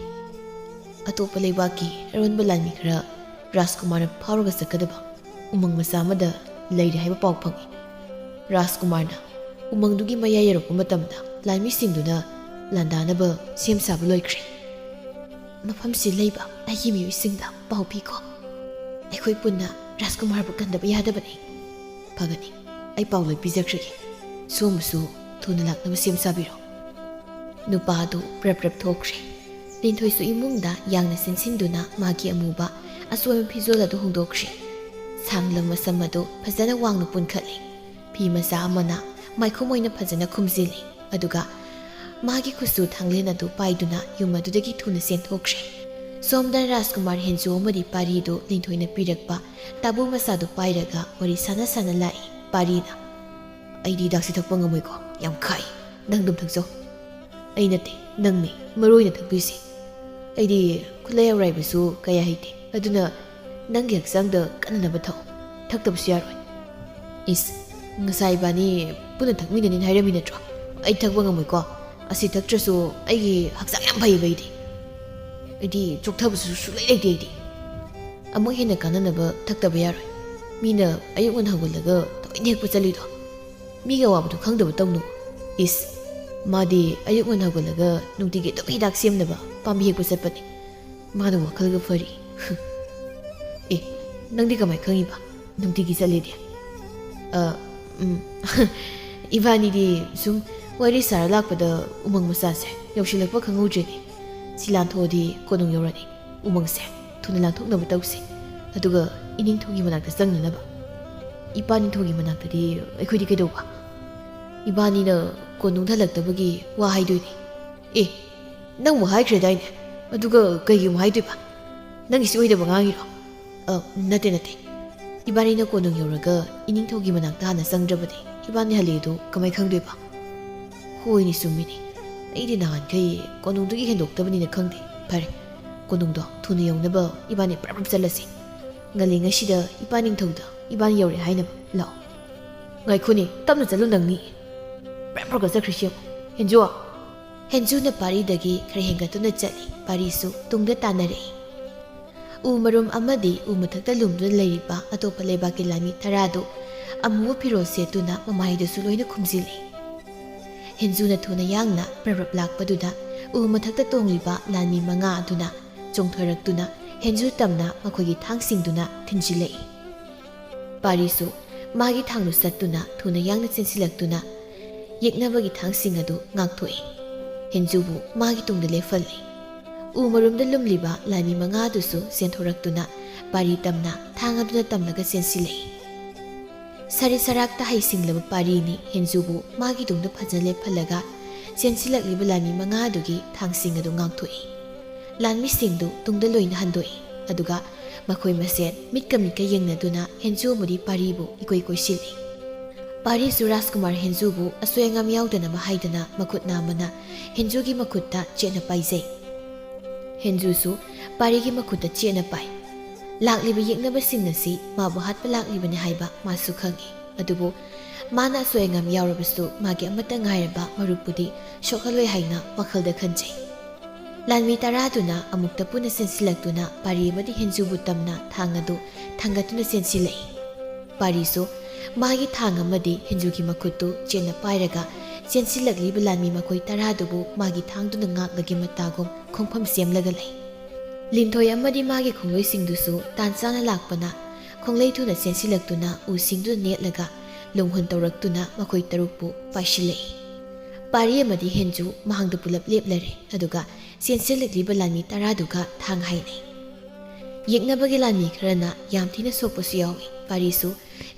"ꯑꯇꯣꯞꯄ ꯂꯩꯕꯥꯛꯀꯤ ꯑꯔꯣꯟꯕ ꯂꯥꯟꯃꯤ ꯈꯔ ꯔꯥꯖꯀꯨꯃꯥꯔꯅ ꯐꯥꯎꯔꯒ ꯆꯠꯀꯗꯕ ꯎꯃꯪ ꯃꯆꯥ ꯑꯃꯗ ꯂꯩꯔꯦ ꯍꯥꯏꯕ ꯄꯥꯎ ꯐꯪꯏ꯫ ꯔꯥꯖꯀꯨꯃꯥꯔꯅ ꯎꯃꯪꯗꯨꯒꯤ ꯃꯌꯥꯏ ꯌꯧꯔꯛꯄ ꯃꯇꯝꯗ ꯂꯥꯟꯃꯤꯁꯤꯡꯗꯨꯅ ꯂꯥꯟꯗꯥꯅꯕ ꯁꯦꯝ ꯁꯥꯕ ꯂꯣꯏꯈ꯭ꯔꯦ꯫" ꯃꯐꯝꯁꯤ ꯂꯩꯕ ꯑꯩꯒꯤ ꯃꯤꯑꯣꯏꯁꯤꯡꯗ ꯄꯥꯎ ꯄꯤꯀꯣ꯫ ꯑꯩꯈꯣꯏ ꯄꯨꯟꯅ ꯔꯥꯖꯀꯨꯃꯥꯔꯕꯨ ꯀꯟꯗꯕ ꯌꯥꯗꯕꯅꯤ꯫ ꯐꯒꯅꯤ, ꯑꯩ ꯄꯥꯎ ꯂꯣꯏ ꯄꯤꯖꯈ꯭ꯔꯒꯦ꯫ ꯁꯣꯝꯕꯨꯁꯨ ꯊꯨꯅ ꯂꯥꯛꯅꯕ ꯁꯦꯝ ꯁꯥꯕꯤꯔꯣ꯫ ꯅꯨꯄꯥ ꯑꯗꯨ ꯄ꯭ꯔꯞ ꯄ꯭ꯔꯞ ꯊꯣꯛꯈ꯭ꯔꯦ꯫ ꯂꯤꯟꯊꯣꯏꯁꯨ ꯏꯃꯨꯡꯗ ꯌꯥꯡꯅ ꯆꯦꯟꯁꯤꯟꯗꯨꯅ ꯃꯥꯒꯤ ꯑꯃꯨꯕ ꯑꯆꯣꯏꯕ ꯐꯤꯖꯣꯜ ꯑꯗꯨ ꯍꯣꯡꯗꯣꯛꯈ꯭ꯔꯦ꯫ ꯁꯥꯡꯂꯕ ꯃꯁꯝ ꯑꯗꯨ ꯐꯖꯅ ꯋꯥꯡꯅ ꯄꯨꯟꯈꯠꯂꯦ꯫ ꯐꯤ ꯃꯆꯥ ꯑꯃꯅ ꯃꯥꯏꯈꯨꯝ ꯑꯣꯏꯅ ꯐꯖꯅ ꯈꯨꯝꯖꯤꯜꯂꯤ꯫ ꯑꯗꯨꯒ ꯃꯥꯒꯤ ꯈꯨꯠꯁꯨ ꯊꯥꯡꯂꯦꯟ ꯑꯗꯨ ꯄꯥꯏꯗꯨꯅ ꯌꯨꯝ ꯑꯗꯨꯗꯒꯤ ꯊꯨꯅ ꯆꯦꯟꯊꯣꯛꯈ꯭ꯔꯦ꯫ ꯁꯣꯝꯗ ꯔꯥꯖꯀꯨꯃꯥꯔ ꯍꯦꯟꯖꯨ ꯑꯃꯗꯤ ꯄꯥꯔꯤꯗꯨ ꯂꯤꯟꯊꯣꯏꯅ ꯄꯤꯔꯛꯄ ꯇꯥꯕꯨ ꯃꯆꯥꯗꯨ ꯄꯥꯏꯔꯒ ꯋꯥꯔꯤ ꯁꯥꯟꯅ ꯁꯥꯟꯅ ꯂꯥꯛꯏ꯫ ꯄꯥꯔꯤꯅ, "ꯑꯩꯗꯤ ꯍꯤꯗꯥꯛꯁꯤ ꯊꯛꯄ ꯉꯝꯃꯣꯏꯀꯣ, ꯌꯥꯝ ꯈꯥꯏ꯫ ꯅꯪ ꯑꯗꯨꯝ ꯊꯛꯆꯧ꯫" "ꯑꯩ ꯅꯠꯇꯦ, ꯅꯪꯅꯤ ꯃꯔꯨ ꯑꯣꯏꯅ ꯊꯛꯇꯣꯏꯁꯦ꯫ ꯑꯩꯗꯤ ꯈꯨꯠꯂꯩ ꯑꯧꯔꯥꯏꯕꯁꯨ ꯀꯌꯥ ꯍꯩꯇꯦ, ꯑꯗꯨꯅ ꯅꯪꯒꯤ ꯍꯛꯆꯥꯡꯗ ꯀꯥꯟꯅꯅꯕ ꯊꯛꯑꯣ, ꯊꯛꯇꯕꯁꯨ ꯌꯥꯔꯣꯏ꯫" "ꯏꯁ, ꯉꯁꯥꯏ ꯏꯕꯥꯅꯤ ꯄꯨꯟꯅ ꯊꯛꯃꯤꯟꯅꯅꯤꯅ ꯍꯥꯏꯔꯝꯃꯤ ꯅꯠꯇ꯭ꯔꯣ? ꯑꯩ ꯊꯛꯄ ꯉꯝꯃꯣꯏꯀꯣ, ꯑꯁꯤ ꯊꯛꯇ꯭ꯔꯁꯨ ꯑꯩꯒꯤ ꯍꯛꯆꯥꯡ ꯌꯥꯝ ꯐꯩꯌꯦꯕ ꯑꯩꯗꯤ꯫ ꯑꯩꯗꯤ ꯆꯣꯛꯊꯕꯁꯨ ꯁꯨꯛꯂꯩ ꯂꯩꯇꯦ ꯑꯩꯗꯤ꯫" "ꯑꯃꯨꯛ ꯍꯦꯟꯅ ꯀꯥꯟꯅꯅꯕ ꯊꯛꯇꯕ ꯌꯥꯔꯣꯏ꯫ ꯃꯤꯅ ꯑꯌꯨꯛ ꯉꯟꯅ ꯍꯧꯒꯠꯂꯒ ꯊꯑꯣꯏꯅ ꯍꯦꯛꯄ ꯆꯠꯂꯤꯗꯣ꯫ ꯃꯤꯒꯤ ꯑꯋꯥꯕꯗꯣ ꯈꯪꯗꯕ ꯇꯧꯅꯨ꯫ ꯏꯁ, ꯃꯥꯗꯤ ꯑꯌꯨꯛ ꯉꯟꯅ ꯍꯧꯒꯠꯂꯒ ꯅꯨꯡꯇꯤꯒꯤ ꯑꯗꯨꯝ ꯍꯤꯗꯥꯛ ꯁꯦꯝꯅꯕ ꯄꯥꯝꯕꯤ ꯍꯦꯛꯄ ꯆꯠꯄꯅꯤ꯫ ꯃꯥꯅ ꯋꯥꯈꯜꯒ ꯐꯔꯤ꯫" "ꯑꯦ, ꯅꯪꯗꯤ ꯀꯃꯥꯏ ꯈꯪꯉꯤꯕ? ꯅꯨꯡꯇꯤꯒꯤ ꯆꯠꯂꯤꯗꯤ?" "ꯑ, ꯎꯝ, ꯏꯕꯥꯅꯤꯗꯤ ꯁꯨꯝ ꯋꯥꯔꯤ ꯁꯥꯔ ꯂꯥꯛꯄꯗ ꯎꯃꯪ ꯃꯆꯥꯁꯦ ꯌꯧꯁꯤꯜꯂꯛꯄ ꯈꯪꯍꯧꯗ꯭ꯔꯦꯅꯦ꯫ ꯁꯤ ꯂꯥꯟꯊꯣꯛꯑꯗꯤ ꯀꯣꯅꯨꯡ ꯌꯧꯔꯅꯤ꯫ ꯎꯃꯪꯁꯦ ꯊꯨꯅ ꯂꯥꯟꯊꯣꯛꯅꯕ ꯇꯧꯁꯤ꯫ ꯑꯗꯨꯒ ꯏꯅꯤꯡꯊꯧꯒꯤ ꯃꯅꯥꯛꯇ ꯆꯪꯅꯅꯕ꯫" "ꯏꯄꯥ ꯅꯤꯡꯊꯧꯒꯤ ꯃꯅꯥꯛꯇꯗꯤ ꯑꯩꯈꯣꯏꯗꯤ ꯀꯩꯗꯧꯕ? ꯏꯕꯥꯅꯤꯅ ꯀꯣꯅꯨꯡꯗ ꯍꯜꯂꯛꯇꯕꯒꯤ ꯋꯥ ꯍꯥꯏꯗꯣꯏꯅꯤ꯫" "ꯑꯦ, ꯅꯪꯕꯨ ꯍꯥꯏꯈ꯭ꯔꯦꯗꯥꯏꯅꯦ? ꯑꯗꯨꯒ ꯀꯩꯒꯤ ꯑꯃꯨꯛ ꯍꯥꯏꯗꯣꯏꯕ? ꯅꯪꯒꯤꯁꯤ ꯑꯣꯏꯗꯕ ꯉꯥꯡꯉꯤꯔꯣ?" "ꯑ, ꯅꯠꯇꯦ, ꯅꯠꯇꯦ꯫ ꯏꯕꯥꯅꯤꯅ ꯀꯣꯅꯨꯡ ꯌꯧꯔꯒ ꯏꯅꯤꯡꯊꯧꯒꯤ ꯃꯅꯥꯛꯇ ꯍꯥꯟꯅ ꯆꯪꯗ꯭ꯔꯕꯗꯤ ꯏꯕꯥꯅꯤ ꯍꯜꯂꯛꯏꯗꯣ ꯀꯃꯥꯏ ꯈꯪꯗꯣꯏꯕ?" "ꯍꯣꯏꯅꯦ, ꯆꯨꯝꯃꯤꯅꯦ꯫ ꯑꯩꯗꯤ ꯅꯍꯥꯟꯈꯩ ꯀꯣꯅꯨꯡꯗꯒꯤ ꯍꯦꯟꯗꯣꯛꯇꯕꯅꯤꯅ ꯈꯪꯗꯦ꯫ ꯐꯔꯦ, ꯀꯣꯅꯨꯡꯗꯣ ꯊꯨꯅ ꯌꯧꯅꯕ ꯏꯕꯥꯅꯤ ꯄ꯭ꯔꯞ ꯄ꯭ꯔꯞ ꯆꯠꯂꯁꯤ꯫ ꯉꯜꯂꯤꯉꯩꯁꯤꯗ ꯏꯄꯥ ꯅꯤꯡꯊꯧꯗ ꯏꯕꯥꯅꯤ ꯌꯧꯔꯦ ꯍꯥꯏꯅꯕ꯫ ꯂꯥꯛꯑꯣ꯫" "ꯉꯥꯏꯈꯣꯅꯦ, ꯇꯞꯅ ꯆꯠꯂꯨ ꯅꯪꯅꯤ꯫ ꯄ꯭ꯔꯞ ꯄ꯭ꯔꯞꯀ ꯆꯠꯈ꯭ꯔꯤꯁꯤ ꯌꯦꯡꯉꯨ꯫ ꯍꯦꯟꯖꯨ!" ꯍꯦꯟꯖꯨꯅ ꯄꯥꯔꯤꯗꯒꯤ ꯈꯔ ꯍꯦꯟꯒꯠꯇꯨꯅ ꯆꯠꯂꯤ꯫ ꯄꯥꯔꯤꯁꯨ ꯇꯨꯡꯗ ꯇꯥꯟꯅꯔꯛꯏ꯫ ꯎ ꯃꯔꯨꯝ ꯑꯃꯗꯤ ꯎ ꯃꯊꯛꯇ ꯂꯨꯝꯗꯨꯅ ꯂꯩꯔꯤꯕ ꯑꯇꯣꯞꯄ ꯂꯩꯕꯥꯛꯀꯤ ꯂꯥꯟꯃꯤ ꯇꯔꯥꯗꯨ ꯑꯃꯨꯕ ꯐꯤꯔꯣꯜ ꯁꯦꯠꯇꯨꯅ ꯃꯃꯥꯏꯗꯁꯨ ꯂꯣꯏꯅ ꯈꯨꯝꯖꯤꯜꯂꯤ꯫ ꯍꯦꯟꯖꯨꯅ ꯊꯨꯅ ꯌꯥꯡꯅ ꯄ꯭ꯔꯞ ꯄ꯭ꯔꯞ ꯂꯥꯛꯄꯗꯨꯗ ꯎ ꯃꯊꯛꯇ ꯇꯣꯡꯂꯤꯕ ꯂꯥꯟꯃꯤ ꯃꯉꯥ ꯑꯗꯨꯅ ꯆꯣꯡꯊꯔꯛꯇꯨꯅ ꯍꯦꯟꯖꯨ ꯇꯝꯅ ꯃꯈꯣꯏꯒꯤ ꯊꯥꯡꯁꯤꯡꯗꯨꯅ ꯊꯤꯟꯖꯤꯜꯂꯛꯏ꯫ ꯄꯥꯔꯤꯁꯨ ꯃꯥꯒꯤ ꯊꯥꯡꯗꯨ ꯆꯠꯇꯨꯅ ꯊꯨꯅ ꯌꯥꯡꯅ ꯆꯦꯟꯁꯤꯜꯂꯛꯇꯨꯅ ꯌꯦꯛꯅꯕꯒꯤ ꯊꯥꯡꯁꯤꯡ ꯑꯗꯨ ꯉꯥꯛꯊꯣꯛꯏ꯫ ꯍꯦꯟꯖꯨꯕꯨ ꯃꯥꯒꯤ ꯇꯨꯡꯗ ꯂꯦꯞꯍꯜꯂꯤ꯫ ꯎ ꯃꯔꯨꯝꯗ ꯂꯨꯝꯂꯤꯕ ꯂꯥꯟꯃꯤ ꯃꯉꯥ ꯑꯗꯨꯁꯨ ꯆꯦꯟꯊꯣꯔꯛꯇꯨꯅ ꯄꯥꯔꯤ ꯇꯝꯅ ꯊꯥꯡ ꯑꯗꯨꯅ ꯇꯝꯂꯒ ꯆꯦꯟꯁꯤꯜꯂꯛꯏ꯫ ꯁꯔꯤ ꯁꯔꯥꯛꯇ ꯍꯩꯁꯤꯡꯂꯕ ꯄꯥꯔꯤꯅꯤ ꯍꯦꯟꯖꯨꯕꯨ ꯃꯥꯒꯤ ꯇꯨꯡꯗ ꯐꯖꯅ ꯂꯦꯞꯍꯜꯂꯒ ꯆꯦꯟꯁꯤꯜꯂꯛꯂꯤꯕ ꯂꯥꯟꯃꯤ ꯃꯉꯥ ꯑꯗꯨꯒꯤ ꯊꯥꯡꯁꯤꯡ ꯑꯗꯨ ꯉꯥꯛꯊꯣꯛꯏ꯫ ꯂꯥꯟꯃꯤꯁꯤꯡꯗꯨ ꯇꯨꯡꯗ ꯂꯣꯏꯅ ꯍꯟꯗꯣꯛꯏ, ꯑꯗꯨꯒ ꯃꯈꯣꯏ ꯃꯁꯦꯟ ꯃꯤꯠꯀ ꯃꯤꯠꯀ ꯌꯦꯡꯅꯗꯨꯅ ꯍꯦꯟꯖꯨ ꯑꯃꯗꯤ ꯄꯥꯔꯤꯕꯨ ꯏꯀꯣꯏ ꯀꯣꯏꯁꯤꯜꯂꯤ꯫ ꯄꯥꯔꯤꯁꯨ ꯔꯥꯖꯀꯨꯃꯥꯔ ꯍꯦꯟꯖꯨꯕꯨ ꯑꯁꯣꯏ ꯑꯉꯥꯝ ꯌꯥꯎꯗꯅꯕ ꯍꯥꯏꯗꯅ ꯃꯈꯨꯠ ꯅꯥꯝꯃꯅ ꯍꯦꯟꯖꯨꯒꯤ ꯃꯈꯨꯠꯇ ꯆꯦꯠꯅ ꯄꯥꯏꯖꯩ꯫ ꯍꯦꯟꯖꯨꯁꯨ ꯄꯥꯔꯤꯒꯤ ꯃꯈꯨꯠꯇ ꯆꯦꯠꯅ ꯄꯥꯏ꯫ ꯂꯥꯛꯂꯤꯕ ꯌꯦꯛꯅꯕꯁꯤꯡ ꯑꯁꯤ ꯃꯥꯕꯨ ꯍꯥꯠꯄ ꯂꯥꯛꯂꯤꯕꯅꯤ ꯍꯥꯏꯕ ꯃꯥꯁꯨ ꯈꯪꯏ꯫ ꯑꯗꯨꯕꯨ ꯃꯥꯅ ꯑꯁꯣꯏ ꯑꯉꯥꯝ ꯌꯥꯎꯔꯕꯁꯨ ꯃꯥꯒꯤ ꯑꯃꯠꯇ ꯉꯥꯏꯔꯕ ꯃꯔꯨꯞꯄꯨꯗꯤ ꯁꯣꯛꯍꯜꯂꯣꯏ ꯍꯥꯏꯅ ꯋꯥꯈꯜꯗ ꯈꯟꯖꯩ꯫ ꯂꯥꯟꯃꯤ ꯇꯔꯥꯗꯨꯅ ꯑꯃꯨꯛꯇ ꯄꯨꯟꯅ ꯆꯦꯟꯁꯤꯜꯂꯛꯇꯨꯅ ꯄꯥꯔꯤ ꯑꯃꯗꯤ ꯍꯦꯟꯖꯨꯕꯨ ꯇꯝꯅ ꯊꯥꯡ ꯑꯗꯨ ꯊꯥꯡꯒꯠꯇꯨꯅ ꯆꯦꯟꯁꯤꯜꯂꯛꯏ꯫ ꯄꯥꯔꯤꯁꯨ ꯃꯥꯒꯤ ꯊꯥꯡ ꯑꯃꯗꯤ ꯍꯦꯟꯖꯨꯒꯤ ꯃꯈꯨꯠꯇꯨ ꯆꯦꯠꯅ ꯄꯥꯏꯔꯒ ꯆꯦꯟꯁꯤꯜꯂꯛꯂꯤꯕ ꯂꯥꯟꯃꯤ ꯃꯈꯣꯏ ꯇꯔꯥꯗꯨꯕꯨ ꯃꯥꯒꯤ ꯊꯥꯡꯗꯨꯅ ꯉꯥꯛꯂꯒꯦ ꯃꯇꯥꯒꯨꯝ ꯈꯣꯡꯐꯝ ꯁꯦꯝꯂꯒ ꯂꯩ꯫ ꯂꯤꯟꯊꯣꯏ ꯑꯃꯗꯤ ꯃꯥꯒꯤ ꯈꯣꯡꯂꯣꯏꯁꯤꯡꯗꯨꯁꯨ ꯇꯥꯟ ꯆꯥꯅ ꯂꯥꯛꯄꯅ ꯈꯣꯡꯂꯩ ꯊꯨꯅ ꯆꯦꯟꯁꯤꯜꯂꯛꯇꯨꯅ ꯎꯁꯤꯡꯗꯨꯗ ꯅꯦꯠꯂꯒ ꯂꯣꯡꯍꯨꯟ ꯇꯧꯔꯛꯇꯨꯅ ꯃꯈꯣꯏ ꯇꯔꯨꯛꯄꯨ ꯄꯥꯏꯁꯤꯜꯂꯛꯏ꯫ ꯄꯥꯔꯤ ꯑꯃꯗꯤ ꯍꯦꯟꯖꯨ ꯃꯍꯥꯛꯗ ꯄꯨꯂꯞ ꯂꯦꯞꯂꯔꯦ, ꯑꯗꯨꯒ ꯆꯦꯟꯁꯤꯜꯂꯛꯂꯤꯕ ꯂꯥꯟꯃꯤ ꯇꯔꯥꯗꯨꯒ ꯊꯥꯡ ꯍꯥꯏꯅꯩ꯫ ꯌꯦꯛꯅꯕꯒꯤ ꯂꯥꯟꯃꯤ ꯈꯔꯅ ꯌꯥꯝ ꯊꯤꯅ ꯁꯣꯛꯄꯁꯨ ꯌꯥꯎꯏ꯫ ꯄꯥꯔꯤꯁꯨ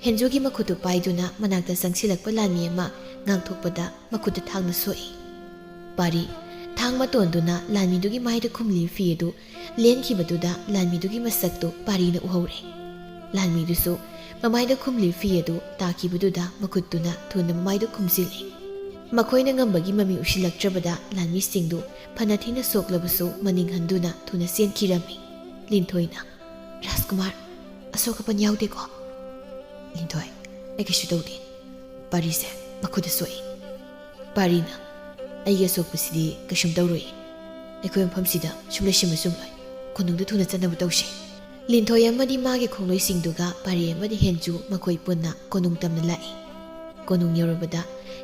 ꯍꯦꯟꯖꯨꯒꯤ ꯃꯈꯨꯠꯇꯨ ꯄꯥꯏꯗꯨꯅ ꯃꯅꯥꯛꯇ ꯆꯪꯁꯤꯜꯂꯛꯄ ꯂꯥꯟꯃꯤ ꯑꯃ ꯉꯥꯛꯊꯣꯛꯄꯗ ꯃꯈꯨꯠꯇ ꯊꯥꯡꯅ ꯁꯣꯛꯏ꯫ ꯄꯥꯔꯤ ꯊꯥꯡ ꯃꯇꯣꯟꯗꯨꯅ ꯂꯥꯟꯃꯤꯗꯨꯒꯤ ꯃꯥꯏꯗ ꯈꯨꯝꯂꯤꯕ ꯐꯤ ꯑꯗꯨ ꯂꯦꯟꯈꯤꯕꯗꯨꯗ ꯂꯥꯟꯃꯤꯗꯨꯒꯤ ꯃꯁꯛꯇꯨ ꯄꯥꯔꯤꯅ ꯎꯍꯧꯔꯦ꯫ ꯂꯥꯟꯃꯤꯗꯨꯁꯨ ꯃꯃꯥꯏꯗ ꯈꯨꯝꯂꯤꯕ ꯐꯤ ꯑꯗꯨ ꯇꯥꯈꯤꯕꯗꯨꯗ ꯃꯈꯨꯠꯇꯨꯅ ꯊꯨꯅ ꯃꯃꯥꯏꯗꯨ ꯈꯨꯝꯖꯤꯜꯂꯤ꯫ ꯃꯈꯣꯏꯅ ꯉꯝꯕꯒꯤ ꯃꯃꯤ ꯎꯁꯤꯜꯂꯛꯇ꯭ꯔꯕꯗ ꯂꯥꯟꯃꯤꯁꯤꯡꯗꯨ ꯐꯅ ꯊꯤꯅ ꯁꯣꯛꯂꯕꯁꯨ ꯃꯅꯤꯡ ꯍꯟꯗꯨꯅ ꯊꯨꯅ ꯆꯦꯟꯈꯤꯔꯝꯃꯤ꯫ ꯂꯤꯟꯊꯣꯏꯅ, "ꯔꯥꯖꯀꯨꯃꯥꯔ, ꯑꯁꯣꯛ ꯑꯄꯟ ꯌꯥꯎꯗꯦꯀꯣ?" ꯂꯤꯟꯊꯣꯏ, "ꯑꯩ ꯀꯩꯁꯨ ꯇꯧꯗꯦ꯫ ꯄꯥꯔꯤꯁꯦ ꯃꯈꯨꯠꯇ ꯁꯣꯛꯏ꯫" ꯄꯥꯔꯤꯅ, "ꯑꯩꯒꯤ ꯑꯁꯣꯛꯄꯁꯤꯗꯤ ꯀꯩꯁꯨꯝ ꯇꯧꯔꯣꯏ꯫ ꯑꯩꯈꯣꯏ ꯃꯐꯝꯁꯤꯗ ꯁꯨꯝ ꯂꯩꯁꯤꯟꯕ ꯆꯨꯝꯂꯣꯏ꯫ ꯀꯣꯅꯨꯡꯗ ꯊꯨꯅ ꯆꯠꯅꯕ ꯇꯧꯁꯤ꯫" ꯂꯤꯟꯊꯣꯏ ꯑꯃꯗꯤ ꯃꯥꯒꯤ ꯈꯣꯡꯂꯣꯏꯁꯤꯡꯗꯨꯒ ꯄꯥꯔꯤ ꯑꯃꯗꯤ ꯍꯦꯟꯖꯨ ꯃꯈꯣꯏ ꯄꯨꯟꯅ ꯀꯣꯅꯨꯡ ꯇꯝꯅ ꯂꯥꯛꯏ꯫ ꯀꯣꯅꯨꯡ ꯌꯧꯔꯕꯗ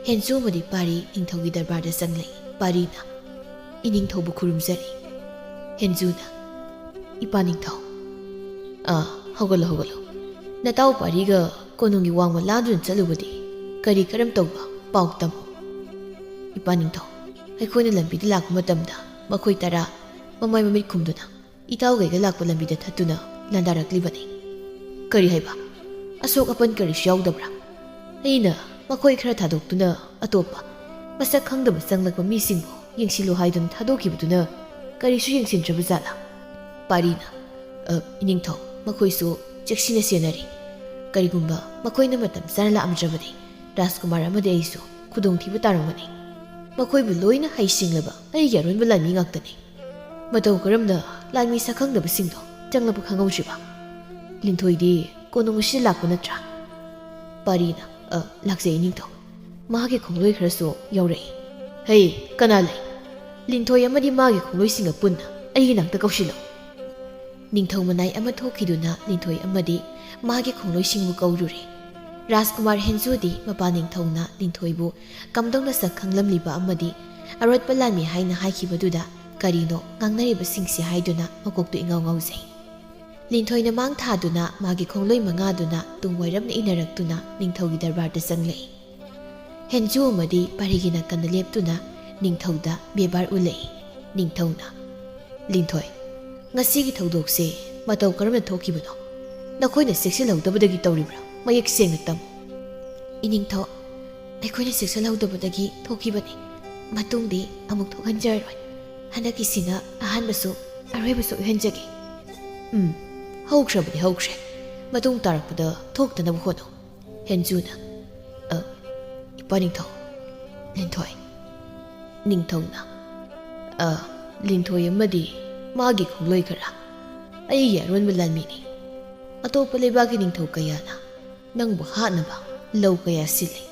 ꯍꯦꯟꯖꯨ ꯑꯃꯗꯤ ꯄꯥꯔꯤ ꯅꯤꯡꯊꯧꯒꯤ ꯗꯔꯕꯥꯔꯗ ꯆꯪꯂꯛꯏ꯫ ꯄꯥꯔꯤꯅ, ꯏꯅꯤꯡꯊꯧꯕꯨ ꯈꯨꯔꯨꯝꯖꯔꯤ꯫ ꯍꯦꯟꯖꯨꯅ, "ꯏꯄꯥ ꯅꯤꯡꯊꯧ, ꯑꯥ, ꯍꯧꯒꯠꯂꯣ, ꯍꯧꯒꯠꯂꯣ꯫ ꯅꯇꯥꯎ ꯄꯥꯔꯤꯒ ꯀꯣꯅꯨꯡꯒꯤ ꯋꯥꯡꯃ ꯂꯥꯟꯗꯨꯅ ꯆꯠꯂꯨꯕꯗꯤ ꯀꯔꯤ ꯀꯔꯝ ꯇꯧꯕ ꯄꯥꯎ ꯇꯝꯃꯨ꯫ ꯏꯄꯥ ꯅꯤꯡꯊꯧ, ꯑꯩꯈꯣꯏꯅ ꯂꯝꯕꯤꯗ ꯂꯥꯛꯄ ꯃꯇꯝꯗ ꯃꯈꯣꯏ ꯇꯔꯥ ꯃꯃꯥꯏ ꯃꯃꯤꯠ ꯈꯨꯝꯗꯨꯅ ꯏꯇꯥꯎꯒꯩꯒ ꯂꯥꯛꯄ ꯂꯝꯕꯤꯗ ꯊꯠꯇꯨꯅ ꯂꯥꯟꯗꯥꯔꯛꯂꯤꯕꯅꯤ꯫" "ꯀꯔꯤ ꯍꯥꯏꯕ? ꯑꯁꯣꯛ ꯑꯄꯟ ꯀꯔꯤꯁꯨ ꯌꯥꯎꯗꯕ꯭ꯔꯥ?" "ꯑꯩꯅ ꯃꯈꯣꯏ ꯈꯔ ꯊꯥꯗꯣꯛꯇꯨꯅ ꯑꯇꯣꯞꯄ ꯃꯁꯛ ꯈꯪꯗꯕ ꯆꯪꯂꯛꯄ ꯃꯤꯁꯤꯡꯕꯨ ꯌꯦꯡꯁꯤꯜꯂꯨ ꯍꯥꯏꯗꯨꯅ ꯊꯥꯗꯣꯛꯈꯤꯕꯗꯨꯅ ꯀꯔꯤꯁꯨ ꯌꯦꯡꯁꯤꯟꯗ꯭ꯔꯕ ꯖꯥꯠꯂꯥ?" ꯄꯥꯔꯤꯅ, "ꯑ, ꯏꯅꯤꯡꯊꯧ, ꯃꯈꯣꯏꯁꯨ ꯆꯦꯛꯁꯤꯟꯅ ꯁꯦꯟꯅꯔꯤ꯫ ꯀꯔꯤꯒꯨꯝꯕ ꯃꯈꯣꯏꯅ ꯃꯇꯝ ꯆꯥꯅ ꯂꯥꯛꯑꯝꯗ꯭ꯔꯕꯗꯤ ꯔꯥꯖꯀꯨꯃꯥꯔ ꯑꯃꯗꯤ ꯑꯩꯁꯨ ꯈꯨꯗꯣꯡꯊꯤꯕ ꯇꯥꯔꯝꯒꯅꯤ꯫ ꯃꯈꯣꯏꯕꯨ ꯂꯣꯏꯅ ꯍꯩꯁꯤꯡꯂꯕ ꯑꯩꯒꯤ ꯑꯔꯣꯟꯕ ꯂꯥꯟꯃꯤ ꯉꯥꯛꯇꯅꯤ꯫ ꯃꯇꯧ ꯀꯔꯝꯅ ꯂꯥꯟꯃꯤ ꯁꯛꯈꯪꯗꯕꯁꯤꯡꯗꯣ ꯆꯪꯂꯛꯄ ꯈꯪꯍꯧꯗ꯭ꯔꯤꯕ? ꯂꯤꯟꯊꯣꯏꯗꯤ ꯀꯣꯅꯨꯡ ꯑꯁꯤꯗ ꯂꯥꯛꯄ ꯅꯠꯇ꯭ꯔꯥ?" ꯄꯥꯔꯤꯅ, "ꯑ, ꯂꯥꯛꯆꯩ ꯏꯅꯤꯡꯊꯧ꯫ ꯃꯍꯥꯛꯀꯤ ꯈꯣꯡꯂꯣꯏ ꯈꯔꯁꯨ ꯌꯥꯎꯔꯛꯏ꯫" "ꯍꯩ, ꯀꯅꯥ ꯂꯩ? ꯂꯤꯟꯊꯣꯏ ꯑꯃꯗꯤ ꯃꯥꯒꯤ ꯈꯣꯡꯂꯣꯏꯁꯤꯡꯒ ꯄꯨꯟꯅ ꯑꯩꯒꯤ ꯅꯥꯛꯇ ꯀꯧꯁꯤꯜꯂꯨ꯫" ꯅꯤꯡꯊꯧ ꯃꯅꯥꯏ ꯑꯃ ꯊꯣꯛꯈꯤꯗꯨꯅ ꯂꯤꯟꯊꯣꯏ ꯑꯃꯗꯤ ꯃꯥꯒꯤ ꯈꯣꯡꯂꯣꯏꯁꯤꯡꯕꯨ ꯀꯧꯔꯨꯔꯦ꯫ ꯔꯥꯖꯀꯨꯃꯥꯔ ꯍꯦꯟꯖꯨꯗꯤ ꯃꯄꯥ ꯅꯤꯡꯊꯧꯅ ꯂꯤꯟꯊꯣꯏꯕꯨ ꯀꯝꯗꯧꯅ ꯁꯛ ꯈꯪꯂꯝꯂꯤꯕ ꯑꯃꯗꯤ ꯑꯔꯣꯠꯄ ꯂꯥꯟꯃꯤ ꯍꯥꯏꯅ ꯍꯥꯏꯈꯤꯕꯗꯨꯗ ꯀꯔꯤꯅꯣ ꯉꯥꯡꯅꯔꯤꯕꯁꯤꯡꯁꯦ ꯍꯥꯏꯗꯨꯅ ꯃꯀꯣꯛꯇꯨ ꯏꯉꯥꯎ ꯉꯥꯎꯖꯩ꯫ ꯂꯤꯟꯊꯣꯏꯅ ꯃꯥꯡ ꯊꯥꯗꯨꯅ ꯃꯥꯒꯤ ꯈꯣꯡꯂꯣꯏ ꯃꯉꯥꯗꯨꯅ ꯇꯨꯡ ꯋꯥꯏꯔꯞꯅ ꯏꯟꯅꯔꯛꯇꯨꯅ ꯅꯤꯡꯊꯧꯒꯤ ꯗꯔꯕꯥꯔꯗ ꯆꯪꯂꯛꯏ꯫ ꯍꯦꯟꯖꯨ ꯑꯃꯗꯤ ꯄꯥꯔꯤꯒꯤ ꯅꯥꯀꯟꯗ ꯂꯦꯞꯇꯨꯅ ꯅꯤꯡꯊꯧꯗ ꯕꯦꯕꯥꯔ ꯎꯠꯂꯛꯏ꯫ ꯅꯤꯡꯊꯧꯅ, "ꯂꯤꯟꯊꯣꯏ, ꯉꯁꯤꯒꯤ ꯊꯧꯗꯣꯛꯁꯦ ꯃꯇꯧ ꯀꯔꯝꯅ ꯊꯣꯛꯈꯤꯕꯅꯣ? ꯅꯈꯣꯏꯅ ꯆꯦꯛꯁꯤꯜꯍꯧꯗꯕꯗꯒꯤ ꯇꯧꯔꯤꯕ꯭ꯔꯥ? ꯃꯌꯦꯛ ꯁꯦꯡꯅ ꯇꯝꯃꯨ꯫" "ꯏꯅꯤꯡꯊꯧ, ꯑꯩꯈꯣꯏꯅ ꯆꯦꯛꯁꯤꯜꯍꯧꯗꯕꯗꯒꯤ ꯊꯣꯛꯈꯤꯕꯅꯤ꯫ ꯃꯇꯨꯡꯗꯤ ꯑꯃꯨꯛ ꯊꯣꯛꯍꯟꯖꯔꯔꯣꯏ꯫ ꯍꯟꯗꯛꯀꯤꯁꯤꯅ ꯑꯍꯥꯟꯕꯁꯨ ꯑꯔꯣꯏꯕꯁꯨ ꯑꯣꯏꯍꯟꯖꯒꯦ꯫" "ꯎꯝ, ꯍꯧꯈ꯭ꯔꯕꯗꯤ ꯍꯧꯈ꯭ꯔꯦ꯫ ꯃꯇꯨꯡ ꯇꯥꯔꯛꯄꯗ ꯊꯣꯛꯇꯅꯕ ꯍꯣꯠꯅꯧ꯫" ꯍꯦꯟꯖꯨꯅ, "ꯑ, ꯏꯄꯥ ꯅꯤꯡꯊꯧ, ꯂꯤꯟꯊꯣꯏ꯫" ꯅꯤꯡꯊꯧꯅ, "ꯑ, ꯂꯤꯟꯊꯣꯏ ꯑꯃꯗꯤ ꯃꯥꯒꯤ ꯈꯣꯡꯂꯣꯏ ꯈꯔ ꯑꯩꯒꯤ ꯑꯔꯣꯟꯕ ꯂꯥꯟꯃꯤꯅꯤ꯫ ꯑꯇꯣꯞꯄ ꯂꯩꯕꯥꯛꯀꯤ ꯅꯤꯡꯊꯧ ꯀꯌꯥꯅ ꯅꯪꯕꯨ ꯍꯥꯠꯅꯕ ꯂꯧ ꯀꯌꯥ ꯁꯤꯜꯂꯤ꯫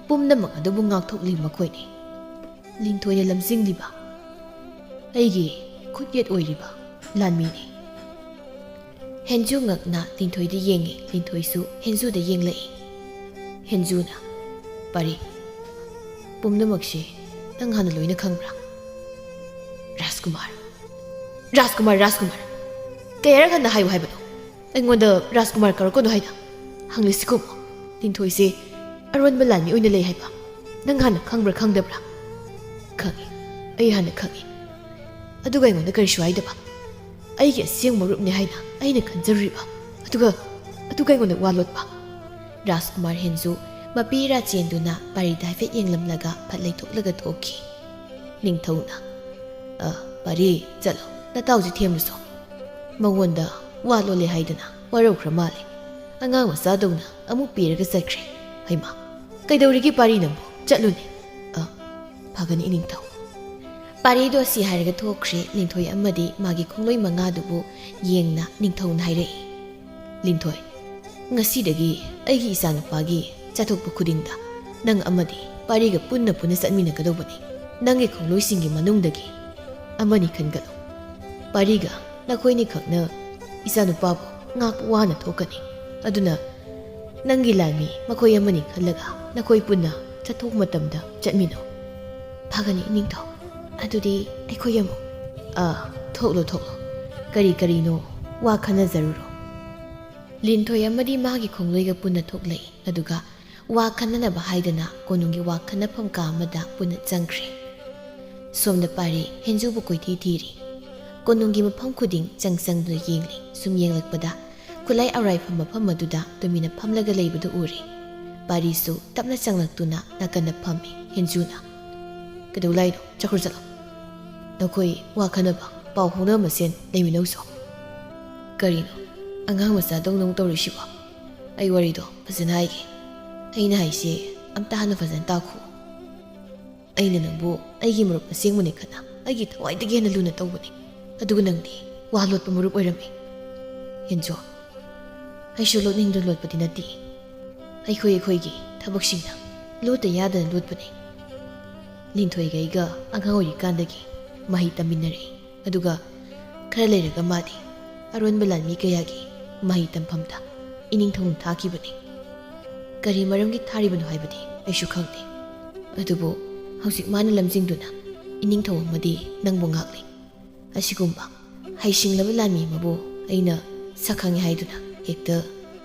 ꯄꯨꯝꯅꯃꯛ ꯑꯗꯨꯕꯨ ꯉꯥꯛꯊꯣꯛꯂꯤ ꯃꯈꯣꯏꯅꯤ꯫ ꯂꯤꯟꯊꯣꯏꯅ ꯂꯝꯖꯤꯡꯂꯤꯕ ꯑꯩꯒꯤ ꯈꯨꯠꯌꯦꯠ ꯑꯣꯏꯔꯤꯕ ꯂꯥꯟꯃꯤꯅꯤ꯫" ꯍꯦꯟꯖꯨ ꯉꯛꯅ ꯂꯤꯟꯊꯣꯏꯗ ꯌꯦꯡꯉꯤ, ꯂꯤꯟꯊꯣꯏꯁꯨ ꯍꯦꯟꯖꯨꯗ ꯌꯦꯡꯂꯛꯏ꯫ ꯍꯦꯟꯖꯨꯅ, "ꯄꯥꯔꯤ, ꯄꯨꯝꯅꯃꯛꯁꯤ ꯅꯪ ꯍꯥꯟꯅ ꯂꯣꯏꯅ ꯈꯪꯕ꯭ꯔꯥ?" ꯔꯥꯖꯀꯨꯃꯥꯔ, ꯔꯥꯖꯀꯨꯃꯥꯔ, ꯔꯥꯖꯀꯨꯃꯥꯔ, ꯀꯌꯥꯔꯛ ꯍꯟꯅ ꯍꯥꯏꯌꯨ ꯍꯥꯏꯕꯅꯣ? ꯑꯩꯉꯣꯟꯗ ꯔꯥꯖꯀꯨꯃꯥꯔ ꯀꯧꯔꯛꯀꯅꯨ ꯍꯥꯏꯅ꯫ ꯍꯪꯂꯤꯁꯤ ꯈꯨꯝꯃꯨ꯫ ꯂꯤꯟꯊꯣꯏꯁꯦ ꯑꯔꯣꯟꯕ ꯂꯥꯟꯃꯤ ꯑꯣꯏꯅ ꯂꯩ ꯍꯥꯏꯕ ꯅꯪ ꯍꯥꯟꯅ ꯈꯪꯕ꯭ꯔꯥ ꯈꯪꯗꯕ꯭ꯔꯥ? ꯈꯪꯉꯤ, ꯑꯩ ꯍꯥꯟꯅ ꯈꯪꯉꯤ꯫ ꯑꯗꯨꯒ ꯑꯩꯉꯣꯟꯗ ꯀꯔꯤꯁꯨ ꯍꯥꯏꯗꯕ? ꯑꯩꯒꯤ ꯑꯁꯦꯡꯕ ꯃꯔꯨꯞꯅꯤ ꯍꯥꯏꯅ ꯑꯩꯅ ꯈꯟꯖꯔꯨꯔꯤꯕ, ꯑꯗꯨꯒ, ꯑꯗꯨꯒ ꯑꯩꯉꯣꯟꯗ ꯋꯥ ꯂꯣꯠꯄ꯫ ꯔꯥꯖꯀꯨꯃꯥꯔ ꯍꯦꯟꯖꯨ ꯃꯄꯤ ꯏꯔꯥ ꯆꯦꯟꯗꯨꯅ ꯄꯥꯔꯤꯗ ꯍꯥꯏꯐꯦꯠ ꯌꯦꯡꯂꯝꯂꯒ ꯐꯠ ꯂꯩꯊꯣꯛꯂꯒ ꯊꯣꯛꯈꯤ꯫ ꯅꯤꯡꯊꯧꯅ, "ꯑ, ꯄꯥꯔꯤ, ꯆꯠꯂꯣ, ꯅꯇꯥꯎꯁꯤ ꯊꯦꯝꯂꯨꯁꯣ꯫ ꯃꯉꯣꯟꯗ ꯋꯥ ꯂꯣꯜꯂꯦ ꯍꯥꯏꯗꯅ ꯋꯥꯔꯧꯈ꯭ꯔ ꯃꯥꯜꯂꯦ꯫ ꯑꯉꯥꯡ ꯃꯆꯥꯗꯧꯅ ꯑꯃꯨꯛ ꯄꯤꯔꯒ ꯆꯠꯈ꯭ꯔꯦ꯫ ꯍꯩꯃꯥ, ꯀꯩꯗꯧꯔꯤꯒꯦ ꯄꯥꯔꯤ ꯅꯪꯕꯨ? ꯆꯠꯂꯨꯅꯦ꯫" "ꯑ, ꯐꯒꯅꯤ ꯏꯅꯤꯡꯊꯧ꯫" ꯄꯥꯔꯤꯗꯣ ꯑꯁꯤ ꯍꯥꯏꯔꯒ ꯊꯣꯛꯈ꯭ꯔꯦ꯫ ꯂꯤꯟꯊꯣꯏ ꯑꯃꯗꯤ ꯃꯥꯒꯤ ꯈꯣꯡꯂꯣꯏ ꯃꯉꯥꯗꯨꯕꯨ ꯌꯦꯡꯅ ꯅꯤꯡꯊꯧꯅ ꯍꯥꯏꯔꯛꯏ, "ꯂꯤꯟꯊꯣꯏ, ꯉꯁꯤꯗꯒꯤ ꯑꯩꯒꯤ ꯏꯆꯥꯅꯨꯄꯥꯒꯤ ꯆꯠꯊꯣꯛꯄ ꯈꯨꯗꯤꯡꯗ ꯅꯪ ꯑꯃꯗꯤ ꯄꯥꯔꯤꯒ ꯄꯨꯟꯅ ꯄꯨꯟꯅ ꯆꯠꯃꯤꯟꯅꯒꯗꯧꯕꯅꯤ꯫ ꯅꯪꯒꯤ ꯈꯣꯡꯂꯣꯏꯁꯤꯡꯒꯤ ꯃꯅꯨꯡꯗꯒꯤ ꯑꯃꯅꯤ ꯈꯟꯒꯠꯂꯨ꯫ ꯄꯥꯔꯤꯒ ꯅꯈꯣꯏꯅꯤꯈꯛꯅ ꯏꯆꯥꯅꯨꯄꯥꯕꯨ ꯉꯥꯛꯄ ꯋꯥꯅ ꯊꯣꯛꯀꯅꯤ꯫ ꯑꯗꯨꯅ ꯅꯪꯒꯤ ꯂꯥꯟꯃꯤ ꯃꯈꯣꯏ ꯑꯃꯅꯤ ꯈꯜꯂꯒ ꯅꯈꯣꯏ ꯄꯨꯟꯅ ꯆꯠꯊꯣꯛꯄ ꯃꯇꯝꯗ ꯆꯠꯃꯤꯟꯅꯧ꯫" "ꯐꯒꯅꯤ ꯏꯅꯤꯡꯊꯧ꯫ ꯑꯗꯨꯗꯤ ꯑꯩꯈꯣꯏ ꯑꯃꯨꯛ꯫" "ꯑꯥ, ꯊꯣꯛꯂꯣ, ꯊꯣꯛꯂꯣ꯫ ꯀꯔꯤ ꯀꯔꯤꯅꯣ ꯋꯥ ꯈꯟꯅꯖꯔꯨꯔꯣ꯫" ꯂꯤꯟꯊꯣꯏ ꯑꯃꯗꯤ ꯃꯥꯒꯤ ꯈꯣꯡꯂꯣꯏꯒ ꯄꯨꯟꯅ ꯊꯣꯛꯂꯛꯏ꯫ ꯑꯗꯨꯒ ꯋꯥ ꯈꯟꯅꯅꯕ ꯍꯥꯏꯗꯅ ꯀꯣꯅꯨꯡꯒꯤ ꯋꯥ ꯈꯟꯅꯐꯝ ꯀꯥ ꯑꯃꯗ ꯄꯨꯟꯅ ꯆꯪꯈ꯭ꯔꯦ꯫ ꯁꯣꯝꯗ ꯄꯥꯔꯤ ꯍꯦꯟꯖꯨꯕꯨ ꯀꯣꯏꯊꯤ ꯊꯤꯔꯤ꯫ ꯀꯣꯅꯨꯡꯒꯤ ꯃꯐꯝ ꯈꯨꯗꯤꯡ ꯆꯪ ꯆꯪꯗꯨꯅ ꯌꯦꯡꯂꯤ꯫ ꯁꯨꯝ ꯌꯦꯡꯂꯛꯄꯗ ꯈꯨꯠꯂꯥꯏ ꯑꯔꯥꯏꯐꯝ ꯃꯐꯝ ꯑꯗꯨꯗ ꯇꯨꯃꯤꯟꯅ ꯐꯝꯂꯒ ꯂꯩꯕꯗꯨ ꯎꯔꯦ꯫ ꯄꯥꯔꯤꯁꯨ ꯇꯞꯅ ꯆꯪꯂꯛꯇꯨꯅ ꯅꯥꯀꯟꯗ ꯐꯝꯃꯤ꯫ ꯍꯦꯟꯖꯨꯅ, "ꯀꯩꯗꯧ ꯂꯥꯛꯏꯅꯣ? ꯆꯠꯈ꯭ꯔꯣ ꯆꯠꯂꯣ꯫ ꯅꯈꯣꯏ ꯋꯥ ꯈꯟꯅꯕ, ꯄꯥꯎ ꯐꯥꯎꯅꯕ ꯃꯁꯦꯟ ꯂꯩꯃꯤꯟꯅꯧꯁꯣ꯫" "ꯀꯔꯤꯅꯣ? ꯑꯉꯥꯡ ꯃꯆꯥꯗꯧꯅ ꯑꯃꯨꯛ ꯇꯧꯔꯤꯁꯤꯕꯣ? ꯑꯩ ꯋꯥꯔꯤꯗꯣ ꯐꯖꯅ ꯍꯥꯏꯒꯦ꯫ ꯑꯩꯅ ꯍꯥꯏꯁꯦ ꯑꯝꯇ ꯍꯥꯟꯅ ꯐꯖꯅ ꯇꯥꯈꯣ꯫ ꯑꯩꯅ ꯅꯪꯕꯨ ꯑꯩꯒꯤ ꯃꯔꯨꯞ ꯑꯁꯦꯡꯕꯅꯤ ꯈꯟꯅ ꯑꯩꯒꯤ ꯊꯋꯥꯏꯗꯒꯤ ꯍꯦꯟꯅ ꯂꯨꯅ ꯇꯧꯕꯅꯤ꯫ ꯑꯗꯨꯒ ꯅꯪꯗꯤ ꯋꯥ ꯂꯣꯠꯄ ꯃꯔꯨꯞ ꯑꯣꯏꯔꯝꯃꯤ꯫" "ꯍꯦꯟꯖꯣ, ꯑꯩꯁꯨ ꯂꯣꯠꯅꯤꯡꯗꯨꯅ ꯂꯣꯠꯄꯗꯤ ꯅꯠꯇꯦ꯫ ꯑꯩꯈꯣꯏ ꯑꯩꯈꯣꯏꯒꯤ ꯊꯕꯛꯁꯤꯡꯅ ꯂꯣꯠꯇ ꯌꯥꯗꯅ ꯂꯣꯠꯄꯅꯤ꯫ ꯂꯤꯟꯊꯣꯏꯒ ꯑꯩꯒ ꯑꯉꯥꯡ ꯑꯣꯏꯔꯤꯀꯥꯟꯗꯒꯤ ꯃꯍꯩ ꯇꯝꯃꯤꯟꯅꯔꯛꯏ꯫ ꯑꯗꯨꯒ ꯈꯔ ꯂꯩꯔꯒ ꯃꯥꯗꯤ ꯑꯔꯣꯟꯕ ꯂꯥꯟꯃꯤ ꯀꯌꯥꯒꯤ ꯃꯍꯩ ꯇꯝꯐꯝꯗ ꯏꯅꯤꯡꯊꯧꯅ ꯊꯥꯈꯤꯕꯅꯤ꯫ ꯀꯔꯤ ꯃꯔꯝꯒꯤ ꯊꯥꯔꯤꯕꯅꯣ ꯍꯥꯏꯕꯗꯤ ꯑꯩꯁꯨ ꯈꯪꯗꯦ꯫ ꯑꯗꯨꯕꯨ ꯍꯧꯖꯤꯛ ꯃꯥꯅ ꯂꯝꯖꯤꯡꯗꯨꯅ ꯏꯅꯤꯡꯊꯧ ꯑꯃꯗꯤ ꯅꯪꯕꯨ ꯉꯥꯛꯂꯤ꯫ ꯑꯁꯤꯒꯨꯝꯕ ꯍꯩꯁꯤꯡꯂꯕ ꯂꯥꯟꯃꯤ ꯑꯃꯕꯨ ꯑꯩꯅ ꯁꯛ ꯈꯪꯉꯦ ꯍꯥꯏꯗꯨꯅ ꯍꯦꯛꯇ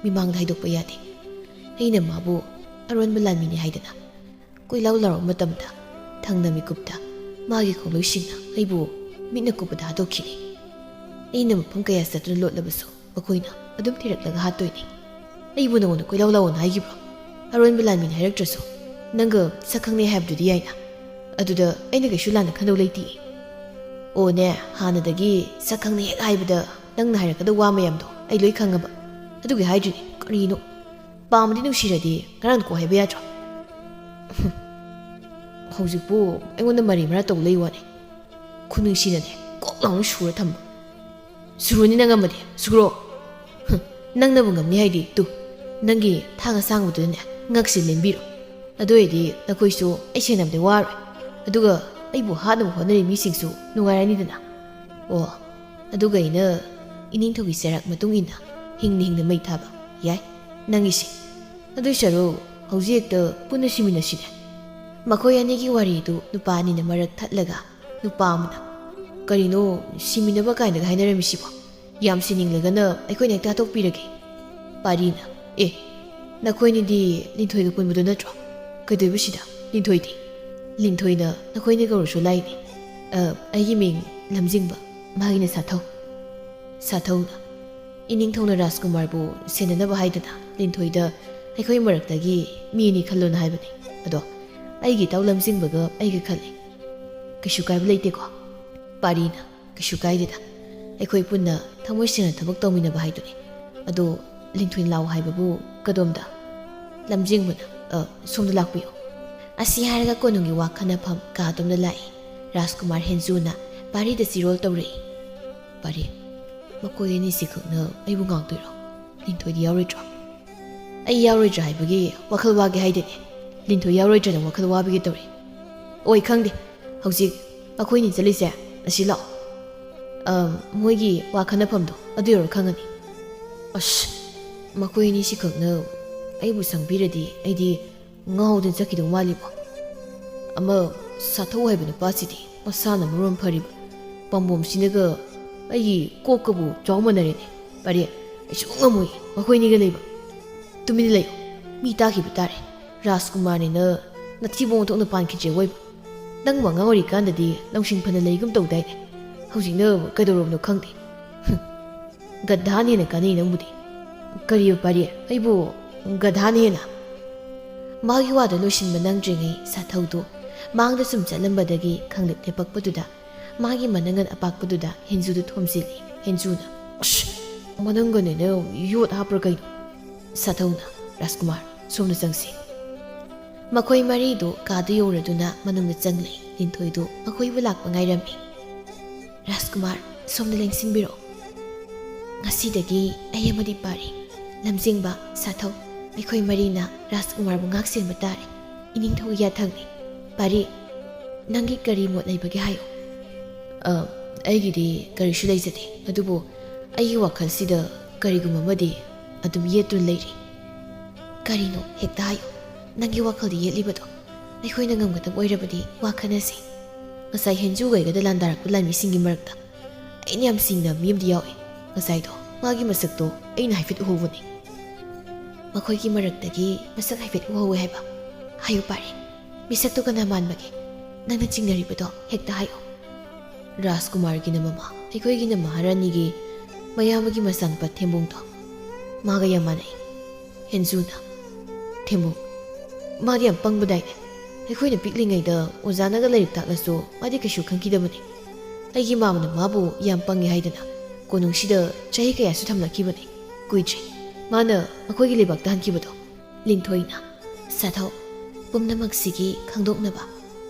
ꯃꯤꯃꯥꯡꯗ ꯍꯥꯏꯗꯣꯛꯄ ꯌꯥꯗꯦ꯫ ꯑꯩꯅ ꯃꯥꯕꯨ ꯑꯔꯣꯟꯕ ꯂꯥꯟꯃꯤꯅꯤ ꯍꯥꯏꯗꯅ ꯀꯣꯏꯂꯥꯎ ꯂꯥꯎꯔꯕ ꯃꯇꯝꯗ ꯊꯪꯅ ꯃꯤꯀꯨꯞꯇ ꯃꯥꯒꯤ ꯈꯣꯡꯂꯣꯏꯁꯤꯡꯅ ꯑꯩꯕꯨ ꯃꯤꯠꯅ ꯀꯨꯞꯄꯗ ꯍꯥꯠꯇꯣꯛꯈꯤꯅꯤ꯫ ꯑꯩꯅ ꯃꯐꯝ ꯀꯌꯥ ꯆꯠꯇꯨꯅ ꯂꯣꯠꯂꯕꯁꯨ ꯃꯈꯣꯏꯅ ꯑꯗꯨꯝ ꯊꯤꯔꯛꯂꯒ ꯍꯥꯠꯇꯣꯏꯅꯤ꯫ ꯑꯩꯕꯨ ꯅꯉꯣꯟꯗ ꯀꯣꯏꯂꯥꯎ ꯂꯥꯎꯑꯣꯅ ꯍꯥꯏꯈꯤꯕ꯭ꯔꯣ? ꯑꯔꯣꯟꯕ ꯂꯥꯟꯃꯤꯅꯤ ꯍꯥꯏꯔꯛꯇ꯭ꯔꯁꯨ ꯅꯪꯒ ꯁꯛ ꯈꯪꯅꯩ ꯍꯥꯏꯕꯗꯨꯗꯤ ꯌꯥꯏꯅ꯫ ꯑꯗꯨꯗ ꯑꯩꯅ ꯀꯩꯁꯨ ꯂꯥꯟꯅ ꯈꯟꯗꯧ ꯂꯩꯇꯦ꯫ ꯑꯣꯅꯦ, ꯍꯥꯟꯅꯗꯒꯤ ꯁꯛ ꯈꯪꯅꯩ ꯍꯦꯛ ꯍꯥꯏꯕꯗ ꯅꯪꯅ ꯍꯥꯏꯔꯛꯀꯗꯧ ꯋꯥ ꯃꯌꯥꯝꯗꯣ ꯑꯩ ꯂꯣꯏ ꯈꯪꯉꯕ꯫ ꯑꯗꯨꯒꯤ ꯍꯥꯏꯗ꯭ꯔꯤꯅꯤ꯫ ꯀꯔꯤꯅꯣ? ꯄꯥꯝꯃꯗꯤ ꯅꯨꯡꯁꯤꯔꯗꯤ ꯉꯔꯥꯡ ꯀꯣꯛ ꯍꯥꯏꯕ ꯌꯥꯗ꯭ꯔꯣ? ꯍꯧꯖꯤꯛꯄꯨ ꯑꯩꯉꯣꯟꯗ ꯃꯔꯩ ꯃꯔꯥ ꯇꯧ ꯂꯩ ꯋꯥꯅꯦ꯫ ꯈꯨꯅꯨꯡꯁꯤꯅꯅꯦ ꯀꯣꯛ ꯂꯥꯎꯅ ꯁꯨꯔ ꯊꯝꯕ꯫ ꯁꯨꯔꯨꯅꯤ ꯅꯪ ꯉꯝꯃꯗꯤ, ꯁꯨꯔꯣ꯫ ꯍꯨꯝ, ꯅꯪꯅꯕꯨ ꯉꯝꯅꯤ ꯍꯥꯏꯗꯤ, ꯇꯨ, ꯅꯪꯒꯤ ꯊꯥꯡ ꯑꯁꯥꯡꯕꯗꯨꯅꯅꯦ ꯉꯛꯁꯦ ꯂꯦꯟꯕꯤꯔꯣ꯫ ꯑꯗꯨ ꯑꯣꯏꯔꯗꯤ ꯅꯈꯣꯏꯁꯨ ꯑꯩ ꯁꯦꯟꯅꯕꯗ ꯋꯥꯔꯣꯏ꯫ ꯑꯗꯨꯒ ꯑꯩꯕꯨ ꯍꯥꯠꯅꯕ ꯍꯣꯠꯅꯔꯤ ꯃꯤꯁꯤꯡꯁꯨ ꯅꯨꯡꯉꯥꯏꯔꯅꯤꯗꯅ꯫ ꯑꯣ, ꯑꯗꯨꯒ ꯑꯩꯅ ꯏꯅꯤꯡꯊꯧꯒꯤ ꯆꯩꯔꯥꯛ ꯃꯇꯨꯡ ꯏꯟꯅ ꯍꯤꯡꯅ ꯍꯤꯡꯅ ꯃꯩ ꯊꯥꯕ ꯌꯥꯏ꯫ ꯅꯪꯒꯤꯁꯦ꯫ ꯑꯗꯨꯏ ꯁꯔꯨꯛ ꯍꯧꯖꯤꯛ ꯍꯦꯛꯇ ꯄꯨꯟꯅ ꯁꯤꯃꯤꯟꯅꯁꯤꯅꯦ꯫ ꯃꯈꯣꯏ ꯑꯅꯤꯒꯤ ꯋꯥꯔꯤꯗꯨ ꯅꯨꯄꯥ ꯑꯅꯤꯅ ꯃꯔꯛ ꯊꯠꯂꯒ ꯅꯨꯄꯥ ꯑꯃꯅ, "ꯀꯔꯤꯅꯣ ꯁꯤꯃꯤꯟꯅꯕ ꯀꯥꯏꯅꯒ ꯍꯥꯏꯅꯔꯝꯃꯤꯁꯤꯕꯣ? ꯌꯥꯝ ꯁꯤꯅꯤꯡꯂꯒꯅ ꯑꯩꯈꯣꯏꯅ ꯍꯦꯛꯇ ꯍꯥꯠꯇꯣꯛꯄꯤꯔꯒꯦ꯫" ꯄꯥꯔꯤꯅ, "ꯑꯦ, ꯅꯈꯣꯏꯅꯤꯗꯤ ꯂꯤꯟꯊꯣꯏꯒ ꯄꯨꯟꯕꯗꯨ ꯅꯠꯇ꯭ꯔꯣ? ꯀꯩꯗꯧꯕ ꯁꯤꯗ? ꯂꯤꯟꯊꯣꯏꯗꯤ? ꯂꯤꯟꯊꯣꯏꯅ ꯅꯈꯣꯏꯅꯤ ꯀꯧꯔꯁꯨ ꯂꯥꯏꯅꯤ꯫ ꯑ, ꯑꯩꯒꯤ ꯃꯤꯡ ꯂꯝꯖꯤꯡꯕ, ꯃꯥꯒꯤꯅ ꯁꯥꯊꯧ꯫" ꯁꯥꯊꯧꯅ, "ꯏꯅꯤꯡꯊꯧꯅ ꯔꯥꯖꯀꯨꯃꯥꯔꯕꯨ ꯁꯦꯟꯅꯅꯕ ꯍꯥꯏꯗꯅ ꯂꯤꯟꯊꯣꯏꯗ ꯑꯩꯈꯣꯏ ꯃꯔꯛꯇꯒꯤ ꯃꯤ ꯑꯅꯤ ꯈꯜꯂꯣꯅ ꯍꯥꯏꯕꯅꯤ꯫ ꯑꯗꯣ ꯑꯩꯒꯤ ꯏꯇꯥꯎ ꯂꯝꯖꯤꯡꯕꯒ ꯑꯩꯒ ꯈꯜꯂꯤ꯫ ꯀꯩꯁꯨ ꯀꯥꯏꯕ ꯂꯩꯇꯦꯀꯣ?" ꯄꯥꯔꯤꯅ, "ꯀꯩꯁꯨ ꯀꯥꯏꯗꯦꯗ꯫ ꯑꯩꯈꯣꯏ ꯄꯨꯟꯅ ꯊꯃꯣꯏ ꯁꯦꯡꯅ ꯊꯕꯛ ꯇꯧꯃꯤꯟꯅꯕ ꯍꯥꯏꯗꯨꯅꯤ꯫ ꯑꯗꯣ ꯂꯤꯟꯊꯣꯏ ꯂꯥꯎ ꯍꯥꯏꯕꯕꯨ ꯀꯗꯣꯝꯗ?" ꯂꯝꯖꯤꯡꯕꯅ, "ꯑ, ꯁꯣꯝꯗ ꯂꯥꯛꯄꯤꯌꯨ꯫" ꯑꯁꯤ ꯍꯥꯏꯔꯒ ꯀꯣꯅꯨꯡꯒꯤ ꯋꯥ ꯈꯟꯅꯐꯝ ꯀꯥ ꯑꯗꯣꯝꯗ ꯂꯥꯛꯏ꯫ ꯔꯥꯖꯀꯨꯃꯥꯔ ꯍꯦꯟꯖꯨꯅ ꯄꯥꯔꯤꯗ ꯆꯤꯔꯣꯜ ꯇꯧꯔꯛꯏ꯫ "ꯄꯥꯔꯤ, ꯃꯈꯣꯏ ꯑꯅꯤꯁꯤ ꯈꯛꯅ ꯑꯩꯕꯨ ꯉꯥꯡꯗꯣꯏꯔꯣ? ꯂꯤꯟꯊꯣꯏꯗꯤ ꯌꯥꯎꯔꯣꯏꯗ꯭ꯔꯣ?" "ꯑꯩ ꯌꯥꯎꯔꯣꯏꯗ꯭ꯔꯥ ꯍꯥꯏꯕꯒꯤ ꯋꯥꯈꯜ ꯋꯥꯒꯦ ꯍꯥꯏꯗꯦꯅꯦ꯫ ꯂꯤꯟꯊꯣꯏ ꯌꯥꯎꯔꯣꯏꯗ꯭ꯔꯅ ꯋꯥꯈꯜ ꯋꯥꯕꯒꯤ ꯇꯧꯔꯤ꯫ ꯑꯣꯏ, ꯈꯪꯗꯦ꯫ ꯍꯧꯖꯤꯛ ꯑꯩꯈꯣꯏꯅꯤ ꯆꯠꯂꯤꯁꯦ ꯑꯁꯤ ꯂꯥꯛꯑꯣ꯫ ꯑꯝ, ꯃꯣꯏꯒꯤ ꯋꯥ ꯈꯟꯅꯐꯝꯗꯣ ꯑꯗꯨ ꯌꯧꯔ ꯈꯪꯉꯅꯤ꯫" "ꯑꯁ, ꯃꯈꯣꯏ ꯑꯅꯤꯁꯤ ꯈꯛꯅ ꯑꯩꯕꯨ ꯁꯪꯕꯤꯔꯗꯤ ꯑꯩꯗꯤ ꯉꯥꯎꯗꯅ ꯆꯠꯈꯤꯗꯧ ꯃꯥꯜꯂꯤꯕꯣ꯫ ꯑꯃ ꯁꯥꯊꯧ ꯍꯥꯏꯕ ꯅꯨꯄꯥꯁꯤꯗꯤ ꯃꯁꯥꯅ ꯃꯔꯣꯟ ꯐꯔꯤꯕ, ꯄꯥꯝꯕꯣꯝꯁꯤꯅꯒ ꯑꯩꯒꯤ ꯀꯣꯛꯀꯕꯨ ꯆꯥꯎꯃꯟꯅꯔꯦꯅꯦ꯫ ꯄꯥꯔꯤ, ꯑꯩ ꯁꯨꯡꯉꯝ ꯉꯝꯃꯣꯏ ꯃꯈꯣꯏꯅꯤꯒ ꯂꯩꯕ꯫ ꯇꯨꯃꯤꯟꯅ ꯂꯩꯌꯨ, ꯃꯤ ꯇꯥꯈꯤꯕ ꯇꯥꯔꯦ꯫ ꯔꯥꯖꯀꯨꯃꯥꯔꯅꯤꯅ ꯅꯊꯤꯕꯣꯡ ꯊꯣꯛꯅ ꯄꯥꯟꯈꯤꯗ꯭ꯔꯦ ꯑꯣꯏꯕ꯫ ꯅꯪꯕꯨ ꯑꯉꯥꯡ ꯑꯣꯏꯔꯤꯀꯥꯟꯗꯗꯤ ꯂꯧꯁꯤꯡ ꯐꯅ ꯂꯩꯒꯨꯝ ꯇꯧꯗꯥꯏꯅꯦ? ꯍꯧꯖꯤꯛꯅ ꯀꯩꯗꯧꯔꯕꯅꯣ ꯈꯪꯗꯦ꯫ ꯍꯨꯝ, ꯒꯙꯥꯅ ꯍꯦꯟꯅ ꯀꯥꯟꯅꯩ ꯅꯪꯕꯨꯗꯤ꯫ ꯀꯔꯤꯕ ꯄꯥꯔꯤ? ꯑꯩꯕꯨ ꯒꯙꯥꯅ ꯍꯦꯟꯅ? ꯃꯥꯒꯤ ꯋꯥꯗꯨ ꯂꯣꯏꯁꯤꯟꯕ ꯅꯪꯗ꯭ꯔꯤꯉꯩ ꯁꯥꯊꯧꯗꯨ ꯃꯥꯡꯗ ꯁꯨꯝ ꯆꯠꯂꯝꯕꯗꯒꯤ ꯈꯪꯂꯦꯞ ꯂꯦꯞꯄꯛꯄꯗꯨꯗ ꯃꯥꯒꯤ ꯃꯅꯪꯒꯟ ꯑꯄꯥꯛꯄꯗꯨꯗ ꯍꯦꯟꯖꯨꯗꯨ ꯊꯣꯝꯖꯤꯜꯂꯤ꯫ ꯍꯦꯟꯖꯨꯅ, "ꯑꯁ, ꯃꯅꯪꯒꯟ ꯑꯣꯏꯅ ꯌꯣꯠ ꯍꯥꯞꯄ꯭ꯔꯥ ꯀꯩꯅꯣ?" ꯁꯥꯊꯧꯅ, "ꯔꯥꯖꯀꯨꯃꯥꯔ, ꯁꯣꯝꯗ ꯆꯪꯁꯤ꯫" ꯃꯈꯣꯏ ꯃꯔꯤꯗꯨ ꯀꯥꯗꯨ ꯌꯧꯔꯗꯨꯅ ꯃꯅꯨꯡꯗ ꯆꯪꯂꯦ꯫ ꯂꯤꯟꯊꯣꯏꯗꯨ ꯃꯈꯣꯏꯕꯨ ꯂꯥꯛꯄ ꯉꯥꯏꯔꯝꯃꯤ꯫ "ꯔꯥꯖꯀꯨꯃꯥꯔ, ꯁꯣꯝꯗ ꯂꯦꯡꯁꯤꯟꯕꯤꯔꯛꯑꯣ꯫ ꯉꯁꯤꯗꯒꯤ ꯑꯩ ꯑꯃꯗꯤ ꯄꯥꯔꯤ, ꯂꯝꯖꯤꯡꯕ, ꯁꯥꯊꯧ, ꯑꯩꯈꯣꯏ ꯃꯔꯤꯅ ꯔꯥꯖꯀꯨꯃꯥꯔꯕꯨ ꯉꯥꯛ ꯁꯦꯟꯕ ꯇꯥꯔꯦ꯫ ꯏꯅꯤꯡꯊꯧꯒꯤ ꯌꯥꯊꯪꯅꯤ꯫ ꯄꯥꯔꯤ, ꯅꯪꯒꯤ ꯀꯔꯤ ꯃꯣꯠ ꯂꯩꯕꯒꯦ ꯍꯥꯏꯌꯨ꯫" "ꯑ, ꯑꯩꯒꯤꯗꯤ ꯀꯔꯤꯁꯨ ꯂꯩꯖꯗꯦ, ꯑꯗꯨꯕꯨ ꯑꯩꯒꯤ ꯋꯥꯈꯜꯁꯤꯗ ꯀꯔꯤꯒꯨꯝꯕ ꯑꯃꯗꯤ ꯑꯗꯨꯝ ꯌꯦꯠꯇꯨꯅ ꯂꯩꯔꯤ꯫" "ꯀꯔꯤꯅꯣ? ꯍꯦꯛꯇ ꯍꯥꯏꯌꯨ꯫ ꯅꯪꯒꯤ ꯋꯥꯈꯜꯗ ꯌꯦꯠꯂꯤꯕꯗꯣ ꯑꯩꯈꯣꯏꯅ ꯉꯝꯒꯗꯕ ꯑꯣꯏꯔꯕꯗꯤ ꯋꯥ ꯈꯟꯅꯁꯤ꯫ ꯉꯁꯥꯏ ꯍꯦꯟꯖꯨꯒ ꯑꯩꯒꯗ ꯂꯥꯟꯗꯥꯔꯛꯄ ꯂꯥꯟꯃꯤꯁꯤꯡꯒꯤ ꯃꯔꯛꯇ ꯑꯩꯅ ꯌꯥꯝ ꯁꯤꯡꯅꯕ ꯃꯤ ꯑꯃꯗꯤ ꯌꯥꯎꯏ꯫ ꯉꯁꯥꯏꯗꯣ ꯃꯥꯒꯤ ꯃꯁꯛꯇꯣ ꯑꯩꯅ ꯍꯥꯏꯐꯦꯠ ꯎꯍꯧꯕꯅꯤ꯫" "ꯃꯈꯣꯏꯒꯤ ꯃꯔꯛꯇꯒꯤ ꯃꯁꯛ ꯍꯥꯏꯐꯦꯠ ꯎꯍꯧꯋꯦ ꯍꯥꯏꯕ? ꯍꯥꯏꯌꯨ ꯄꯥꯔꯤ, ꯃꯤꯁꯛꯇꯣ ꯀꯅꯥ ꯃꯥꯟꯕꯒꯦ? ꯅꯪꯅ ꯆꯤꯡꯅꯔꯤꯕꯗꯣ ꯍꯦꯛꯇ ꯍꯥꯏꯌꯨ꯫" "ꯔꯥꯖꯀꯨꯃꯥꯔꯒꯤꯅ ꯃꯃꯥ, ꯑꯩꯈꯣꯏꯒꯤꯅ ꯃꯍꯥꯔꯥꯅꯤꯒꯤ ꯃꯌꯥꯝꯕꯒꯤ ꯃꯆꯥꯅꯨꯄꯥ ꯊꯦꯝꯕꯨꯡꯗꯣ꯫ ꯃꯥꯒ ꯌꯥꯝ ꯃꯥꯟꯅꯩ꯫" ꯍꯦꯟꯖꯨꯅ, "ꯊꯦꯝꯕꯨꯡ, ꯃꯥꯗꯤ ꯌꯥꯝ ꯄꯪꯕꯗꯥꯏꯅꯦ꯫ ꯑꯩꯈꯣꯏꯅ ꯄꯤꯛꯂꯤꯉꯩꯗ ꯑꯣꯖꯥꯅꯒ ꯂꯥꯏꯔꯤꯛ ꯇꯥꯛꯂꯁꯨ ꯃꯥꯗꯤ ꯀꯩꯁꯨ ꯈꯪꯈꯤꯗꯕꯅꯤ꯫ ꯑꯩꯒꯤ ꯃꯥꯃꯅ ꯃꯥꯕꯨ ꯌꯥꯝ ꯄꯪꯉꯦ ꯍꯥꯏꯗꯅ ꯀꯣꯅꯨꯡꯁꯤꯗ ꯆꯍꯤ ꯀꯌꯥꯁꯨ ꯊꯝꯂꯛꯈꯤꯕꯅꯤ꯫ ꯀꯨꯏꯗ꯭ꯔꯤ ꯃꯥꯅ ꯑꯩꯈꯣꯏꯒꯤ ꯂꯩꯕꯥꯛꯇ ꯍꯟꯈꯤꯕꯗꯣ꯫" ꯂꯤꯟꯊꯣꯏꯅ, "ꯁꯥꯊꯧ, ꯄꯨꯝꯅꯃꯛꯁꯤꯒꯤ ꯈꯪꯗꯣꯛꯅꯕ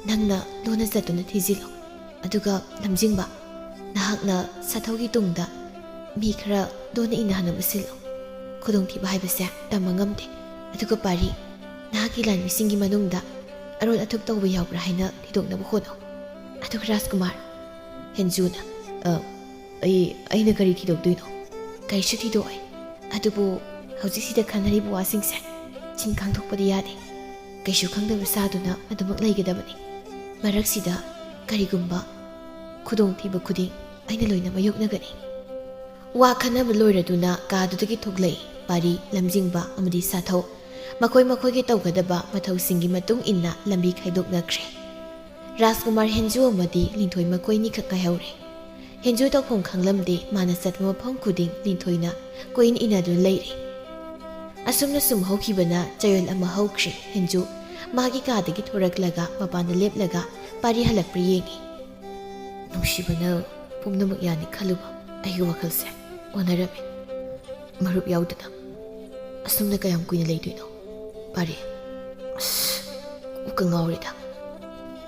ꯅꯪꯅ ꯂꯣꯟꯅ ꯆꯠꯇꯨꯅ ꯊꯤꯖꯤꯜꯂꯨ꯫ ꯑꯗꯨꯒ ꯂꯝꯖꯤꯡꯕ, ꯅꯍꯥꯛꯅ ꯁꯥꯊꯧꯒꯤ ꯇꯨꯡꯗ ꯃꯤ ꯈꯔ ꯂꯣꯟꯅ ꯏꯟꯅꯍꯟꯅꯕ ꯁꯤꯜꯂꯨ꯫ ꯈꯨꯗꯣꯡꯊꯤꯕ ꯍꯥꯏꯕꯁꯦ ꯇꯝꯕ ꯉꯝꯗꯦ꯫ ꯑꯗꯨꯒ ꯄꯥꯔꯤ, ꯅꯍꯥꯛꯀꯤ ꯂꯥꯟꯃꯤꯁꯤꯡꯒꯤ ꯃꯅꯨꯡꯗ ꯑꯔꯣꯟ ꯑꯊꯨꯞ ꯇꯧꯕ ꯌꯥꯎꯕ꯭ꯔꯥ ꯍꯥꯏꯅ ꯊꯤꯗꯣꯛꯅꯕ ꯍꯣꯠꯅꯧ꯫" ꯑꯗꯨꯒ ꯔꯥꯖꯀꯨꯃꯥꯔ, ꯍꯦꯟꯖꯨꯅ, "ꯑ, ꯑꯩ, ꯑꯩꯅ ꯀꯔꯤ ꯊꯤꯗꯣꯛꯇꯣꯏꯅꯣ? ꯀꯔꯤꯁꯨ ꯊꯤꯗꯣꯛꯑꯣꯏ꯫ ꯑꯗꯨꯕꯨ ꯍꯧꯖꯤꯛꯁꯤꯗ ꯈꯟꯅꯔꯤꯕ ꯋꯥꯁꯤꯡꯁꯦ ꯆꯤꯟ ꯈꯥꯡꯗꯣꯛꯄꯗꯤ ꯌꯥꯗꯦ꯫ ꯀꯩꯁꯨ ꯈꯪꯗꯕ ꯁꯥꯗꯨꯅ ꯑꯗꯨꯃꯛ ꯂꯩꯒꯗꯕꯅꯤ꯫ ꯃꯔꯛꯁꯤꯗ ꯀꯔꯤꯒꯨꯝꯕ ꯈꯨꯗꯣꯡꯊꯤꯕ ꯈꯨꯗꯤꯡ ꯑꯩꯅ ꯂꯣꯏꯅ ꯃꯥꯌꯣꯛꯅꯒꯅꯤ꯫ ꯋꯥ ꯈꯟꯅꯕ ꯂꯣꯏꯔꯗꯨꯅ ꯀꯥꯗꯨꯗꯒꯤ ꯊꯣꯛꯂꯛꯏ ꯄꯥꯔꯤ, ꯂꯝꯖꯤꯡꯕ ꯑꯃꯗꯤ ꯁꯥꯊꯧ꯫ ꯃꯈꯣꯏ ꯃꯈꯣꯏꯒꯤ ꯇꯧꯒꯗꯕ ꯃꯊꯧꯁꯤꯡꯒꯤ ꯃꯇꯨꯡ ꯏꯟꯅ ꯂꯝꯕꯤ ꯈꯥꯏꯗꯣꯛꯅꯈ꯭ꯔꯦ꯫ ꯔꯥꯖꯀꯨꯃꯥꯔ, ꯍꯦꯟꯖꯨ ꯑꯃꯗꯤ ꯂꯤꯟꯊꯣꯏ ꯃꯈꯣꯏꯅꯤꯈꯛ ꯉꯥꯏꯍꯧꯔꯦ꯫ ꯍꯦꯟꯖꯨ ꯇꯧꯐꯝ ꯈꯪꯂꯝꯗꯦ, ꯃꯥꯅ ꯆꯠꯄ ꯃꯐꯝ ꯈꯨꯗꯤꯡ ꯂꯤꯟꯊꯣꯏꯅ ꯀꯣꯏꯏꯟ ꯏꯟꯅꯗꯨꯅ ꯂꯩꯔꯦ꯫ ꯑꯁꯨꯝꯅ ꯁꯨꯝ ꯍꯧꯈꯤꯕꯅ ꯆꯌꯣꯜ ꯑꯃ ꯍꯧꯈ꯭ꯔꯦ꯫ ꯍꯦꯟꯖꯨ ꯃꯥꯒꯤ ꯀꯥꯗꯒꯤ ꯊꯣꯔꯛꯂꯒ ꯃꯄꯥꯟꯗ ꯂꯦꯞꯂꯒ ꯄꯥꯔꯤ ꯍꯜꯂꯛꯄ꯭ꯔꯥ ꯌꯦꯡꯉꯤ꯫ ꯅꯨꯡꯁꯤꯕꯅ ꯄꯨꯝꯅꯃꯛ ꯌꯥꯅꯤ ꯈꯜꯂꯨꯕ ꯑꯩꯒꯤ ꯋꯥꯈꯜꯁꯦ ꯑꯣꯟꯅꯔꯝꯃꯤ꯫ ꯃꯔꯨꯞ ꯌꯥꯎꯗꯅ ꯑꯁꯨꯝꯅ ꯀꯌꯥꯝ ꯀꯨꯏꯅ ꯂꯩꯗꯣꯏꯅꯣ? ꯄꯥꯔꯤ, ꯑꯁ, ꯀꯣꯛꯀ ꯉꯥꯎꯔꯦꯗ꯫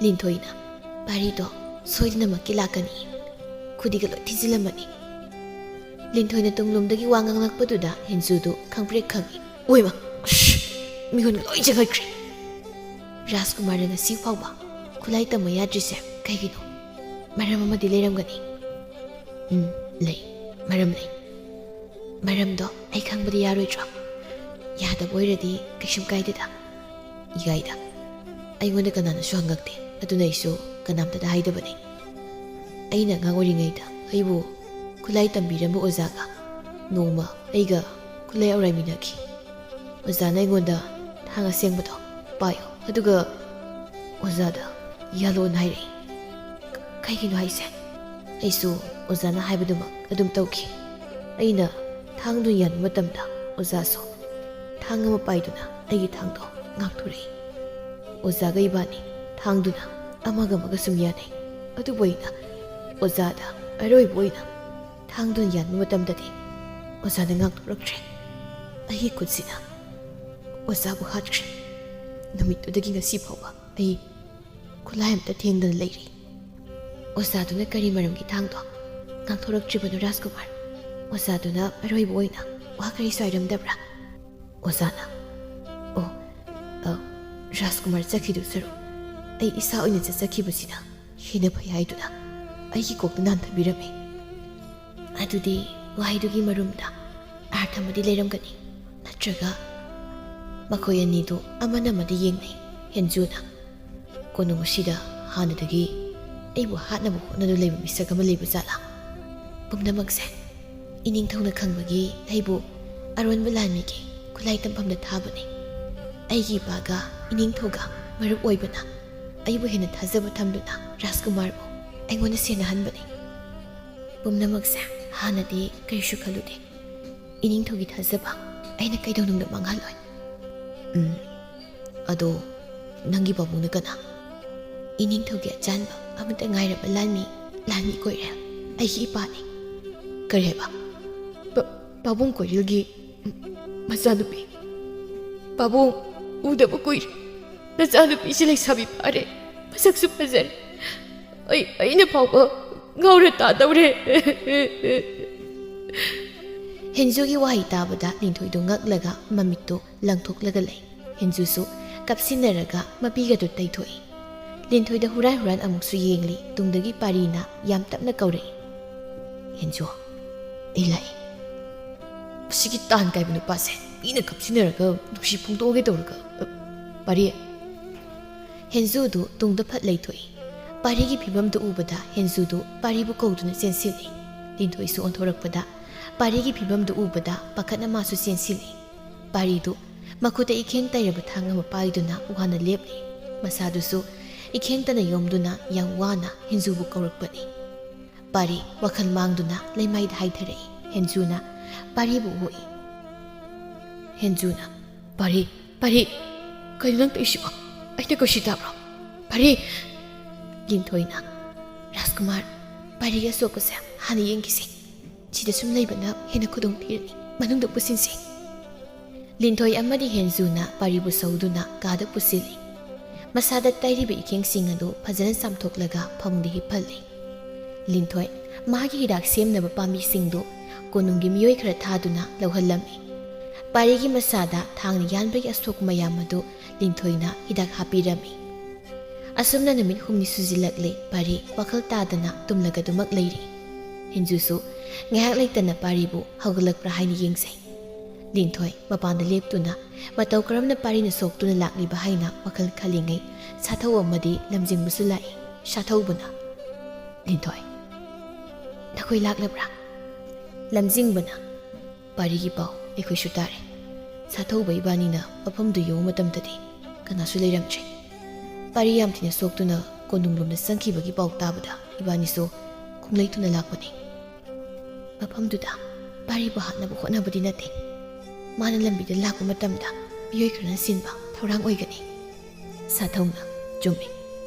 ꯂꯤꯟꯊꯣꯏꯅ, ꯄꯥꯔꯤꯗꯣ ꯁꯣꯏꯗꯅꯃꯛꯀꯤ ꯂꯥꯛꯀꯅꯤ꯫ ꯈꯨꯗꯤꯒ ꯂꯣꯏ ꯊꯤꯖꯤꯜꯂꯝꯃꯅꯤ꯫ ꯂꯤꯟꯊꯣꯏꯅ ꯇꯨꯡꯂꯣꯝꯗꯒꯤ ꯋꯥ ꯉꯥꯡꯂꯛꯄꯗꯨꯗ ꯍꯦꯟꯖꯨꯗꯨ ꯈꯪꯄ꯭ꯔꯦꯛ ꯈꯪꯏ꯫ ꯑꯣꯏꯃ! ꯑꯁ! ꯃꯤꯍꯨꯟꯒ ꯂꯣꯏ ꯆꯦꯟꯈꯠꯈ꯭ꯔꯦ꯫ ꯔꯥꯖꯀꯨꯃꯥꯔꯅ ꯉꯁꯤ ꯐꯥꯎꯕ ꯈꯨꯠꯂꯥꯏ ꯇꯝꯕ ꯌꯥꯗ꯭ꯔꯤꯁꯦ ꯀꯩꯒꯤꯅꯣ? ꯃꯔꯝ ꯑꯃꯗꯤ ꯂꯩꯔꯝꯒꯅꯤ꯫ ꯎꯝ, ꯂꯩ꯫ ꯃꯔꯝ ꯂꯩ꯫ ꯃꯔꯝꯗꯣ ꯑꯩ ꯈꯪꯕꯗꯤ ꯌꯥꯔꯣꯏꯗ꯭ꯔꯣ? ꯌꯥꯗꯕ ꯑꯣꯏꯔꯗꯤ ꯀꯩꯁꯨꯝ ꯀꯥꯏꯗꯦꯗ꯫ ꯌꯥꯏꯗ꯫ ꯑꯩꯉꯣꯟꯗ ꯀꯅꯥꯅꯁꯨ ꯍꯪꯉꯛꯇꯦ, ꯑꯗꯨꯅ ꯑꯩꯁꯨ ꯀꯅꯥꯝꯇꯗ ꯍꯥꯏꯗꯕꯅꯤ꯫ ꯑꯩꯅ ꯑꯉꯥꯡ ꯑꯣꯏꯔꯤꯉꯩꯗ ꯑꯩꯕꯨ ꯈꯨꯠꯂꯥꯏ ꯇꯝꯕꯤꯔꯝꯕ ꯑꯣꯖꯥꯒ ꯅꯣꯡꯃ ꯑꯩꯒ ꯈꯨꯠꯂꯥꯏ ꯑꯧꯔꯥꯏꯃꯤꯟꯅꯈꯤ꯫ ꯑꯣꯖꯥꯅ ꯑꯩꯉꯣꯟꯗ ꯊꯥꯡ ꯑꯁꯦꯡꯕꯗꯣ ꯄꯥꯏꯌꯣ, ꯑꯗꯨꯒ ꯑꯣꯖꯥꯗ ꯌꯥꯜꯂꯣꯅ ꯍꯥꯏꯔꯛꯏ꯫ ꯀꯩꯒꯤꯅꯣ ꯍꯥꯏꯁꯦ? ꯑꯩꯁꯨ ꯑꯣꯖꯥꯅ ꯍꯥꯏꯕꯗꯨꯃꯛ ꯑꯗꯨꯝ ꯇꯧꯈꯤ꯫ ꯑꯩꯅ ꯊꯥꯡꯗꯨ ꯌꯥꯟꯕ ꯃꯇꯝꯗ ꯑꯣꯖꯥꯁꯨ ꯊꯥꯡ ꯑꯃ ꯄꯥꯏꯗꯨꯅ ꯑꯩꯒꯤ ꯊꯥꯡꯗꯣ ꯉꯥꯛꯊꯣꯔꯛꯏ꯫ ꯑꯣꯖꯥꯒ ꯏꯕꯥꯅꯤ ꯊꯥꯡꯗꯨꯅ ꯑꯃꯒ ꯑꯃꯒ ꯁꯨꯝ ꯌꯥꯅꯩ꯫ ꯑꯗꯨꯕꯨ ꯑꯩꯅ ꯑꯣꯖꯥꯗ ꯑꯔꯣꯏꯕ ꯑꯣꯏꯅ ꯊꯥꯡꯗꯨꯅ ꯌꯥꯟꯕ ꯃꯇꯝꯗꯗꯤ ꯑꯣꯖꯥꯅ ꯉꯥꯛꯊꯣꯔꯛꯇ꯭ꯔꯦ꯫ ꯑꯩꯒꯤ ꯈꯨꯠꯁꯤꯅ ꯑꯣꯖꯥꯕꯨ ꯍꯥꯠꯈ꯭ꯔꯦ꯫ ꯅꯨꯃꯤꯠꯇꯨꯗꯒꯤ ꯉꯁꯤ ꯐꯥꯎꯕ ꯑꯩ ꯈꯨꯠꯂꯥꯏ ꯑꯝꯇ ꯊꯦꯡꯗꯅ ꯂꯩꯔꯤ꯫ ꯑꯣꯖꯥꯗꯨꯅ ꯀꯔꯤ ꯃꯔꯝꯒꯤ ꯊꯥꯡꯗꯣ ꯉꯥꯛꯊꯣꯔꯛꯇ꯭ꯔꯤꯕꯅꯣ, ꯔꯥꯖꯀꯨꯃꯥꯔ? ꯑꯣꯖꯥꯗꯨꯅ ꯑꯔꯣꯏꯕ ꯑꯣꯏꯅ ꯋꯥ ꯀꯔꯤꯁꯨ ꯍꯥꯏꯔꯝꯗꯕ꯭ꯔꯥ? ꯑꯣꯖꯥꯅ, "ꯑꯣ, ꯑ, ꯔꯥꯖꯀꯨꯃꯥꯔ ꯆꯠꯈꯤꯗꯨ ꯁꯔꯨꯛ ꯑꯩ ꯏꯁꯥ ꯑꯣꯏꯅ ꯆꯠꯆꯈꯤꯕꯁꯤꯅ ꯍꯦꯟꯅ ꯐꯩ" ꯍꯥꯏꯗꯨꯅ ꯑꯩꯒꯤ ꯀꯣꯛꯇ ꯅꯥꯟꯊꯕꯤꯔꯝꯃꯤ꯫ ꯑꯗꯨꯗꯤ ꯋꯥꯍꯩꯗꯨꯒꯤ ꯃꯔꯨꯝꯗ ꯑꯥꯔꯊ ꯑꯃꯗꯤ ꯂꯩꯔꯝꯒꯅꯤ, ꯅꯠꯇ꯭ꯔꯒ? ꯃꯈꯣꯏ ꯑꯅꯤꯗꯨ ꯑꯃꯅ ꯑꯃꯗ ꯌꯦꯡꯅꯩ꯫ ꯍꯦꯟꯖꯨꯅ, "ꯀꯣꯅꯨꯡ ꯑꯁꯤꯗ ꯍꯥꯟꯅꯗꯒꯤ ꯑꯩꯕꯨ ꯍꯥꯠꯅꯕ ꯍꯣꯠꯅꯗꯨꯅ ꯂꯩꯕ ꯃꯤꯁꯛ ꯑꯃ ꯂꯩꯕ ꯖꯥꯠꯂꯥ? ꯄꯨꯝꯅꯃꯛꯁꯦ ꯏꯅꯤꯡꯊꯧꯅ ꯈꯪꯕꯒꯤ ꯑꯩꯕꯨ ꯑꯔꯣꯟꯕ ꯂꯥꯟꯃꯤꯒꯤ ꯈꯨꯠꯂꯥꯏ ꯇꯝꯐꯝꯗ ꯊꯥꯕꯅꯤ꯫ ꯑꯩꯒꯤ ꯏꯄꯥꯒ ꯏꯅꯤꯡꯊꯧꯒ ꯃꯔꯨꯞ ꯑꯣꯏꯕꯅ ꯑꯩꯕꯨ ꯍꯦꯟꯅ ꯊꯥꯖꯕ ꯊꯝꯗꯨꯅ ꯔꯥꯖꯀꯨꯃꯥꯔꯕꯨ ꯑꯩꯉꯣꯟꯗ ꯁꯦꯟꯅꯍꯟꯕꯅꯤ꯫ ꯄꯨꯝꯅꯃꯛꯁꯦ ꯍꯥꯟꯅꯗꯤ ꯀꯔꯤꯁꯨ ꯈꯜꯂꯨꯗꯦ꯫ ꯏꯅꯤꯡꯊꯧꯒꯤ ꯊꯥꯖꯕ ꯑꯩꯅ ꯀꯩꯗꯧꯅꯨꯡꯗ ꯃꯥꯡꯍꯜꯂꯣꯏ꯫ ꯎꯝ, ꯑꯗꯣ ꯅꯪꯒꯤ ꯄꯥꯕꯨꯡꯅ ꯀꯅꯥ? ꯏꯅꯤꯡꯊꯧꯒꯤ ꯑꯆꯥꯟꯕ ꯑꯃꯠꯇ ꯉꯥꯏꯔꯕ ꯂꯥꯟꯃꯤ, ꯂꯥꯟꯃꯤ ꯀꯣꯏꯔꯦꯜ, ꯑꯩꯒꯤ ꯏꯄꯥꯅꯤ꯫ ꯀꯔꯤ ꯍꯥꯏꯕ? ꯄꯥꯕꯨꯡ ꯀꯣꯏꯔꯦꯜꯒꯤ ꯃꯆꯥꯅꯨꯄꯤ꯫ ꯄꯥꯕꯨꯡ ꯎꯗꯕ ꯀꯨꯏꯔꯦ꯫ ꯅꯆꯥꯅꯨꯄꯤꯁꯤ ꯂꯩꯁꯥꯕꯤ ꯐꯥꯔꯦ, ꯃꯁꯛꯁꯨ ꯐꯖꯔꯦ꯫ ꯑꯩ, ꯑꯩꯅ ꯐꯥꯎꯕ ꯉꯥꯎꯔ ꯇꯥꯗꯧꯔꯦ꯫ ꯍꯦꯟꯖꯨꯒꯤ ꯋꯥꯍꯩ ꯇꯥꯕꯗ ꯂꯤꯟꯊꯣꯏꯗꯨ ꯉꯛꯂꯒ ꯃꯃꯤꯠꯇꯨ ꯂꯪꯊꯣꯛꯂꯒ ꯂꯩ꯫ ꯍꯦꯟꯖꯨꯁꯨ ꯀꯞꯁꯤꯟꯅꯔꯒ ꯃꯄꯤꯒꯗꯨ ꯇꯩꯊꯣꯛꯏ꯫ ꯂꯤꯟꯊꯣꯏꯗ ꯍꯨꯔꯥꯟ ꯍꯨꯔꯥꯟ ꯑꯃꯨꯛꯁꯨ ꯌꯦꯡꯂꯤ꯫ ꯇꯨꯡꯗꯒꯤ ꯄꯥꯔꯤꯅ ꯌꯥꯝ ꯇꯞꯅ ꯀꯧꯔꯛꯏ, "ꯍꯦꯟꯖꯨ, ꯑꯩ ꯂꯥꯛꯏ꯫ ꯃꯁꯤꯒꯤ ꯇꯥꯟ ꯀꯥꯏꯕ ꯅꯨꯄꯥꯁꯦ ꯃꯤꯅ ꯀꯞꯁꯤꯟꯅꯔꯒ ꯅꯨꯡꯁꯤ ꯐꯣꯡꯗꯣꯛꯑꯒꯦ ꯇꯧꯔꯒ, ꯑ, ꯄꯥꯔꯤ!" ꯍꯦꯟꯖꯨꯗꯨ ꯇꯨꯡꯗ ꯐꯠ ꯂꯩꯊꯣꯛꯏ꯫ ꯄꯥꯔꯤꯒꯤ ꯐꯤꯕꯝꯗꯨ ꯎꯕꯗ ꯍꯦꯟꯖꯨꯗꯨ ꯄꯥꯔꯤꯕꯨ ꯀꯧꯗꯨꯅ ꯆꯦꯟꯁꯤꯜꯂꯤ꯫ ꯂꯤꯟꯊꯣꯏꯁꯨ ꯑꯣꯟꯊꯣꯔꯛꯄꯗ ꯄꯥꯔꯤꯒꯤ ꯐꯤꯕꯝꯗꯨ ꯎꯕꯗ ꯄꯥꯈꯠꯅ ꯃꯥꯁꯨ ꯆꯦꯟꯁꯤꯜꯂꯤ꯫ ꯄꯥꯔꯤꯗꯨ ꯃꯈꯨꯠꯇ ꯏꯈꯦꯡ ꯇꯩꯔꯕ ꯊꯥꯡ ꯑꯃ ꯄꯥꯏꯗꯨꯅ ꯋꯥꯅ ꯂꯦꯞꯂꯤ꯫ ꯃꯁꯥꯗꯨꯁꯨ ꯏꯈꯦꯡꯇꯅ ꯌꯣꯝꯗꯨꯅ ꯌꯥꯝ ꯋꯥꯅ ꯍꯦꯟꯖꯨꯕꯨ ꯀꯧꯔꯛꯄꯅꯤ꯫ ꯄꯥꯔꯤ ꯋꯥꯈꯜ ꯃꯥꯡꯗꯨꯅ ꯂꯩꯃꯥꯏꯗ ꯍꯥꯏꯊꯔꯛꯏ꯫ ꯍꯦꯟꯖꯨꯅ ꯄꯥꯔꯤꯕꯨ ꯑꯣꯛꯏ꯫ ꯍꯦꯟꯖꯨꯅ, "ꯄꯥꯔꯤ, ꯄꯥꯔꯤ, ꯀꯩꯅꯣ ꯅꯪ ꯇꯧꯏꯁꯤꯕꯣ? ꯑꯩꯅ ꯀꯧꯁꯤ ꯇꯥꯕ꯭ꯔꯣ? ꯄꯥꯔꯤ!" ꯂꯤꯟꯊꯣꯏꯅ, "ꯔꯥꯖꯀꯨꯃꯥꯔ, ꯄꯥꯔꯤꯒꯤ ꯑꯁꯣꯛꯄꯁꯦ ꯍꯥꯟꯅ ꯌꯦꯡꯈꯤꯁꯤ꯫ ꯁꯤꯗ ꯁꯨꯝ ꯂꯩꯕꯅ ꯍꯦꯟꯅ ꯈꯨꯗꯣꯡ ꯊꯤꯔꯅꯤ꯫ ꯃꯅꯨꯡꯗ ꯄꯨꯁꯤꯟꯁꯤ꯫" ꯂꯤꯟꯊꯣꯏ ꯑꯃꯗꯤ ꯍꯦꯟꯖꯨꯅ ꯄꯥꯔꯤꯕꯨ ꯁꯧꯗꯨꯅ ꯀꯥꯗ ꯄꯨꯁꯤꯜꯂꯤ꯫ ꯃꯁꯥꯗ ꯇꯩꯔꯤꯕ ꯏꯈꯦꯡꯁꯤꯡ ꯑꯗꯨ ꯐꯖꯅ ꯆꯥꯝꯊꯣꯛꯂꯒ ꯐꯃꯨꯡꯗ ꯍꯤꯞꯍꯜꯂꯤ꯫ ꯂꯤꯟꯊꯣꯏ ꯃꯥꯒꯤ ꯍꯤꯗꯥꯛ ꯁꯦꯝꯅꯕ ꯄꯥꯝꯕꯤꯁꯤꯡꯗꯨ ꯀꯣꯅꯨꯡꯒꯤ ꯃꯤꯑꯣꯏ ꯈꯔ ꯊꯥꯗꯨꯅ ꯂꯧꯍꯜꯂꯝꯃꯤ꯫ ꯄꯥꯔꯤꯒꯤ ꯃꯁꯥꯗ ꯊꯥꯡꯅ ꯌꯥꯟꯕꯒꯤ ꯑꯁꯣꯛꯄ ꯃꯌꯥꯝ ꯑꯗꯨ ꯂꯤꯟꯊꯣꯏꯅ ꯍꯤꯗꯥꯛ ꯍꯥꯞꯄꯤꯔꯝꯃꯤ꯫ ꯑꯁꯨꯝꯅ ꯅꯨꯃꯤꯠ ꯍꯨꯝꯅꯤ ꯁꯨꯖꯤꯜꯂꯛꯂꯦ꯫ ꯄꯥꯔꯤ ꯋꯥꯈꯜ ꯇꯥꯗꯅ ꯇꯨꯝꯂꯒ ꯑꯗꯨꯃꯛ ꯂꯩꯔꯤ꯫ ꯍꯦꯟꯖꯨꯁꯨ ꯉꯥꯏꯍꯥꯛ ꯂꯩꯇꯅ ꯄꯥꯔꯤꯕꯨ ꯍꯧꯒꯠꯂꯛꯄ꯭ꯔꯥ ꯍꯥꯏꯅ ꯌꯦꯡꯖꯩ꯫ ꯂꯤꯟꯊꯣꯏ ꯃꯄꯥꯟꯗ ꯂꯦꯞꯇꯨꯅ ꯃꯇꯧ ꯀꯔꯝꯅ ꯄꯥꯔꯤꯅ ꯁꯣꯛꯇꯨꯅ ꯂꯥꯛꯂꯤꯕ ꯍꯥꯏꯅ ꯋꯥꯈꯜ ꯈꯜꯂꯤꯉꯩ ꯁꯥꯊꯧ ꯑꯃꯗꯤ ꯂꯝꯖꯤꯡꯕꯁꯨ ꯂꯥꯛꯏ꯫ ꯁꯥꯊꯧꯕꯅ, ꯂꯤꯟꯊꯣꯏ, ꯅꯈꯣꯏ ꯂꯥꯛꯂꯕ꯭ꯔꯥ? ꯂꯝꯖꯤꯡꯕꯅ, ꯄꯥꯔꯤꯒꯤ ꯄꯥꯎ ꯑꯩꯈꯣꯏꯁꯨ ꯇꯥꯔꯦ꯫ ꯁꯥꯊꯧꯕ ꯏꯕꯥꯅꯤꯅ ꯃꯐꯝꯗꯨ ꯌꯧꯕ ꯃꯇꯝꯗꯗꯤ ꯀꯅꯥꯁꯨ ꯂꯩꯔꯝꯗ꯭ꯔꯦ꯫ ꯄꯥꯔꯤ ꯌꯥꯝ ꯊꯤꯅ ꯁꯣꯛꯇꯨꯅ ꯀꯣꯅꯨꯡꯂꯣꯝꯗ ꯆꯪꯈꯤꯕꯒꯤ ꯄꯥꯎ ꯇꯥꯕꯗ ꯏꯕꯥꯅꯤꯁꯨ ꯈꯣꯡꯂꯩ ꯊꯨꯅ ꯂꯥꯛꯄꯅꯤ꯫ ꯃꯐꯝꯗꯨꯗ ꯄꯥꯔꯤꯕꯨ ꯍꯥꯠꯅꯕ ꯍꯣꯠꯅꯕꯗꯤ ꯅꯠꯇꯦ꯫ ꯃꯥꯅ ꯂꯝꯕꯤꯗ ꯂꯥꯛꯄ ꯃꯇꯝꯗ ꯃꯤꯑꯣꯏ ꯈꯔꯅ ꯁꯤꯟꯕ ꯊꯧꯔꯥꯡ ꯑꯣꯏꯒꯅꯤ꯫ ꯁꯥꯊꯧꯅ, ꯆꯨꯝꯃꯤ꯫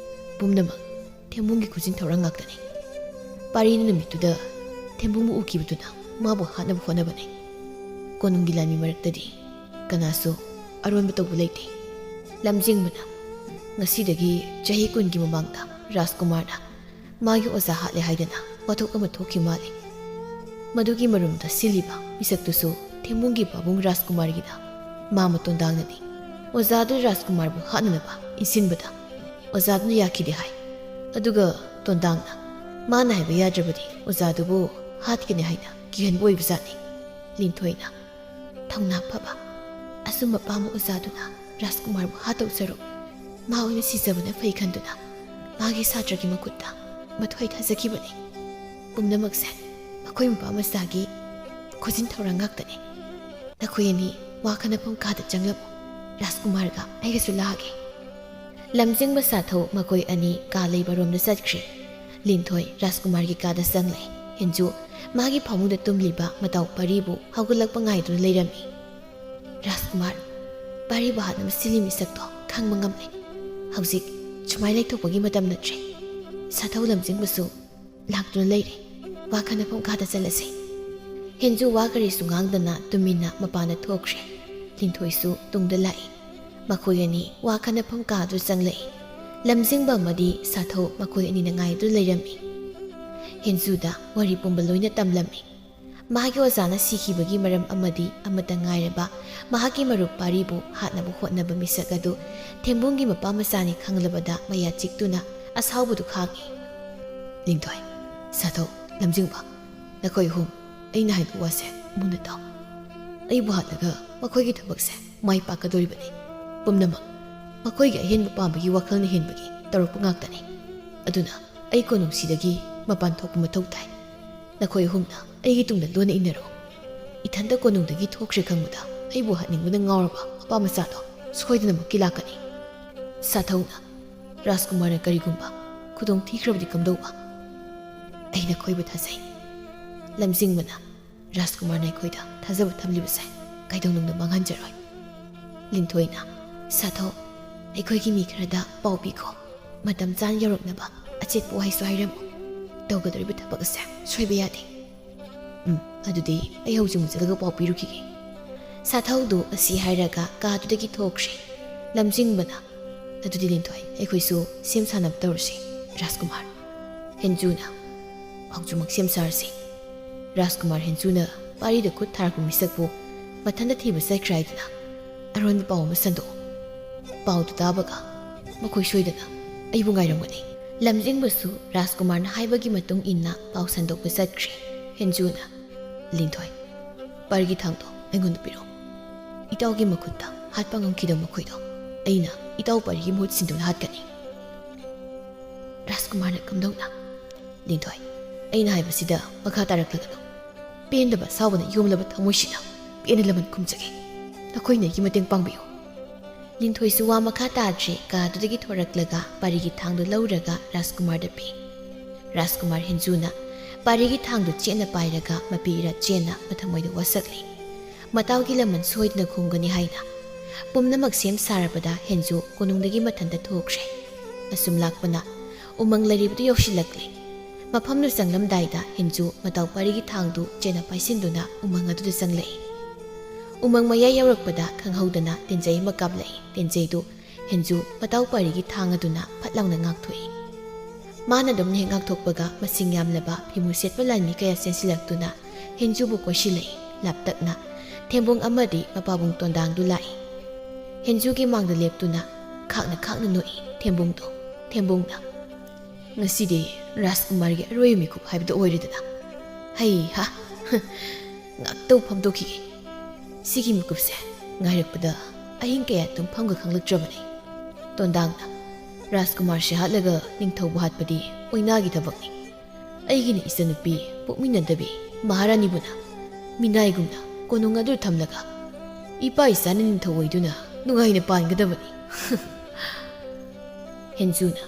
ꯄꯨꯝꯅꯃꯛ ꯊꯦꯝꯕꯨꯡꯒꯤ ꯈꯨꯖꯤꯟ ꯊꯧꯔꯥꯡ ꯉꯥꯛꯇꯅꯤ꯫ ꯄꯥꯔꯤꯅ ꯅꯨꯃꯤꯠꯇꯨꯗ ꯊꯦꯝꯕꯨꯡꯕꯨ ꯎꯈꯤꯕꯗꯨꯅ ꯃꯥꯕꯨ ꯍꯥꯠꯅꯕ ꯍꯣꯠꯅꯕꯅꯤ꯫ ꯀꯣꯅꯨꯡꯒꯤ ꯂꯥꯟꯃꯤ ꯃꯔꯛꯇꯗꯤ ꯀꯅꯥꯁꯨ ꯑꯔꯣꯟꯕ ꯇꯧꯕ ꯂꯩꯇꯦ꯫ ꯂꯝꯖꯤꯡꯕꯅ, ꯉꯁꯤꯗꯒꯤ ꯆꯍꯤ ꯀꯨꯟꯒꯤ ꯃꯃꯥꯡꯗ ꯔꯥꯖꯀꯨꯃꯥꯔꯅ ꯃꯥꯒꯤ ꯑꯣꯖꯥ ꯍꯥꯠꯂꯦ ꯍꯥꯏꯗꯅ ꯋꯥꯊꯣꯛ ꯑꯃ ꯊꯣꯛꯈꯤ ꯃꯥꯜꯂꯤ꯫ ꯃꯗꯨꯒꯤ ꯃꯔꯨꯝꯗ ꯁꯤꯜꯂꯤꯕ ꯃꯤꯁꯛꯇꯨꯁꯨ ꯊꯦꯝꯕꯨꯡꯒꯤ ꯄꯥꯕꯨꯡ ꯔꯥꯖꯀꯨꯃꯥꯔꯒꯤꯅ ꯃꯥꯃ ꯇꯣꯟꯗꯥꯡꯅꯅꯤ꯫ ꯑꯣꯖꯥꯗꯨ ꯔꯥꯖꯀꯨꯃꯥꯔꯕꯨ ꯍꯥꯠꯅꯅꯕ ꯏꯟꯁꯤꯟꯕꯗ ꯑꯣꯖꯥꯗꯨꯅ ꯌꯥꯈꯤꯗꯦ ꯍꯥꯏ꯫ ꯑꯗꯨꯒ ꯇꯣꯟꯗꯥꯡꯅ ꯃꯥꯅ ꯍꯥꯏꯕ ꯌꯥꯗ꯭ꯔꯕꯗꯤ ꯑꯣꯖꯥꯗꯨꯕꯨ ꯍꯥꯠꯀꯅꯤ ꯍꯥꯏꯅ ꯀꯤꯍꯟꯕ ꯑꯣꯏꯕꯖꯥꯠꯅꯤ꯫ ꯂꯤꯟꯊꯣꯏꯅ, ꯊꯧꯅꯥ ꯐꯕ, ꯑꯆꯨꯝꯕ ꯄꯥꯝꯕ ꯑꯣꯖꯥꯗꯨꯅ ꯔꯥꯖꯀꯨꯃꯥꯔꯕꯨ ꯍꯥꯠꯇꯧ ꯁꯔꯨꯛ ꯃꯥ ꯑꯣꯏꯅ ꯁꯤꯖꯕꯅ ꯐꯩ ꯈꯟꯗꯨꯅ ꯃꯥꯒꯤ ꯁꯥꯇ꯭ꯔꯒꯤ ꯃꯈꯨꯠꯇ ꯃꯊ꯭ꯋꯥꯏ ꯊꯥꯖꯈꯤꯕꯅꯤ꯫ ꯄꯨꯝꯅꯃꯛꯁꯦ ꯃꯈꯣꯏ ꯃꯄꯥ ꯃꯆꯥꯒꯤ ꯈꯨꯖꯤꯟ ꯊꯧꯔꯥꯡ ꯉꯥꯛꯇꯅꯤ꯫ ꯅꯈꯣꯏ ꯑꯅꯤ ꯋꯥ ꯈꯟꯅꯐꯝ ꯀꯥꯗ ꯆꯪꯂꯛꯎ꯫ ꯔꯥꯖꯀꯨꯃꯥꯔꯒ ꯑꯩꯒꯁꯨ ꯂꯥꯛꯑꯒꯦ꯫ ꯂꯝꯖꯤꯡꯕ ꯁꯥꯊꯧ ꯃꯈꯣꯏ ꯑꯅꯤ ꯀꯥ ꯂꯩꯕ ꯔꯣꯝꯗ ꯆꯠꯈ꯭ꯔꯦ꯫ ꯂꯤꯟꯊꯣꯏ ꯔꯥꯖꯀꯨꯃꯥꯔꯒꯤ ꯀꯥꯗ ꯆꯪꯂꯛꯏ꯫ ꯍꯦꯟꯖꯨ ꯃꯥꯒꯤ ꯐꯃꯨꯡꯗ ꯇꯨꯝꯂꯤꯕ ꯃꯇꯥꯎ ꯄꯥꯔꯤꯕꯨ ꯍꯧꯒꯠꯂꯛꯄ ꯉꯥꯏꯗꯨꯅ ꯂꯩꯔꯝꯃꯤ꯫ ꯔꯥꯖꯀꯨꯃꯥꯔ, ꯄꯥꯔꯤꯕꯨ ꯍꯥꯠꯅꯕ ꯁꯤꯜꯂꯤ ꯃꯤꯁꯛꯇꯣ ꯈꯪꯕ ꯉꯝꯂꯦ꯫ ꯍꯧꯖꯤꯛ ꯁꯨꯃꯥꯏ ꯂꯩꯊꯣꯛꯄꯒꯤ ꯃꯇꯝ ꯅꯠꯇ꯭ꯔꯦ꯫ ꯁꯥꯊꯧ ꯂꯝꯖꯤꯡꯕꯁꯨ ꯂꯥꯛꯇꯨꯅ ꯂꯩꯔꯦ꯫ ꯋꯥ ꯈꯟꯅꯐꯝ ꯀꯥꯗ ꯆꯠꯂꯁꯦ꯫ ꯍꯦꯟꯖꯨ ꯋꯥ ꯀꯔꯤꯁꯨ ꯉꯥꯡꯗꯅ ꯇꯨꯃꯤꯟꯅ ꯃꯄꯥꯟꯗ ꯊꯣꯛꯈ꯭ꯔꯦ꯫ ꯂꯤꯟꯊꯣꯏꯁꯨ ꯇꯨꯡꯗ ꯂꯥꯛꯏ꯫ ꯃꯈꯣꯏ ꯑꯅꯤ ꯋꯥ ꯈꯟꯅꯐꯝ ꯀꯥꯗꯨ ꯆꯪꯂꯛꯏ꯫ ꯂꯝꯖꯤꯡꯕ ꯑꯃꯗꯤ ꯁꯥꯊꯧ ꯃꯈꯣꯏ ꯑꯅꯤꯅ ꯉꯥꯏꯗꯨꯅ ꯂꯩꯔꯝꯃꯤ꯫ ꯍꯦꯟꯖꯨꯗ ꯋꯥꯔꯤ ꯄꯨꯝꯕ ꯂꯣꯏꯅ ꯇꯝꯂꯝꯃꯤ꯫ ꯃꯍꯥꯛꯀꯤ ꯑꯣꯖꯥꯅ ꯁꯤꯈꯤꯕꯒꯤ ꯃꯔꯝ ꯑꯃꯗꯤ ꯑꯃꯠꯇ ꯉꯥꯏꯔꯕ ꯃꯍꯥꯛꯀꯤ ꯃꯔꯨꯞ ꯄꯥꯔꯤꯕꯨ ꯍꯥꯠꯅꯕ ꯍꯣꯠꯅꯕ ꯃꯤꯁꯛ ꯑꯗꯨ ꯊꯦꯝꯕꯨꯡꯒꯤ ꯃꯄꯥ ꯃꯆꯥꯅꯤ ꯈꯪꯂꯕꯗ ꯃꯌꯥ ꯆꯤꯛꯇꯨꯅ ꯑꯁꯥꯎꯕꯗꯨ ꯈꯥꯡꯏ꯫ ꯂꯤꯡꯊꯣꯏ, ꯁꯥꯊꯧ, ꯂꯝꯖꯤꯡꯕ, ꯅꯈꯣꯏ ꯑꯍꯨꯝ ꯑꯩꯅ ꯍꯥꯏꯕ ꯋꯥꯁꯦ ꯃꯨꯟꯅ ꯇꯥꯎ꯫ ꯑꯩꯕꯨ ꯍꯥꯠꯂꯒ ꯃꯈꯣꯏꯒꯤ ꯊꯕꯛꯁꯦ ꯃꯥꯏ ꯄꯥꯛꯀꯗꯧꯔꯤꯕꯅꯤ꯫ ꯄꯨꯝꯅꯃꯛ ꯃꯈꯣꯏꯒꯤ ꯑꯍꯦꯟꯕ ꯄꯥꯝꯕꯒꯤ ꯋꯥꯈꯜꯅ ꯍꯦꯟꯕꯒꯤ ꯇꯧꯔꯛꯄ ꯉꯥꯛꯇꯅꯤ꯫ ꯑꯗꯨꯅ ꯑꯩ ꯀꯣꯅꯨꯡꯁꯤꯗꯒꯤ ꯃꯄꯥꯟ ꯊꯣꯛꯄ ꯃꯊꯧ ꯇꯥꯏ꯫ ꯅꯈꯣꯏ ꯑꯍꯨꯝꯅ ꯑꯩꯒꯤ ꯇꯨꯡꯗ ꯂꯣꯟꯅ ꯏꯟꯅꯔꯣ꯫ ꯏꯊꯟꯇ ꯀꯣꯅꯨꯡꯗꯒꯤ ꯊꯣꯛꯈ꯭ꯔꯦ ꯈꯪꯕꯗ ꯑꯩꯕꯨ ꯍꯥꯠꯅꯤꯡꯕꯅ ꯉꯥꯎꯔꯕ ꯃꯄꯥ ꯃꯆꯥꯗꯣ ꯁꯣꯏꯗꯅꯃꯛꯀꯤ ꯂꯥꯛꯀꯅꯤ꯫ ꯁꯥꯊꯧꯅ, ꯔꯥꯖꯀꯨꯃꯥꯔꯅ ꯀꯔꯤꯒꯨꯝꯕ ꯈꯨꯗꯣꯡ ꯊꯤꯈ꯭ꯔꯕꯗꯤ ꯀꯝꯗꯧꯕ? ꯑꯩ ꯅꯈꯣꯏꯕꯨ ꯊꯥꯖꯩ꯫ ꯂꯝꯖꯤꯡꯕꯅ, ꯔꯥꯖꯀꯨꯃꯥꯔꯅ ꯑꯩꯈꯣꯏꯗ ꯊꯥꯖꯕ ꯊꯝꯂꯤꯕꯁꯦ ꯀꯩꯗꯧꯅꯨꯡꯗ ꯃꯥꯡꯍꯟꯖꯔꯣꯏ꯫ ꯂꯤꯟꯊꯣꯏꯅ, ꯁꯥꯊꯧ, ꯑꯩꯈꯣꯏꯒꯤ ꯃꯤ ꯈꯔꯗ ꯄꯥꯎ ꯄꯤꯈꯣ, ꯃꯇꯝ ꯆꯥꯅ ꯌꯧꯔꯛꯅꯕ ꯑꯆꯦꯠꯄ ꯋꯥꯍꯩꯁꯨ ꯍꯥꯏꯔꯝꯃꯨ꯫ ꯇꯧꯒꯗꯧꯔꯤꯕ ꯊꯕꯛ ꯑꯁꯦ ꯁꯣꯏꯕ ꯌꯥꯗꯦ꯫ ꯎꯝ, ꯑꯗꯨꯗꯤ ꯑꯩ ꯍꯧꯖꯤꯛꯃꯛ ꯆꯠꯂꯒ ꯄꯥꯎ ꯄꯤꯔꯨꯈꯤꯒꯦ꯫ ꯁꯥꯊꯧꯗꯨ ꯑꯁꯤ ꯍꯥꯏꯔꯒ ꯀꯥꯗꯨꯗꯒꯤ ꯊꯣꯛꯈ꯭ꯔꯦ꯫ ꯂꯝꯖꯤꯡꯕꯅ, ꯑꯗꯨꯗꯤ ꯂꯤꯟꯊꯣꯏ, ꯑꯩꯈꯣꯏꯁꯨ ꯁꯦꯝ ꯁꯥꯅꯕ ꯇꯧꯔꯁꯤ꯫ ꯔꯥꯖꯀꯨꯃꯥꯔ꯫ ꯍꯦꯟꯖꯨꯅ, ꯍꯧꯖꯤꯛꯃꯛ ꯁꯦꯝ ꯁꯥꯔꯁꯤ꯫ ꯔꯥꯖꯀꯨꯃꯥꯔ ꯍꯦꯟꯖꯨꯅ ꯄꯥꯔꯤꯗ ꯈꯨꯠ ꯊꯥꯔꯛꯄ ꯃꯤꯁꯛꯄꯨ ꯃꯊꯟꯇ ꯊꯤꯕ ꯆꯠꯈ꯭ꯔꯦ ꯍꯥꯏꯗꯨꯅ ꯑꯔꯣꯟꯕ ꯄꯥꯎ ꯑꯃ ꯁꯟꯗꯣꯛꯎ꯫ ꯄꯥꯎꯗꯨ ꯇꯥꯕꯒ ꯃꯈꯣꯏ ꯁꯣꯏꯗꯅ ꯑꯩꯕꯨ ꯉꯥꯏꯔꯝꯒꯅꯤ꯫ ꯂꯝꯖꯤꯡꯕꯁꯨ ꯔꯥꯖꯀꯨꯃꯥꯔꯅ ꯍꯥꯏꯕꯒꯤ ꯃꯇꯨꯡ ꯏꯟꯅ ꯄꯥꯎ ꯁꯟꯗꯣꯛꯄ ꯆꯠꯈ꯭ꯔꯦ꯫ ꯍꯦꯟꯖꯨꯅ, ꯂꯤꯟꯊꯣꯏ, ꯄꯥꯔꯤꯒꯤ ꯊꯥꯡꯗꯣ ꯑꯩꯉꯣꯟꯗ ꯄꯤꯔꯛꯎ꯫ ꯏꯇꯥꯎꯒꯤ ꯃꯈꯨꯠꯇ ꯍꯥꯠꯄ ꯉꯝꯈꯤꯗꯕ ꯃꯈꯣꯏꯗꯣ ꯑꯩꯅ ꯏꯇꯥꯎ ꯄꯥꯔꯤꯒꯤ ꯃꯍꯨꯠ ꯁꯤꯟꯗꯨꯅ ꯍꯥꯠꯀꯅꯤ꯫ ꯔꯥꯖꯀꯨꯃꯥꯔꯅ ꯀꯝꯗꯧꯅ? ꯂꯤꯟꯊꯣꯏ, ꯑꯩꯅ ꯍꯥꯏꯕꯁꯤꯗ ꯃꯈꯥ ꯇꯥꯔꯛꯂꯒꯅꯨ꯫ ꯄꯦꯟꯗꯕ ꯑꯁꯥꯎꯕꯅ ꯌꯣꯝꯂꯕ ꯊꯃꯣꯏꯁꯤꯅ ꯄꯦꯟꯅ ꯂꯃꯟ ꯈꯨꯝꯖꯒꯦ꯫ ꯅꯈꯣꯏꯅ ꯑꯩꯒꯤ ꯃꯇꯦꯡ ꯄꯥꯡꯕꯤꯌꯨ꯫ ꯂꯤꯟꯊꯣꯏꯁꯨ ꯋꯥ ꯃꯈꯥ ꯇꯥꯗ꯭ꯔꯦ, ꯀꯥꯗꯨꯗꯒꯤ ꯊꯣꯔꯛꯂꯒ ꯄꯥꯔꯤꯒꯤ ꯊꯥꯡꯗꯨ ꯂꯧꯔꯒ ꯔꯥꯖꯀꯨꯃꯥꯔꯗ ꯄꯤ꯫ ꯔꯥꯖꯀꯨꯃꯥꯔ ꯍꯦꯟꯖꯨꯅ ꯄꯥꯔꯤꯒꯤ ꯊꯥꯡꯗꯨ ꯆꯦꯠꯅ ꯄꯥꯏꯔꯒ ꯃꯄꯤ ꯏꯔꯥ ꯆꯦꯟꯅ ꯃꯊꯃꯣꯏꯗ ꯋꯥꯁꯛꯂꯤ꯫ ꯃꯇꯥꯎꯒꯤ ꯂꯃꯟ ꯁꯣꯏꯗꯅ ꯈꯨꯝꯒꯅꯤ ꯍꯥꯏꯅ꯫ ꯄꯨꯝꯅꯃꯛ ꯁꯦꯝ ꯁꯥꯔꯕꯗ ꯍꯦꯟꯖꯨ ꯀꯣꯅꯨꯡꯗꯒꯤ ꯃꯊꯟꯇ ꯊꯣꯛꯈ꯭ꯔꯦ꯫ ꯑꯁꯨꯝ ꯂꯥꯛꯄꯅ ꯎꯃꯪ ꯂꯩꯔꯤꯕꯗꯨ ꯌꯧꯁꯤꯜꯂꯛꯂꯦ꯫ ꯃꯐꯝꯗꯨ ꯆꯪꯂꯝꯗꯥꯏꯗ ꯍꯦꯟꯖꯨ ꯃꯇꯥꯎ ꯄꯥꯔꯤꯒꯤ ꯊꯥꯡꯗꯨ ꯆꯦꯠꯅ ꯄꯥꯏꯁꯤꯟꯗꯨꯅ ꯎꯃꯪ ꯑꯗꯨꯗ ꯆꯪꯂꯛꯏ꯫ ꯎꯃꯪ ꯃꯌꯥꯏ ꯌꯧꯔꯛꯄꯗ ꯈꯪꯍꯧꯗꯅ ꯇꯦꯟꯖꯩ ꯑꯃ ꯀꯥꯞꯂꯛꯏ꯫ ꯇꯦꯟꯖꯩꯗꯨ ꯍꯦꯟꯖꯨ ꯃꯇꯥꯎ ꯄꯥꯔꯤꯒꯤ ꯊꯥꯡ ꯑꯗꯨꯅ ꯐꯠ ꯂꯥꯎꯅ ꯉꯥꯛꯊꯣꯛꯏ꯫ ꯃꯥꯅ ꯑꯗꯨꯝ ꯍꯦꯛ ꯉꯥꯛꯊꯣꯛꯄꯒ ꯃꯁꯤꯡ ꯌꯥꯝꯂꯕ ꯐꯤꯃꯨ ꯁꯦꯠꯄ ꯂꯥꯟꯃꯤ ꯀꯌꯥ ꯆꯦꯟꯁꯤꯜꯂꯛꯇꯨꯅ ꯍꯦꯟꯖꯨꯕꯨ ꯀꯣꯏꯁꯤꯜꯂꯛꯏ꯫ ꯂꯥꯞꯇꯛꯅ ꯊꯦꯝꯕꯨꯡ ꯑꯃꯗꯤ ꯃꯄꯥꯕꯨꯡ ꯇꯣꯟꯗꯥꯡꯗꯨ ꯂꯥꯛꯏ꯫ ꯍꯦꯟꯖꯨꯒꯤ ꯃꯥꯡꯗ ꯂꯦꯞꯇꯨꯅ ꯈꯥꯛꯅ ꯈꯥꯛꯅ ꯅꯣꯛꯏ ꯊꯦꯝꯕꯨꯡꯗꯣ꯫ ꯊꯦꯝꯕꯨꯡꯅ, ꯉꯁꯤꯗꯤ ꯔꯥꯖꯀꯨꯃꯥꯔꯒꯤ ꯑꯔꯣꯏꯕ ꯃꯤꯀꯨꯞ ꯍꯥꯏꯕꯗꯨ ꯑꯣꯏꯔꯦꯗꯅ꯫ ꯍꯩ ꯍꯥ! ꯉꯥꯛꯇꯕꯨ ꯐꯝꯗꯣꯛꯈꯤꯒꯦ꯫ ꯁꯤꯒꯤ ꯃꯤꯀꯨꯞꯁꯦ ꯉꯥꯏꯔꯛꯄꯗ ꯑꯍꯤꯡ ꯀꯌꯥ ꯇꯨꯝꯐꯝꯒ ꯈꯪꯂꯛꯇ꯭ꯔꯕꯅꯤ꯫ ꯇꯣꯟꯗꯥꯡꯅ, ꯔꯥꯖꯀꯨꯃꯥꯔꯁꯦ ꯍꯥꯠꯂꯒ ꯅꯤꯡꯊꯧꯕꯨ ꯍꯥꯠꯄꯗꯤ ꯑꯣꯏꯅꯥꯒꯤ ꯊꯕꯛꯅꯤ꯫ ꯑꯩꯒꯤꯅ ꯏꯆꯟꯅꯨꯄꯤ ꯄꯣꯛꯃꯤꯟꯅꯗꯕꯤ ꯃꯍꯥꯔꯥꯅꯤꯕꯨꯅ ꯃꯤꯅꯥꯏꯒꯨꯝꯅ ꯀꯣꯅꯨꯡ ꯑꯗꯨꯗ ꯊꯝꯂꯒ ꯏꯄꯥ ꯏꯆꯥꯅ ꯅꯤꯡꯊꯧ ꯑꯣꯏꯗꯨꯅ ꯅꯨꯡꯉꯥꯏꯅ ꯄꯥꯟꯒꯗꯕꯅꯤ꯫ ꯍꯦꯟꯖꯨꯅ,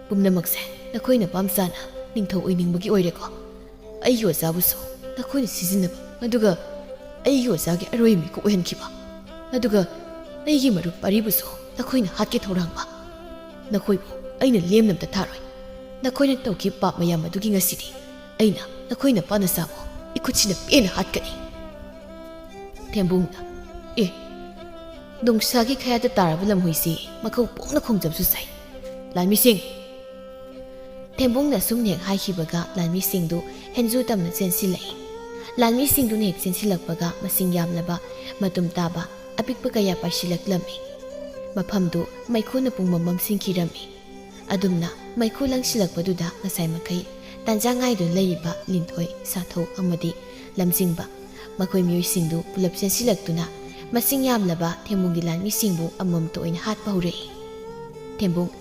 "ꯄꯨꯝꯅꯃꯛꯁꯦ ꯅꯈꯣꯏꯅ ꯄꯥꯝ ꯆꯥꯅ ꯅꯤꯡꯊꯧ ꯑꯣꯏꯅꯤꯡꯕꯒꯤ ꯑꯣꯏꯔꯦꯀꯣ? ꯑꯩꯒꯤ ꯑꯣꯖꯥꯕꯨꯁꯨ ꯅꯈꯣꯏꯅ ꯁꯤꯖꯤꯟꯅꯕ, ꯑꯗꯨꯒ ꯑꯩꯒꯤ ꯑꯣꯖꯥꯒꯤ ꯑꯔꯣꯏ ꯃꯤꯀꯨꯞ ꯑꯣꯏꯍꯟꯈꯤꯕ, ꯑꯗꯨꯒ ꯑꯩꯒꯤ ꯃꯔꯨꯞ ꯄꯥꯔꯤꯕꯨꯁꯨ ꯅꯈꯣꯏꯅ ꯍꯥꯠꯀꯦ ꯊꯧꯔꯥꯡꯕ꯫ ꯅꯈꯣꯏꯕꯨ ꯑꯩꯅ ꯂꯦꯝꯅ ꯑꯝꯇ ꯊꯥꯔꯣꯏ꯫ ꯅꯈꯣꯏꯅ ꯇꯧꯈꯤꯕ ꯄꯥꯞ ꯃꯌꯥꯝ ꯑꯗꯨꯒꯤ ꯉꯁꯤꯗꯤ ꯑꯩꯅ ꯅꯈꯣꯏ ꯅꯄꯥ ꯅꯆꯥꯕꯨ ꯏꯈꯨꯠꯁꯤꯅ ꯄꯦꯟꯅ ꯍꯥꯠꯀꯅꯤ꯫" ꯊꯦꯝꯕꯨꯡꯅ, "ꯑꯦ, ꯅꯣꯡꯁꯥꯒꯤ ꯈꯌꯥꯠꯇ ꯇꯥꯔꯕ ꯂꯝꯍꯨꯏꯁꯤ ꯃꯈꯧ ꯄꯣꯛꯅ ꯈꯣꯡꯖꯕꯁꯨ ꯁꯥꯏ꯫ ꯂꯥꯟꯃꯤꯁꯤꯡ!" ꯊꯦꯝꯕꯨꯡꯅ ꯑꯁꯨꯝꯅ ꯍꯦꯛ ꯍꯥꯏꯈꯤꯕꯒ ꯂꯥꯟꯃꯤꯁꯤꯡꯗꯨ ꯍꯦꯟꯖꯨ ꯇꯝꯅ ꯆꯦꯟꯁꯤꯜꯂꯛꯏ꯫ ꯂꯥꯟꯃꯤꯁꯤꯡꯗꯨꯅ ꯍꯦꯛ ꯆꯦꯟꯁꯤꯜꯂꯛꯄꯒ ꯃꯁꯤꯡ ꯌꯥꯝꯂꯕ ꯃꯇꯨꯝ ꯇꯥꯕ ꯑꯄꯤꯛꯄ ꯀꯌꯥ ꯄꯥꯏꯁꯤꯜꯂꯛꯂꯝꯃꯤ꯫ ꯃꯐꯝꯗꯨ ꯃꯩꯈꯨꯅ ꯄꯨꯡꯃꯝ ꯃꯝꯁꯤꯟꯈꯤꯔꯝꯃꯤ꯫ ꯑꯗꯨꯝꯅ ꯃꯩꯈꯨ ꯂꯪꯁꯤꯜꯂꯛꯄꯗꯨꯗ ꯉꯁꯥꯏ ꯃꯈꯩ ꯇꯥꯟꯖꯥ ꯉꯥꯏꯗꯨꯅ ꯂꯩꯔꯤꯕ ꯂꯤꯟꯊꯣꯏ, ꯁꯥꯊꯧ ꯑꯃꯗꯤ ꯂꯝꯖꯤꯡꯕ, ꯃꯈꯣꯏ ꯃꯤꯑꯣꯏꯁꯤꯡꯗꯨ ꯄꯨꯂꯞ ꯆꯦꯟꯁꯤꯜꯂꯛꯇꯨꯅ ꯃꯁꯤꯡ ꯌꯥꯝꯂꯕ ꯊꯦꯝꯕꯨꯡꯒꯤ ꯂꯥꯟꯃꯤꯁꯤꯡꯕꯨ ꯑꯃꯃꯝꯇ ꯑꯣꯏꯅ ꯍꯥꯠꯄ ꯍꯧꯔꯛꯏ꯫ ꯊꯦꯝꯕꯨꯡ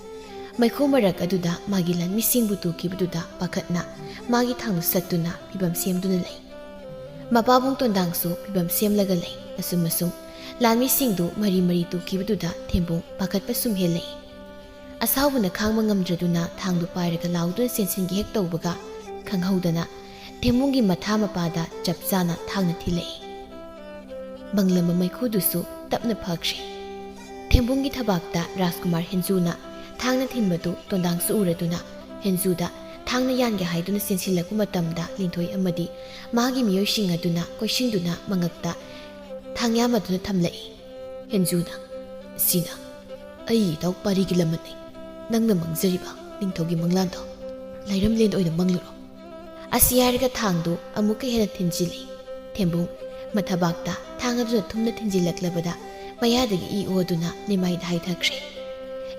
ꯃꯩꯈꯨ ꯃꯔꯛ ꯑꯗꯨꯗ ꯃꯥꯒꯤ ꯂꯥꯟꯃꯤꯁꯤꯡꯕꯨ ꯇꯨꯈꯤꯕꯗꯨꯗ ꯄꯥꯈꯠꯅ ꯃꯥꯒꯤ ꯊꯥꯡꯗꯨ ꯁꯠꯇꯨꯅ ꯐꯤꯕꯝ ꯁꯦꯝꯗꯨꯅ ꯂꯩ꯫ ꯃꯄꯥꯕꯨꯡ ꯇꯣꯟꯗꯥꯡꯁꯨ ꯐꯤꯕꯝ ꯁꯦꯝꯂꯒ ꯂꯩ꯫ ꯑꯁꯨꯝ ꯑꯁꯨꯝ ꯂꯥꯟꯃꯤꯁꯤꯡꯗꯨ ꯃꯔꯤ ꯃꯔꯤ ꯇꯨꯈꯤꯕꯗꯨꯗ ꯊꯦꯝꯕꯨꯡ ꯄꯥꯈꯠꯄ ꯁꯨꯝ ꯍꯦꯜꯂꯛꯏ꯫ ꯑꯁꯥꯎꯕꯅ ꯈꯥꯡꯕ ꯉꯝꯗ꯭ꯔꯗꯨꯅ ꯊꯥꯡꯗꯨ ꯄꯥꯏꯔꯒ ꯂꯥꯎꯗꯨꯅ ꯆꯦꯟꯁꯤꯟꯒꯦ ꯍꯦꯛ ꯇꯧꯕꯒ, ꯈꯪꯍꯧꯗꯅ ꯊꯦꯝꯕꯨꯡꯒꯤ ꯃꯊꯥ ꯃꯄꯥꯗ ꯆꯞ ꯆꯥꯅ ꯊꯥꯡꯅ ꯊꯤꯜꯂꯛꯏ꯫ ꯕꯪꯂꯝꯕ ꯃꯩꯈꯨꯗꯨꯁꯨ ꯇꯞꯅ ꯐꯈ꯭ꯔꯦ꯫ ꯊꯦꯝꯕꯨꯡꯒꯤ ꯊꯕꯥꯛꯇ ꯔꯥꯖꯀꯨꯃꯥꯔ ꯍꯦꯟꯖꯨꯅ ꯊꯥꯡꯅ ꯊꯤꯟꯕꯗꯨ ꯇꯣꯟꯗꯥꯡꯁꯨ ꯎꯔꯗꯨꯅ ꯍꯦꯟꯖꯨꯗ ꯊꯥꯡꯅ ꯌꯥꯟꯒꯦ ꯍꯥꯏꯗꯨꯅ ꯆꯦꯟꯁꯤꯜꯂꯛꯄ ꯃꯇꯝꯗ ꯂꯤꯟꯊꯣꯏ ꯑꯃꯗꯤ ꯃꯥꯒꯤ ꯃꯤꯑꯣꯏꯁꯤꯡ ꯑꯗꯨꯅ ꯀꯣꯏꯁꯤꯟꯗꯨꯅ ꯃꯉꯛꯇ ꯊꯥꯡꯌꯥꯝ ꯑꯗꯨꯅ ꯊꯝꯂꯛꯏ꯫ ꯍꯦꯟꯖꯨꯅ, "ꯁꯤꯅ ꯑꯩ ꯏꯇꯥꯎ ꯄꯥꯔꯤꯒꯤ ꯂꯃꯟꯅꯤ꯫ ꯅꯪꯅ ꯃꯪꯖꯔꯤꯕ ꯅꯤꯡꯊꯧꯒꯤ ꯃꯪꯂꯥꯟꯗꯣ ꯂꯥꯏꯔꯝꯂꯦꯟ ꯑꯣꯏꯅ ꯃꯪꯂꯨꯔꯣ꯫" ꯑꯁꯤ ꯍꯥꯏꯔꯒ ꯊꯥꯡꯗꯨ ꯑꯃꯨꯛꯀ ꯍꯦꯟꯅ ꯊꯤꯟꯖꯤꯜꯂꯤ꯫ ꯊꯦꯝꯕꯨꯡ ꯃꯊꯕꯥꯛꯇ ꯊꯥꯡ ꯑꯗꯨꯅ ꯊꯨꯝꯅ ꯊꯤꯟꯖꯤꯜꯂꯛꯂꯕꯗ ꯃꯌꯥꯗꯒꯤ ꯏ ꯑꯣꯗꯨꯅ ꯅꯤꯃꯥꯏꯗ ꯍꯥꯏꯊꯈ꯭ꯔꯦ꯫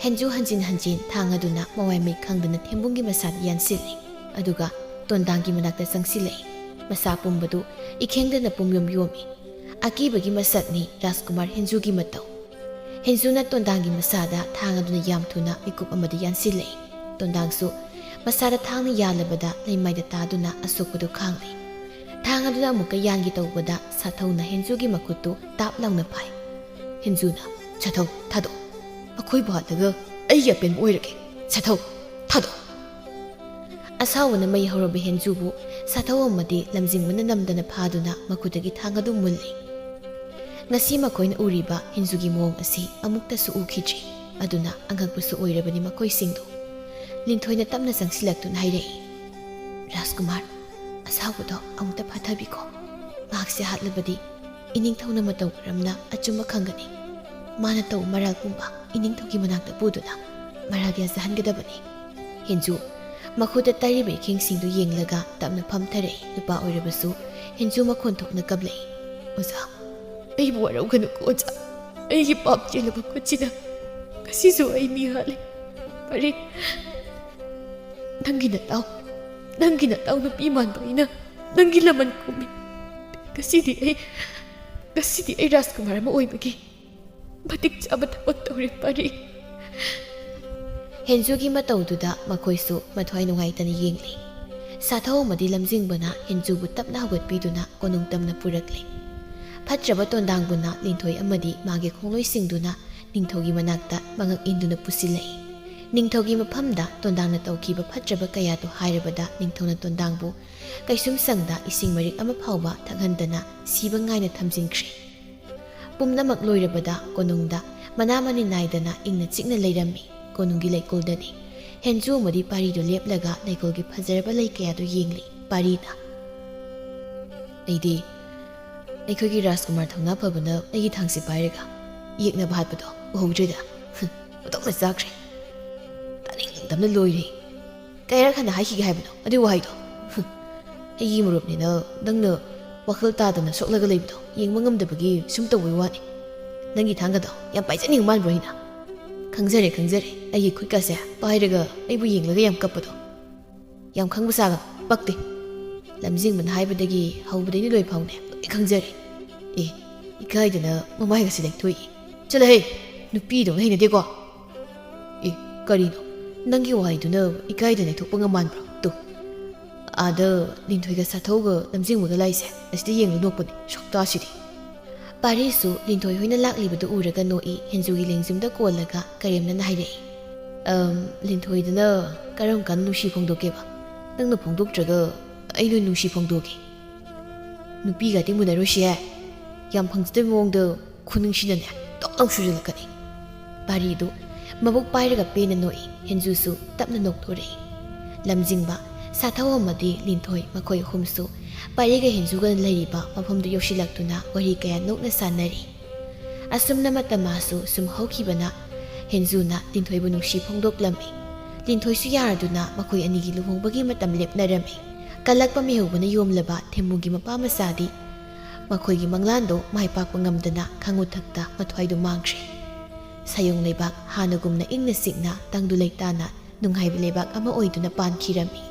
ꯍꯦꯟꯖꯨ ꯍꯟꯖꯤꯟ ꯍꯟꯖꯤꯟ ꯊꯥꯡ ꯑꯗꯨꯅ ꯃꯋꯥꯏ ꯃꯩ ꯈꯪꯗꯅ ꯊꯦꯝꯕꯨꯡꯒꯤ ꯃꯁꯥꯗ ꯌꯥꯟꯁꯤꯜꯂꯤ꯫ ꯑꯗꯨꯒ ꯇꯣꯟꯗꯥꯡꯒꯤ ꯃꯅꯥꯛꯇ ꯆꯪꯁꯤꯜꯂꯛꯏ꯫ ꯃꯁꯥ ꯄꯨꯝꯕꯗꯨ ꯏꯈꯦꯡꯗꯅ ꯄꯨꯝꯌꯣꯝ ꯌꯣꯝꯃꯤ꯫ ꯑꯀꯤꯕꯒꯤ ꯃꯁꯛꯅꯤ ꯔꯥꯖꯀꯨꯃꯥꯔ ꯍꯦꯟꯖꯨꯒꯤ ꯃꯇꯧ꯫ ꯍꯦꯟꯖꯨꯅ ꯇꯣꯟꯗꯥꯡꯒꯤ ꯃꯁꯥꯗ ꯊꯥꯡ ꯑꯗꯨꯅ ꯌꯥꯝ ꯊꯨꯅ ꯃꯤꯀꯨꯞ ꯑꯃꯗ ꯌꯥꯟꯁꯤꯜꯂꯛꯏ꯫ ꯇꯣꯟꯗꯥꯡꯁꯨ ꯃꯁꯥꯗ ꯊꯥꯡꯅ ꯌꯥꯜꯂꯕꯗ ꯂꯩꯃꯥꯏꯗ ꯇꯥꯗꯨꯅ ꯑꯁꯣꯛꯄꯗꯨ ꯈꯥꯡꯂꯤ꯫ ꯊꯥꯡ ꯑꯗꯨꯅ ꯑꯃꯨꯛꯀ ꯌꯥꯟꯒꯦ ꯇꯧꯕꯗ ꯁꯥꯊꯧꯅ ꯍꯦꯟꯖꯨꯒꯤ ꯃꯈꯨꯠꯇꯨ ꯇꯥꯞ ꯂꯥꯎꯅ ꯐꯥꯏ꯫ ꯍꯦꯟꯖꯨꯅ, "ꯁꯥꯊꯧ, ꯊꯥꯗꯣꯛ꯫ ꯃꯈꯣꯏꯕꯨ ꯍꯥꯠꯂꯒ ꯑꯩꯒꯤ ꯑꯄꯦꯟꯕ ꯑꯣꯏꯔꯒꯦ꯫ ꯁꯥꯊꯧ, ꯊꯥꯗꯣꯛ!" ꯑꯁꯥꯎꯕꯅ ꯃꯩ ꯍꯧꯔꯕ ꯍꯦꯟꯖꯨꯕꯨ ꯁꯥꯊꯧ ꯑꯃꯗꯤ ꯂꯝꯖꯤꯡꯕꯅ ꯅꯝꯗꯅ ꯐꯥꯗꯨꯅ ꯃꯈꯨꯠꯇꯒꯤ ꯊꯥꯡ ꯑꯗꯨ ꯃꯨꯜꯂꯤ꯫ ꯉꯁꯤ ꯃꯈꯣꯏꯅ ꯎꯔꯤꯕ ꯍꯦꯟꯖꯨꯒꯤ ꯃꯑꯣꯡ ꯑꯁꯤ ꯑꯃꯨꯛꯇꯁꯨ ꯎꯈꯤꯗ꯭ꯔꯤ꯫ ꯑꯗꯨꯅ ꯑꯉꯛꯄꯁꯨ ꯑꯣꯏꯔꯕꯅꯤ ꯃꯈꯣꯏꯁꯤꯡꯗꯨ꯫ ꯂꯤꯟꯊꯣꯏꯅ ꯇꯞꯅ ꯆꯪꯁꯤꯜꯂꯛꯇꯨꯅ ꯍꯥꯏꯔꯛꯏ, "ꯔꯥꯖꯀꯨꯃꯥꯔ, ꯑꯁꯥꯎꯕꯗꯣ ꯑꯃꯨꯛꯇ ꯐꯥꯊꯕꯤꯈꯣ꯫ ꯃꯍꯥꯛꯁꯦ ꯍꯥꯠꯂꯕꯗꯤ ꯏꯅꯤꯡꯊꯧꯅ ꯃꯇꯧ ꯀꯔꯝꯅ ꯑꯆꯨꯝꯕ ꯈꯪꯒꯅꯤ? ꯃꯥꯅ ꯇꯧꯕ ꯃꯔꯥꯜ ꯄꯨꯝꯕ ꯏꯅꯤꯡꯊꯧꯒꯤ ꯃꯅꯥꯛꯇ ꯄꯨꯗꯨꯅ ꯃꯔꯥꯜ ꯌꯥꯖꯍꯟꯒꯗꯕꯅꯤ꯫" ꯍꯦꯟꯖꯨ ꯃꯈꯨꯠꯇ ꯇꯥꯔꯤꯕ ꯏꯈꯤꯡꯁꯤꯡꯗꯨ ꯌꯦꯡꯂꯒ ꯇꯞꯅ ꯐꯝꯊꯔꯛꯏ꯫ ꯅꯨꯄꯥ ꯑꯣꯏꯔꯕꯁꯨ ꯍꯦꯟꯖꯨ ꯃꯈꯣꯟ ꯊꯣꯛꯅ ꯀꯞꯂꯛꯏ, "ꯑꯣꯖꯥ, ꯑꯩꯕꯨ ꯋꯥꯔꯧꯒꯅꯨꯀꯣ ꯑꯣꯖꯥ꯫ ꯑꯩꯒꯤ ꯄꯥꯞ ꯆꯦꯜꯂꯕ ꯈꯨꯠꯁꯤꯅ ꯉꯁꯤꯁꯨ ꯑꯩ ꯃꯤ ꯍꯥꯠꯂꯦ꯫ ꯐꯔꯦ, ꯅꯪꯒꯤ ꯅꯇꯥꯎ, ꯅꯪꯒꯤ ꯅꯇꯥꯎ ꯅꯨꯄꯤ ꯃꯥꯟꯕ ꯑꯩꯅ ꯅꯪꯒꯤ ꯂꯃꯟ ꯈꯨꯝꯃꯤ꯫ ꯉꯁꯤꯗꯤ ꯑꯩ, ꯉꯁꯤꯗꯤ ꯑꯩ ꯔꯥꯖꯀꯨꯃꯥꯔ ꯑꯃ ꯑꯣꯏꯕꯒꯤ ꯃꯇꯤꯛ ꯆꯥꯕ ꯊꯕꯛ ꯇꯧꯔꯦ, ꯄꯥꯔꯤ꯫" ꯍꯦꯟꯖꯨꯒꯤ ꯃꯇꯧꯗꯨꯗ ꯃꯈꯣꯏꯁꯨ ꯃꯊ꯭ꯋꯥꯏ ꯅꯨꯡꯉꯥꯏꯇꯅ ꯌꯦꯡꯂꯤ꯫ ꯁꯥꯊꯧ ꯑꯃꯗꯤ ꯂꯝꯖꯤꯡꯕꯅ ꯍꯦꯟꯖꯨꯕꯨ ꯇꯞꯅ ꯍꯧꯒꯠꯄꯤꯗꯨꯅ ꯀꯣꯅꯨꯡ ꯇꯝꯅ ꯄꯨꯔꯛꯂꯤ꯫ ꯐꯠꯇ꯭ꯔꯕ ꯇꯣꯟꯗꯥꯡꯕꯨꯅ ꯂꯤꯟꯊꯣꯏ ꯑꯃꯗꯤ ꯃꯥꯒꯤ ꯈꯣꯡꯂꯣꯏꯁꯤꯡꯗꯨꯅ ꯅꯤꯡꯊꯧꯒꯤ ꯃꯅꯥꯛꯇ ꯃꯉꯛ ꯏꯟꯗꯨꯅ ꯄꯨꯁꯤꯜꯂꯛꯏ꯫ ꯅꯤꯡꯊꯧꯒꯤ ꯃꯐꯝꯗ ꯇꯣꯟꯗꯥꯡꯅ ꯇꯧꯈꯤꯕ ꯐꯠꯇ꯭ꯔꯕ ꯀꯌꯥꯗꯨ ꯍꯥꯏꯔꯕꯗ ꯅꯤꯡꯊꯧꯅ ꯇꯣꯟꯗꯥꯡꯕꯨ ꯀꯩꯁꯨꯝꯁꯪꯗ ꯏꯁꯤꯡ ꯃꯔꯤꯛ ꯑꯃ ꯐꯥꯎꯕ ꯊꯛꯍꯟꯗꯅ ꯁꯤꯕ ꯉꯥꯏꯅ ꯊꯝꯖꯤꯟꯈ꯭ꯔꯦ꯫ ꯄꯨꯝꯅꯃꯛ ꯂꯣꯏꯔꯕꯗ ꯀꯣꯅꯨꯡꯗ ꯃꯅꯥ ꯃꯅꯤꯟ ꯅꯥꯏꯗꯅ ꯏꯪꯅ ꯆꯤꯛꯅ ꯂꯩꯔꯝꯃꯤ꯫ ꯀꯣꯅꯨꯡꯒꯤ ꯂꯩꯀꯣꯜꯗꯅꯤ ꯍꯦꯟꯖꯨ ꯑꯃꯗꯤ ꯄꯥꯔꯤꯗꯨ ꯂꯦꯞꯂꯒ ꯂꯩꯀꯣꯜꯒꯤ ꯐꯖꯔꯕ ꯂꯩ ꯀꯌꯥꯗꯨ ꯌꯦꯡꯂꯤ꯫ ꯄꯥꯔꯤꯅ, "ꯑꯩꯗꯤ ꯑꯩꯈꯣꯏꯒꯤ ꯔꯥꯖꯀꯨꯃꯥꯔ ꯊꯧꯅꯥ ꯐꯕꯅ ꯑꯩꯒꯤ ꯊꯥꯡꯁꯤ ꯄꯥꯏꯔꯒ ꯌꯦꯛꯅꯕ ꯍꯥꯠꯄꯗꯣ ꯎꯍꯧꯗ꯭ꯔꯤꯗ꯫ ꯍꯨꯝ, ꯑꯣꯟꯊꯣꯛꯅ ꯆꯥꯛꯈ꯭ꯔꯦ꯫ ꯇꯥꯅꯤꯡꯗꯕꯅ ꯂꯣꯏꯔꯦ꯫ ꯀꯌꯥꯔꯛ ꯍꯟꯅ ꯍꯥꯏꯈꯤꯒꯦ ꯍꯥꯏꯕꯅꯣ ꯑꯗꯨ ꯋꯥꯍꯩꯗꯣ? ꯍꯨꯝ, ꯑꯩꯒꯤ ꯃꯔꯨꯞꯅꯤꯅ ꯅꯪꯅ ꯋꯥꯈꯜ ꯇꯥꯗꯅ ꯁꯣꯛꯂꯒ ꯂꯩꯕꯗꯣ ꯌꯦꯡꯕ ꯉꯝꯗꯕꯒꯤ ꯁꯨꯝ ꯇꯧꯕꯩ ꯋꯥꯅꯤ꯫ ꯅꯪꯒꯤ ꯊꯥꯡꯒꯗꯣ ꯌꯥꯝ ꯄꯥꯏꯖꯅꯤꯡꯕ ꯃꯥꯟꯕ꯭ꯔꯣ ꯑꯩꯅ? ꯈꯪꯖꯔꯦ, ꯈꯪꯖꯔꯦ, ꯑꯩꯒꯤ ꯈꯨꯠꯀꯥꯁꯦ ꯄꯥꯏꯔꯒ ꯑꯩꯕꯨ ꯌꯦꯡꯂꯒ ꯌꯥꯝ ꯀꯞꯄꯗꯣ꯫ ꯌꯥꯝ ꯈꯪꯕ ꯁꯥꯒ, ꯄꯛꯇꯦ꯫ ꯂꯝꯖꯤꯡꯕꯅ ꯍꯥꯏꯕꯗꯒꯤ ꯍꯧꯕꯗꯩꯅ ꯂꯣꯏ ꯐꯥꯎꯅꯦ ꯂꯣꯏ ꯈꯪꯖꯔꯦ꯫ ꯑꯦ, ꯏꯀꯥꯏꯗꯅ ꯃꯃꯥꯏꯒꯁꯦ ꯂꯦꯛꯊꯣꯛꯏ꯫ ꯆꯠꯂꯍꯦ!" ꯅꯨꯄꯤꯗꯧꯅ ꯍꯩꯅꯗꯦꯀꯣ꯫ ꯑꯦ, ꯀꯔꯤꯅꯣ? ꯅꯪꯒꯤ ꯋꯥꯍꯩꯗꯨꯅ ꯏꯀꯥꯏꯗꯅ ꯊꯣꯛꯄ ꯉꯝꯃꯥꯟꯕ꯭ꯔꯣ? ꯇꯨ, ꯑꯥꯗ ꯂꯤꯟꯊꯣꯏꯒ ꯁꯥꯊꯧꯒ ꯂꯝꯖꯤꯡꯕꯒ ꯂꯥꯛꯏꯁꯦ, ꯑꯁꯤꯗ ꯌꯦꯡꯂ ꯅꯣꯛꯄꯅꯦ, ꯁꯛꯇꯥꯁꯤꯗꯤ꯫ ꯄꯥꯔꯤꯁꯨ ꯂꯤꯟꯊꯣꯏ ꯍꯣꯏꯅ ꯂꯥꯛꯂꯤꯕꯗꯨ ꯎꯔꯒ ꯅꯣꯛꯏ꯫ ꯍꯦꯟꯖꯨꯒꯤ ꯂꯦꯡꯖꯨꯝꯗ ꯀꯣꯜꯂꯒ ꯀꯔꯦꯝꯅꯅ ꯍꯥꯏꯔꯛꯏ, "ꯑꯝ, ꯂꯤꯟꯊꯣꯏꯗꯨꯅ ꯀꯔꯝ ꯀꯥꯟꯗ ꯅꯨꯡꯁꯤ ꯐꯣꯡꯗꯣꯛꯀꯦꯕ? ꯅꯪꯅ ꯐꯣꯡꯗꯣꯛꯇ꯭ꯔꯒ ꯑꯩ ꯅꯣꯏ ꯅꯨꯡꯁꯤ ꯐꯣꯡꯗꯣꯛꯀꯦ?" "ꯅꯨꯄꯤꯒꯗꯤ ꯃꯨꯟꯅꯔꯣꯏꯁꯤꯍꯦ꯫ ꯌꯥꯝ ꯐꯪꯖꯗꯕ ꯃꯑꯣꯡꯗ ꯈꯨꯅꯨꯡꯁꯤꯅꯅꯦ ꯇꯣꯛ ꯂꯥꯎ ꯁꯨꯖꯜꯂꯛꯀꯅꯤ꯫" ꯄꯥꯔꯤꯗꯨ ꯃꯕꯨꯛ ꯄꯥꯏꯔꯒ ꯄꯦꯟꯅ ꯅꯣꯛꯏ꯫ ꯍꯦꯟꯖꯨꯁꯨ ꯇꯞꯅ ꯅꯣꯛꯊꯣꯔꯛꯏ꯫ ꯂꯝꯖꯤꯡꯕ, ꯁꯥꯊꯧ ꯑꯃꯗꯤ ꯂꯤꯟꯊꯣꯏ, ꯃꯈꯣꯏ ꯑꯍꯨꯝꯁꯨ ꯄꯥꯔꯤꯒ ꯍꯦꯟꯖꯨꯒ ꯂꯩꯔꯤꯕ ꯃꯐꯝꯗꯨ ꯌꯧꯁꯤꯜꯂꯛꯇꯨꯅ ꯋꯥꯔꯤ ꯀꯌꯥ ꯅꯣꯛꯅ ꯁꯥꯟꯅꯔꯤ꯫ ꯑꯁꯨꯝꯅ ꯃꯇꯝ ꯃꯥꯁꯨ ꯁꯨꯝ ꯍꯧꯈꯤꯕꯅ ꯍꯦꯟꯖꯨꯅ ꯂꯤꯟꯊꯣꯏꯕꯨ ꯅꯨꯡꯁꯤ ꯐꯣꯡꯗꯣꯛꯂꯝꯃꯤ꯫ ꯂꯤꯟꯊꯣꯏꯁꯨ ꯌꯥꯔꯗꯨꯅ ꯃꯈꯣꯏ ꯑꯅꯤꯒꯤ ꯂꯨꯍꯣꯡꯕꯒꯤ ꯃꯇꯝ ꯂꯦꯞꯅꯔꯝꯃꯤ꯫ ꯀꯜꯂꯛꯄ ꯃꯤꯍꯧꯕꯅ ꯌꯣꯝꯂꯕ ꯊꯦꯝꯃꯨꯒꯤ ꯃꯄꯥ ꯃꯆꯥꯗꯤ ꯃꯈꯣꯏꯒꯤ ꯃꯪꯂꯥꯟꯗꯣ ꯃꯥꯏ ꯄꯥꯛꯄ ꯉꯝꯗꯅ ꯈꯥꯉꯨꯊꯛꯇ ꯃꯊ꯭ꯋꯥꯏꯗꯨ ꯃꯥꯡꯈ꯭ꯔꯦ꯫ ꯁꯥꯌꯣꯡ ꯂꯩꯕꯥꯛ ꯍꯥꯟꯅꯒꯨꯝꯅ ꯏꯪꯅ ꯆꯤꯛꯅ ꯇꯪꯗꯨ ꯂꯩꯇꯥꯅ ꯅꯨꯡꯉꯥꯏꯕ ꯂꯩꯕꯥꯛ ꯑꯃ ꯑꯣꯏꯗꯨꯅ ꯄꯥꯟꯈꯤꯔꯝꯃꯤ꯫